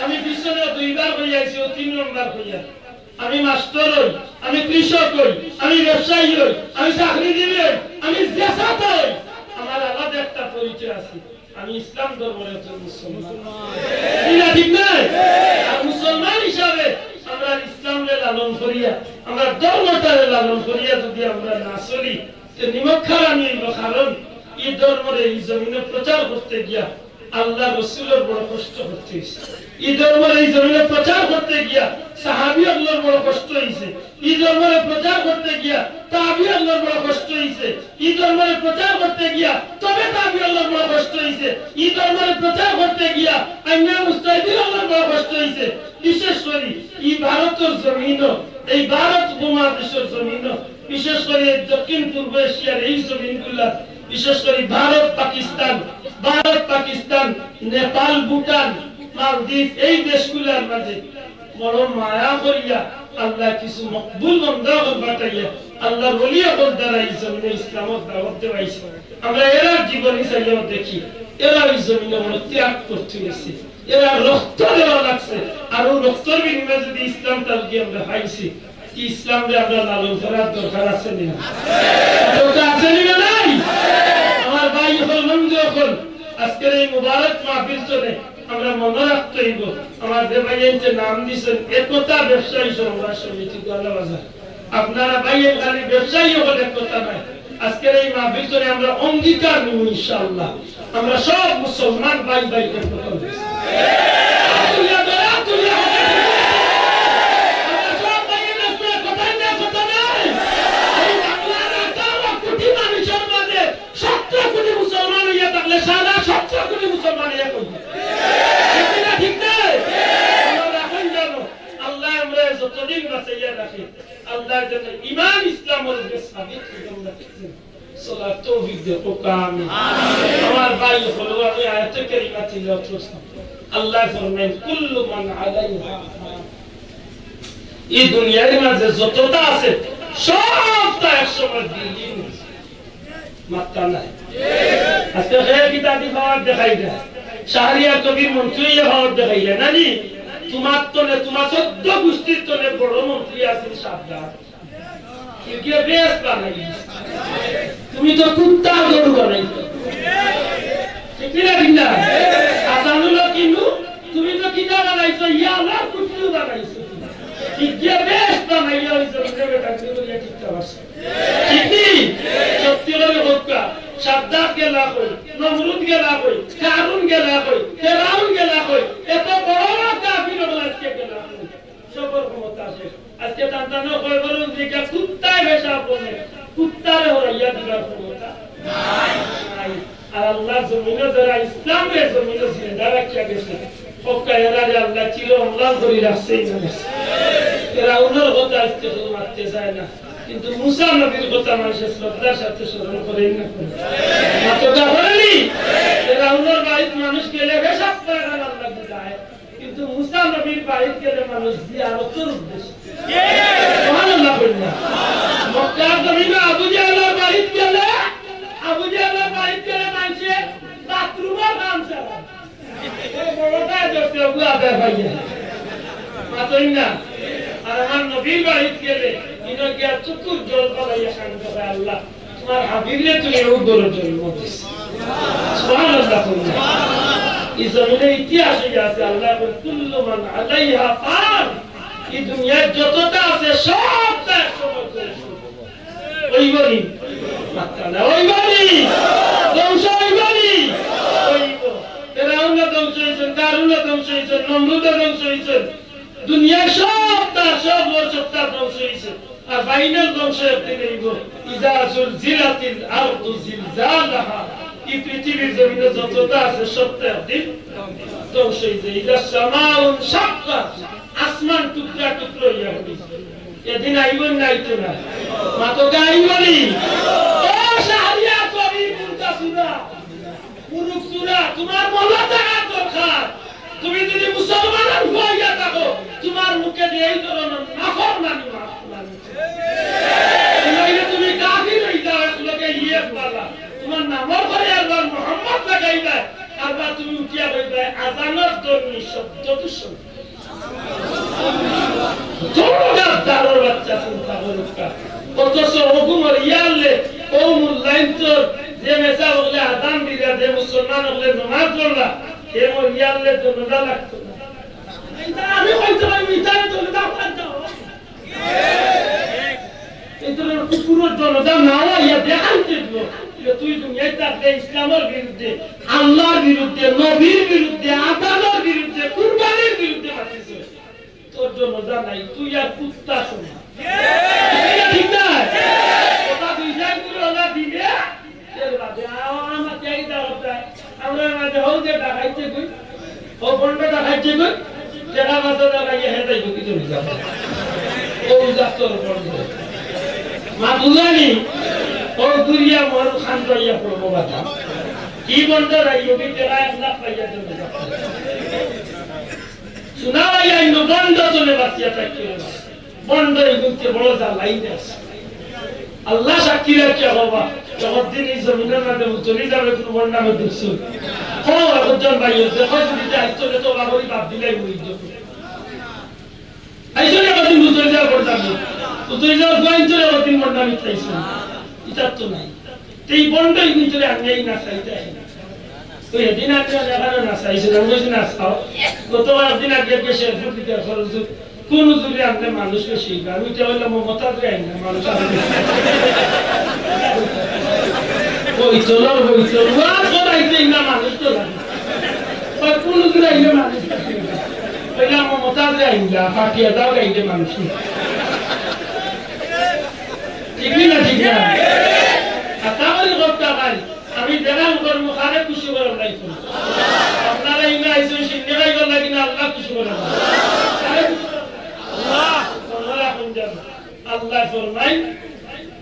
আমি পিছনে দুইবার কইয়া আইছি, ও তিন নম্বর কইয়া। আমি মাস্টার হই, আমি কৃষক হই, আমি ব্যবসায়ী হই, আমি চাকরিজীবী হই, আমি যেসাত হই, আমার আলাদা একটা পরিচয় আছে। আমি ইসলাম ধর্মের একজন মুসলমান। ঠিক না, ঠিক না? আর মুসলমান হিসাবে আমরা ইসলামরে লালন করিয়া, আমরা ধর্মটারে লালন করিয়া যদি আমরা না চলি, তে নিমক হারামি অইব। কারণ এই ধর্মরে এই জমিনে প্রচার করতে গিয়া আল্লাহ রসুলের বড় কষ্ট করতে হয়েছে। এই ধর্মরে এই জমিনে প্রচার করতে গিয়া সাহাবী অকলর বড় কষ্ট হয়েছে। এই ধর্মরে প্রচার করতে গিয়া তাবি অকলর বড় কষ্ট হয়েছে। এই ধর্মরে প্রচার করতে গিয়া তবে তাবি অকলর বড় কষ্ট হয়েছে। এই ধর্মরে প্রচার করতে গিয়া আইম্মা মুজতাহিদিন অকলর বড় কষ্ট হয়েছে। বিশেষ করি এই ভারতর জমিন, এই ভারত উপমহাদেশর জমিন, বিশেষ করি এই দক্ষিণ পূর্ব এশিয়ার এই জমিনগুলা, বিশেষ করি ভারত পাকিস্তান, ভারত পাকিস্তান, নেপাল, ভুটান, মালদ্বীপ, এই দেশগুলার মাঝে বড় মায়া করিয়া আল্লাহ কিছু মকবুল বান্দা অকল পাঠাইয়া আল্লাহর ওলি অকল দ্বারা এই জমিনে ইসলামর দাওয়াত দেওয়াইছে। আমরা এরার জীবনী চাইলেও দেখি, এরা ওই জমিনে বড় ত্যাগ করতে গেছে, এরা রক্ত দেওয়া লাগছে। আর ওই রক্তর বিনিময়ে যদি ইসলাম তালকি আমরা পাইছি, এই ইসলামরে আমরা লালন করার দরকার আছে নি না? দরকার আছে নি না নাই? আমার ভাই অকল, বন্ধু অকল, আজকের এই মুবারক মাহফিল চলে আমরা মনে রাখতে হইব, আমার যে ভাই এই যে নাম দিছেন, একতা ব্যবসায়ী সমবায় সমিতি গোয়ালাবাজার, আপনারা ভাই এই খালি ব্যবসায়ী অকল একতা নাই, আজকের এই মাহফিল চলে আমরা অঙ্গীকার নিব ইনশাআল্লাহ। আমরা সব মুসলমান ভাই ভাই একতা হইব। তুলিয়া ধরে, তুলিয়া ধরে। আমরা সব ভাই একতা, কথা না, কথা নাই। এই বাংলার আঠারো কোটি মানুষের মাঝে সতেরো কোটি মুসলমান হইয়া থাকলে সারা সতেরো কোটি মুসলমান হইয়া কইবে। ঠিক না, ঠিক না? আমরা এখন জানো, আল্লাহ আমরা যতদিন বাঁচাইয়া রাখে, আল্লাহর জন্য ইমান ইসলামর উপরে সাবিত কদম রাখতে চলার তৌফিক দেও, কউক্কা আমিন। আমার ভাই অকল, আমি আয়াতে কারিমা তিলাওয়াত করতাম। আল্লাহ ফরমায়, "কুল্লু মান আলাইহা ফান।" এই দুনিয়ার মাঝে যততা আছে, সবতা এক সময় বিলীন অইছে। মাত্তা নাই। আজকে হে কিতাবি পাওয়ার দেখাই দেয়। শাহরিয়ার কবির মন্ত্রী হইয়া পাওয়ার দেখাই দেয়। নানি, তোমার তলে, তোমার চোদ্দ গোষ্ঠীর তলে বড় মন্ত্রী আছেন সাবধান। কেউ কেউ বেশ বানাই। তুমি তো কুত্তা গরু বানাইছো। ঠিক না, ঠিক না? আসানুল হক ইনু, তুমি তো কিতা বানাইছো? ইয়া আল্লাহ, কুত্তু বানাইছো। ঠিক যে বেশ বানাইয়া হইছে, বুঝলে বেটা, তুমি বলিয়া ঠিক তো আছে। ঠিক নি? সত্যি করে কউক্কা, সাদ্দাদ গেলা কই, নমরুদ গেলা কই, কারুন গেলা কই, ফেরাউন গেলা কই, এত বড় বড় কাফির অকল আজকে গেলা কই। সবর ক্ষমতা আছে। আজকে তান্তানো কয় বলুন যে এটা কুত্তায় পেশাব বলে, কুত্তারে হরাইয়া দিবার ক্ষমতা নাই। আর আল্লাহর জমিনে যারা ইসলামরে জমিনে জিন্দা রাখিয়া গেছে, কউক্কা এরারে আল্লাহ চির অম্লান করি রাখছে এই জমিনে। ফেরাউনর কথা আজকে কেউ মাততে চায় না, কিন্তু মুসা নবীর কথা মানুষে শ্রদ্ধার সাথে স্মরণ করে না। মাততা করেনি? ফেরাউনর বাড়িত মানুষ গেলে পেশাব করে না, আল্লাহ বুঝায়। কিন্তু মুসা নবীর বাড়িত গেলে মানুষ জিয়ারতর উদ্দেশ্যে। সুবহানাল্লাহ কইন না। মক্কার জমিনে আবু জেহেলর বাড়িত গেলে, আবু জেহেলর বাড়িত গেলে মানুষে বাথরুমর কাম চালায়। ওই বড়টায় ধরছে, ওগু আদায় পাইয়া। মাতইন না। আর আমার নবীর বাড়িত গেলে, ইনো গিয়া চকুর জল ফালাইয়া কান্দে, "আল্লাহ, তোমার হাবিবরে তুমি এত বড় জন্ম দিছো।" সুবহানাল্লাহ কইন না। এই জমিনে ইতিহাস হইয়া আছে, আল্লাহ বলে, "কুল্লু মান আলাইহা ফান।" এই দুনিয়ার যততা আছে, সবতা এক সময় ধ্বংস অইবো। অইবো নি? মাততা না, অইবো নি? ধ্বংস অইবো নি? অইবো। ফেরাউন ধ্বংস অইছইন, কারুন ধ্বংস অইছইন, নমরুদ ধ্বংস অইছইন। দুনিয়ার সবতা, সব সত্তা ধ্বংস অইছে। আর final ধ্বংস একদিন অইবো। ইজা জুলজিলাতিল আরদু জিলজালাহা। ই পৃথিবীর জমিনো যততা আছে সবতা একদিন ধ্বংস অইযায়। ইযা সামাউন শাক্কাত, আসমান টুকরা টুকরা অইয়া পড়িবো। এদিন আইবো না আইতো না? মাতোকা আইবো নি? ও শাহরিয়ার করিম মুন্তাসুরা, মুরুকসুরা, তুমার মনো থাকার দরকার। তুমি যদি মুসলমানর পুয়া অইয়া থাকো, তুমার মুখে দিয়া এই ধরনর নাফরমানি মাফ নাই। নাইলে তুমি কাফির অইযাও, এক লগে ইয়ে পালা। তুমার নামর পরে আরবার মোহাম্মদ লাগাইবায়, আরবার তুমি উঠিয়া কইবায়, আজানর ধ্বনি শব্দ দূষণ। তোমরা দারুর বাচ্চা চিন্তা করুক্কা। অথচ হুকুমর ইয়াল্লে, ও মূল্যায়ন তোর, যে মেসা হকলে আজান দিলা, যে মুসলমান হকলে নমাজ পড়লা, এ মোর ইয়াল্লে তো রোজা লাগতো না। এটা আমি কইতে পারি, এটা আমি তোর দাম পাইতাম। এই তোর কুকুরের জনতা না হইয়া দেখাইতে দিল। যে তুই দুনিয়ায় থাকতে ইসলামের বিরুদ্ধে, আল্লাহর বিরুদ্ধে, নবীর বিরুদ্ধে, আজানর বিরুদ্ধে, কুরবানির বিরুদ্ধে মাতিস। তোর জনতা নাই, তুই আর কুত্তা সমান। ঠিক না? কথা দুই লাইন করে ওলা দিলে, এর বাদে আ-, আমার চাহিদা হতা। আমরা মাঝে হউ যে ডাকাইতে কই, ও বন্ড ডাকাইতে কই, টেকা পাঁচ হাজার লাগে, হে তাই বুকি চলে যাবে। ও যা তোর বন্ড। মা বুঝানি, ও দুরিয়া মন খান পাইয়া পড়বো বাধা। কি বন্ড রাই, ওকে টেকা এক লাখ পাইয়া চলে যাবে। শোনা ভাই, আইন বন্ড চলে বাঁচিয়া থাকতে হবে। বন্ড এগুনতে বড় জ্বালাই দেশ। আল্লাহ সাক্ষী রাখিয়া বাবা, যতদিন এই জমিনের মাঝে চলে যাবে, কোনো বন্ড আমি দেখছি। হো, একজন ভাই, দেখো যদি যাই, চলে তো বাবুরি বাদ দিলাই মরি যাবে। এই জন্য একদিন উতরে যাওয়া পড়ে যাবে। উতরে যাওয়া পয়েন্ট চলে একদিন বন্ড আমি চাইছি। ইতার তো নাই। তো এই বন্ড এগুনতে আমি এই না চাইতে আই না। তো এদিন আপনি এখানে না চাইছেন, আমি বলছি না চাও। গত একদিন আগে বেশি একজন দিতে খরচ কোন জুড়ে আপনি মানুষ বেশি না। আমি তো হইলাম মমতাজ রে আইন না, মানুষ আমি। ওই চলো, ওই চলো, ওয়া করাইতে না মানুষ তো লাগে। ওই কোন জুড়ে আইলে মানুষ বেশি না। হইলাম মমতাজ রে আইন না, ফাটিয়া দাও গাইতে মানুষ। ঠিক না, ঠিক না? আর তাহলে করতে পারি। আমি যেখান করমু, কারে খুশি করার লাগি করমু। আপনারা ইমা আইছেন, সিন্নি খাইবার লাগি না, আল্লাহ খুশি করার লাগি। কারে খুশি করার লাগি? আল্লাহ। আপনারা এখন যান। আল্লাহ ফরমায়,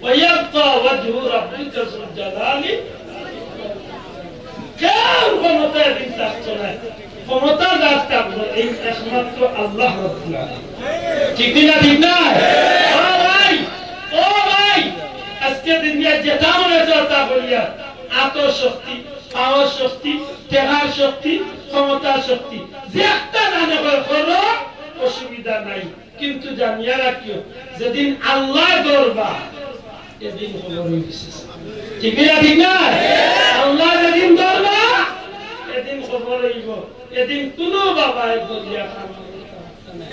"ওয়ায়াবকা ওয়াজহু রাব্বিকা যুল জালালি।" কেউ ক্ষমতায় দিন থাকতো না। ক্ষমতা যার থাকবো, এই একমাত্র আল্লাহ রাব্বুল আলামিন। ঠিক কি না, ঠিক না? ও ভাই, ও ভাই, আজকে দুনিয়া যেটা মনে চায় তা বলিয়া, এত শক্তি, পাওয়ার শক্তি, টেকার শক্তি, ক্ষমতার শক্তি, যে একটা জানে হয় করো, অসুবিধা নাই। কিন্তু জানিয়া রাখিও, যেদিন আল্লাহ ধরবা, এদিন খবর অইবো। ঠিক না, ঠিক না? আল্লাহ যেদিন ধরবা, এদিন খবর অইবো। এদিন কোনো বাবায় বলিয়া কাম করতো না।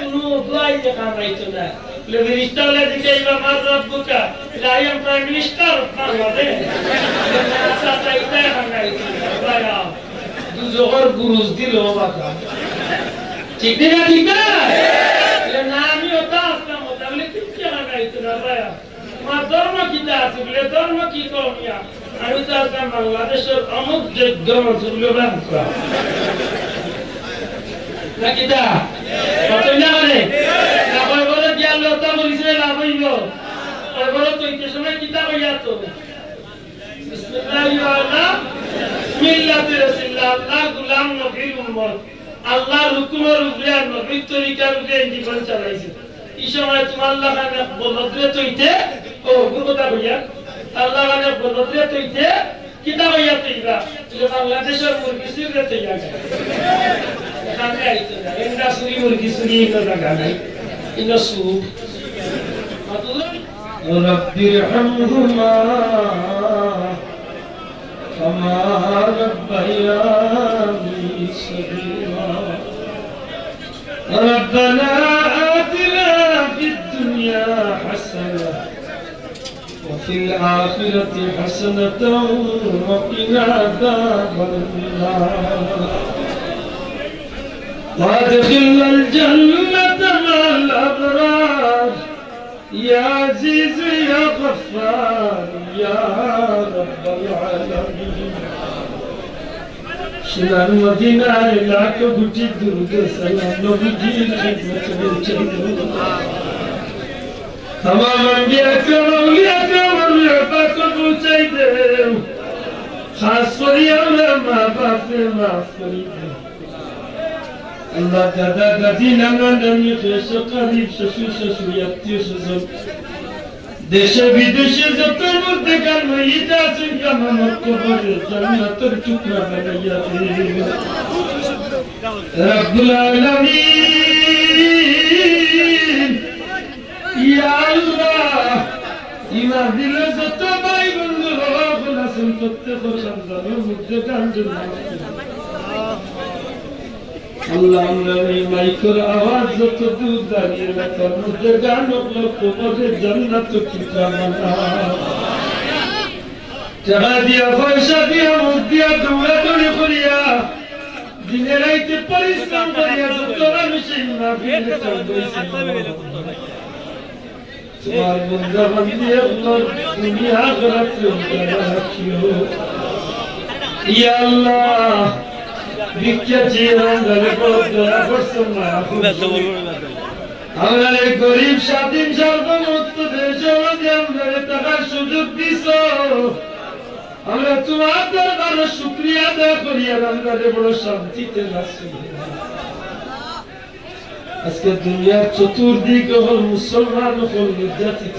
কোনো দোয়াই যে কাম আইতো না। বলে, ফিরিস্তা বলে দিতে, "ইবা মার রব্বুকা?" বলে, "I am Prime Minister of Bangladesh।" বলে, "আচ্ছা, আচ্ছা, ইতায় কাম আইতো না।" ভাই, আও। দুজখর গুরুজ দিল বাবা। ঠিক না, ঠিক না? বলে, "না, আমি ওটা আসলাম, ওটা।" বলে, "কিচ্ছু কাম আইতো না, ভাই, আও।" তোমার ধর্ম কিতা আছে? বলে, "ধর্ম কি কও মিয়া? আমি তো আজকে বাংলাদেশের অমুক যোগ্য মজুর লোক আনতাম।" না কিতা? কতই না মানে? না কয় বলে গিয়া লতা বলিছে লাভ অইল। কয় বলে তুই কি সময় কিতা কইয়া তো? বিসমিল্লাহি ওয়া আলা মিল্লাতি রাসূলিল্লাহ। আল্লাহ গোলাম নবীর উম্মত। আল্লাহর হুকুমের উপরে আর নবীর তরিকার উপরে এই জীবন চালাইছে। এই সময় তোমার লাখান এক বলদরে তইতে, ও, হুকুর কথা কইয়া, তার লাখান এক বলদরে তইতে, কিতা কইয়া তইবা? যে বাংলাদেশের মুরগি চুররে তইয়া গেল। এখানে আইতো না। এন্ডা চুরি মুরগি চুরি ইনো জাগা নাই। ইনো সুখ। رب ارحمهما كما ربياني صغيرا. ربنا آتنا في الدنيا حسنة وفي الآخرة حسنة وقنا عذاب النار. وأدخلنا الجنة مع الأبرار. يا عزيز يا غفار يا رب সোনার মদিনায় লাখ কোটি দুরূদ সালাম নবীজির খিদমতে পৌঁছাই দেও। তামাম আম্বিয়া কেরাম, আউলিয়া কেরাম, আউলিয়া পাক পৌঁছাই দেও। খাস করি আমরা মা বাপরে মাফ করি দেও। আল্লাহ, দাদা দাদি, নানা নানি, খাস করিব শ্বশুর শাশুড়ি, আত্মীয় স্বজন, দেশে বিদেশে যত মুর্দেগান মইয়িত আছইন, তামামর কবরে জান্নাতর টুকরা বানাইয়া দেও। রব্বুল আলামিন, ইয়া আল্লাহ, ই মাহফিলো যত ভাই বন্ধু হকল আছইন, প্রত্যেকর খান্দানর মুর্দেগান জান্নাত। আল্লাহ, আমরার এই মাইকর আওয়াজ যত দূর যায়, এলাকার মুর্দেগান অকলর কবরে জান্নাতর টুকরা বানাও। টেকা দিয়া, পয়সা দিয়া, মুখ দিয়া, দৌড়াদৌড়ি করিয়া, দিনে রাইতে পরিশ্রম করিয়া যত মানুষ এই মাহফিলে কান্দাইছে, তুমার বান্দা বান্দি অকলর দুনিয়া আখিরাতরে উজালা রাখিও। ইয়া আল্লাহ, ভিক্ষা চেয়ে আমরারে বড় দয়া করছো, মায়া করছো। আমরারে গরিব স্বাধীন সার্বভৌমত্ব দেশর মাঝে আমরারে থাকার সুযোগ দিছো। আমরা তুমার দরবারে শুকরিয়া আদায় করি, আর আমরারে বড় শান্তিতে রাখছো। আজকে দুনিয়ার চতুর্দিক অকল মুসলমান অকল নির্যাতিত।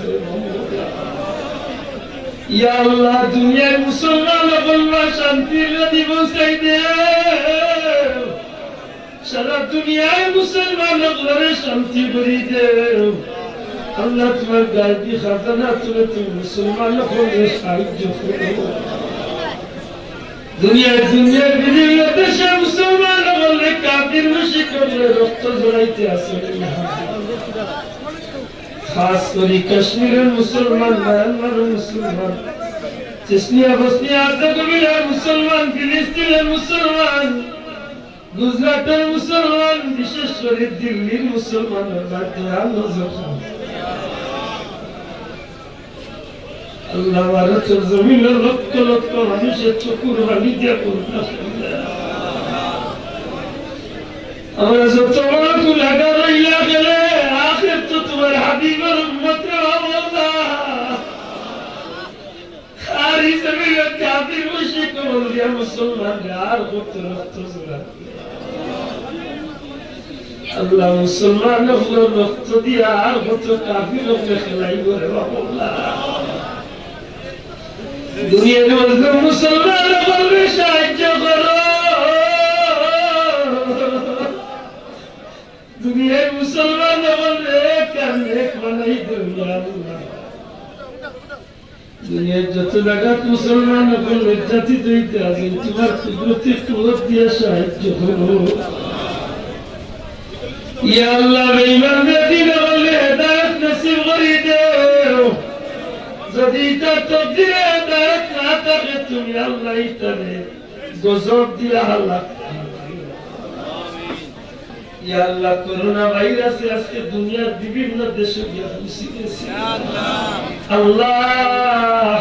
ইয়া আল্লাহ, দুনিয়ার মুসলমান অকলরে শান্তির নদী বসাই দেও। সারা দুনিয়ার মুসলমান অকলরে শান্তি করি দেও। আল্লাহ, তুমার গায়বী খাজানা থনে তুমি মুসলমান অকলরে সাহায্য করো। দুনিয়ার, দুনিয়ার বিভিন্ন দেশে মুসলমান অকলরে কাফির মুশরিক অকলে রক্ত ঝরাইতে আছে। খাস করি কাশ্মীরর মুসলমান, মায়ানমারর মুসলমান, চেচনিয়া, বসনিয়া, হার্জেগোভিনার মুসলমান, ফিলিস্তিনর মুসলমান, গুজরাটর মুসলমান, বিশেষ করি দিল্লির মুসলমানর বাদে আলো যখন আল্লাহ, ভারতর জমিনো লক্ষ লক্ষ মানুষর চকুর পানি দিয়া করুণা করলা। আমরা যত বড় গুনাগার অইলা গেলে, আখের তো তুমার হাবিবর উম্মত রে বাবা। আর এই জমিনো কাফির মুশরিক অকল দিয়া মুসলমানরে আর কত রক্ত ঝরাইতে। আল্লাহ, মুসলমান অকলর রক্ত দিয়া আর কত কাফির অকলে খেলাইবো রে বাবা। দুনিয়ার মজলুম মুসলমান অকলরে সাহায্য করো। দুনিয়ার মুসলমান অকলরে কান এক বানাই দেও, ইয়া আল্লাহ। দুনিয়ার যত জাগাত মুসলমান অকল নির্যাতিত অইতে আছইন, তুমার কুদরতি কুওয়াত দিয়া সাহায্য করো। ইয়া আল্লাহ, বেঈমান বেদিন অকলরে হেদায়েত নসিব করি দেও। যদি ইতার তকদিরে হেদায়েত না থাকে, তুমি আল্লাহ ইতারে গজব দিয়া হালাক। ইয়া আল্লাহ, করোনা ভাইরাসে আজকে দুনিয়ার বিভিন্ন দেশো গিয়া পৌঁছি গেছে। আল্লাহ,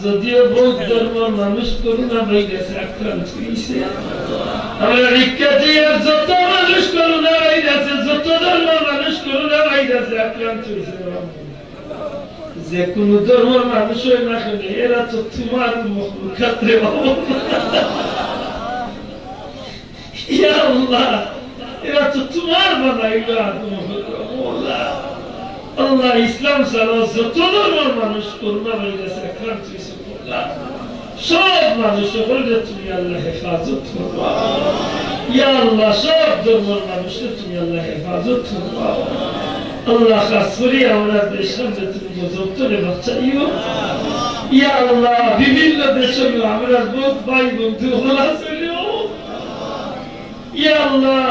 যদিও বৌদ্ধ ধর্মর মানুষ করোনা ভাইরাসে আক্রান্ত অইছে, আমরা ভিক্ষা চাই আর যত মানুষ করোনা ভাইরাসে, যত ধর্মর মানুষ করোনা ভাইরাসে আক্রান্ত অইছে, যে কুনু ধর্মর মানুষ অউক না কেনে, এরা তো তুমার মখলুকাত রে বাবা। ইয়া আল্লাহ, এরা তো তুমার বানাইলা, আদম হইল, আল্লাহ। আল্লাহ, ইসলাম ছাড়া যত ধর্মর মানুষ করোনা ভাইরাসে আক্রান্ত অইছে, আল্লাহ, সব মানুষ অকলরে তুমি আল্লাহ হেফাজত করবা। ইয়া আল্লাহ, সব ধর্মর মানুষরে তুমি আল্লাহ হেফাজত করবা। আল্লাহ, খাস করি আমরার দেশরে তুমি গজব থনে বাঁচাইও। ইয়া আল্লাহ, বিভিন্ন দেশো আমরার বউত ভাই বন্ধু অকল আছে রে। ইয়া আল্লাহ,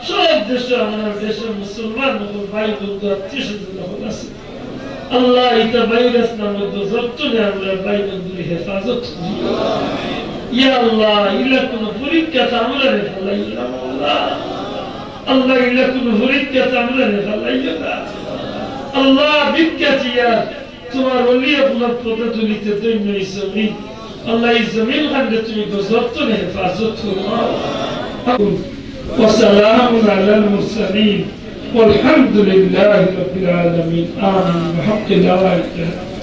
সব দেশো আমরার দেশর মুসলমান অকল ভাই বন্ধু আত্মীয় স্বজন অকল আছে। আল্লাহ, ইতা ভাইরাস নামক গজব থনে আমরার ভাই বন্ধুর হেফাজত করিও। ইয়া আল্লাহ, ইলা কুনু পরীক্ষাত আমরারে ফালাইও না আল্লাহ। আল্লাহ, ইলা কুনু পরীক্ষাত আমরারে ফালাইও না। আল্লাহ, ভিক্ষা চাইয়ার তুমার ওলি অকলর পদধূলিতে ধন্য অইছি আমি। আল্লাহ, এই জমিন খানরে তুমি গজব তনে হেফাজত করো। وسلام على المرسلين والحمد لله رب العالمين. آمين. بحق لا إله إلا الله.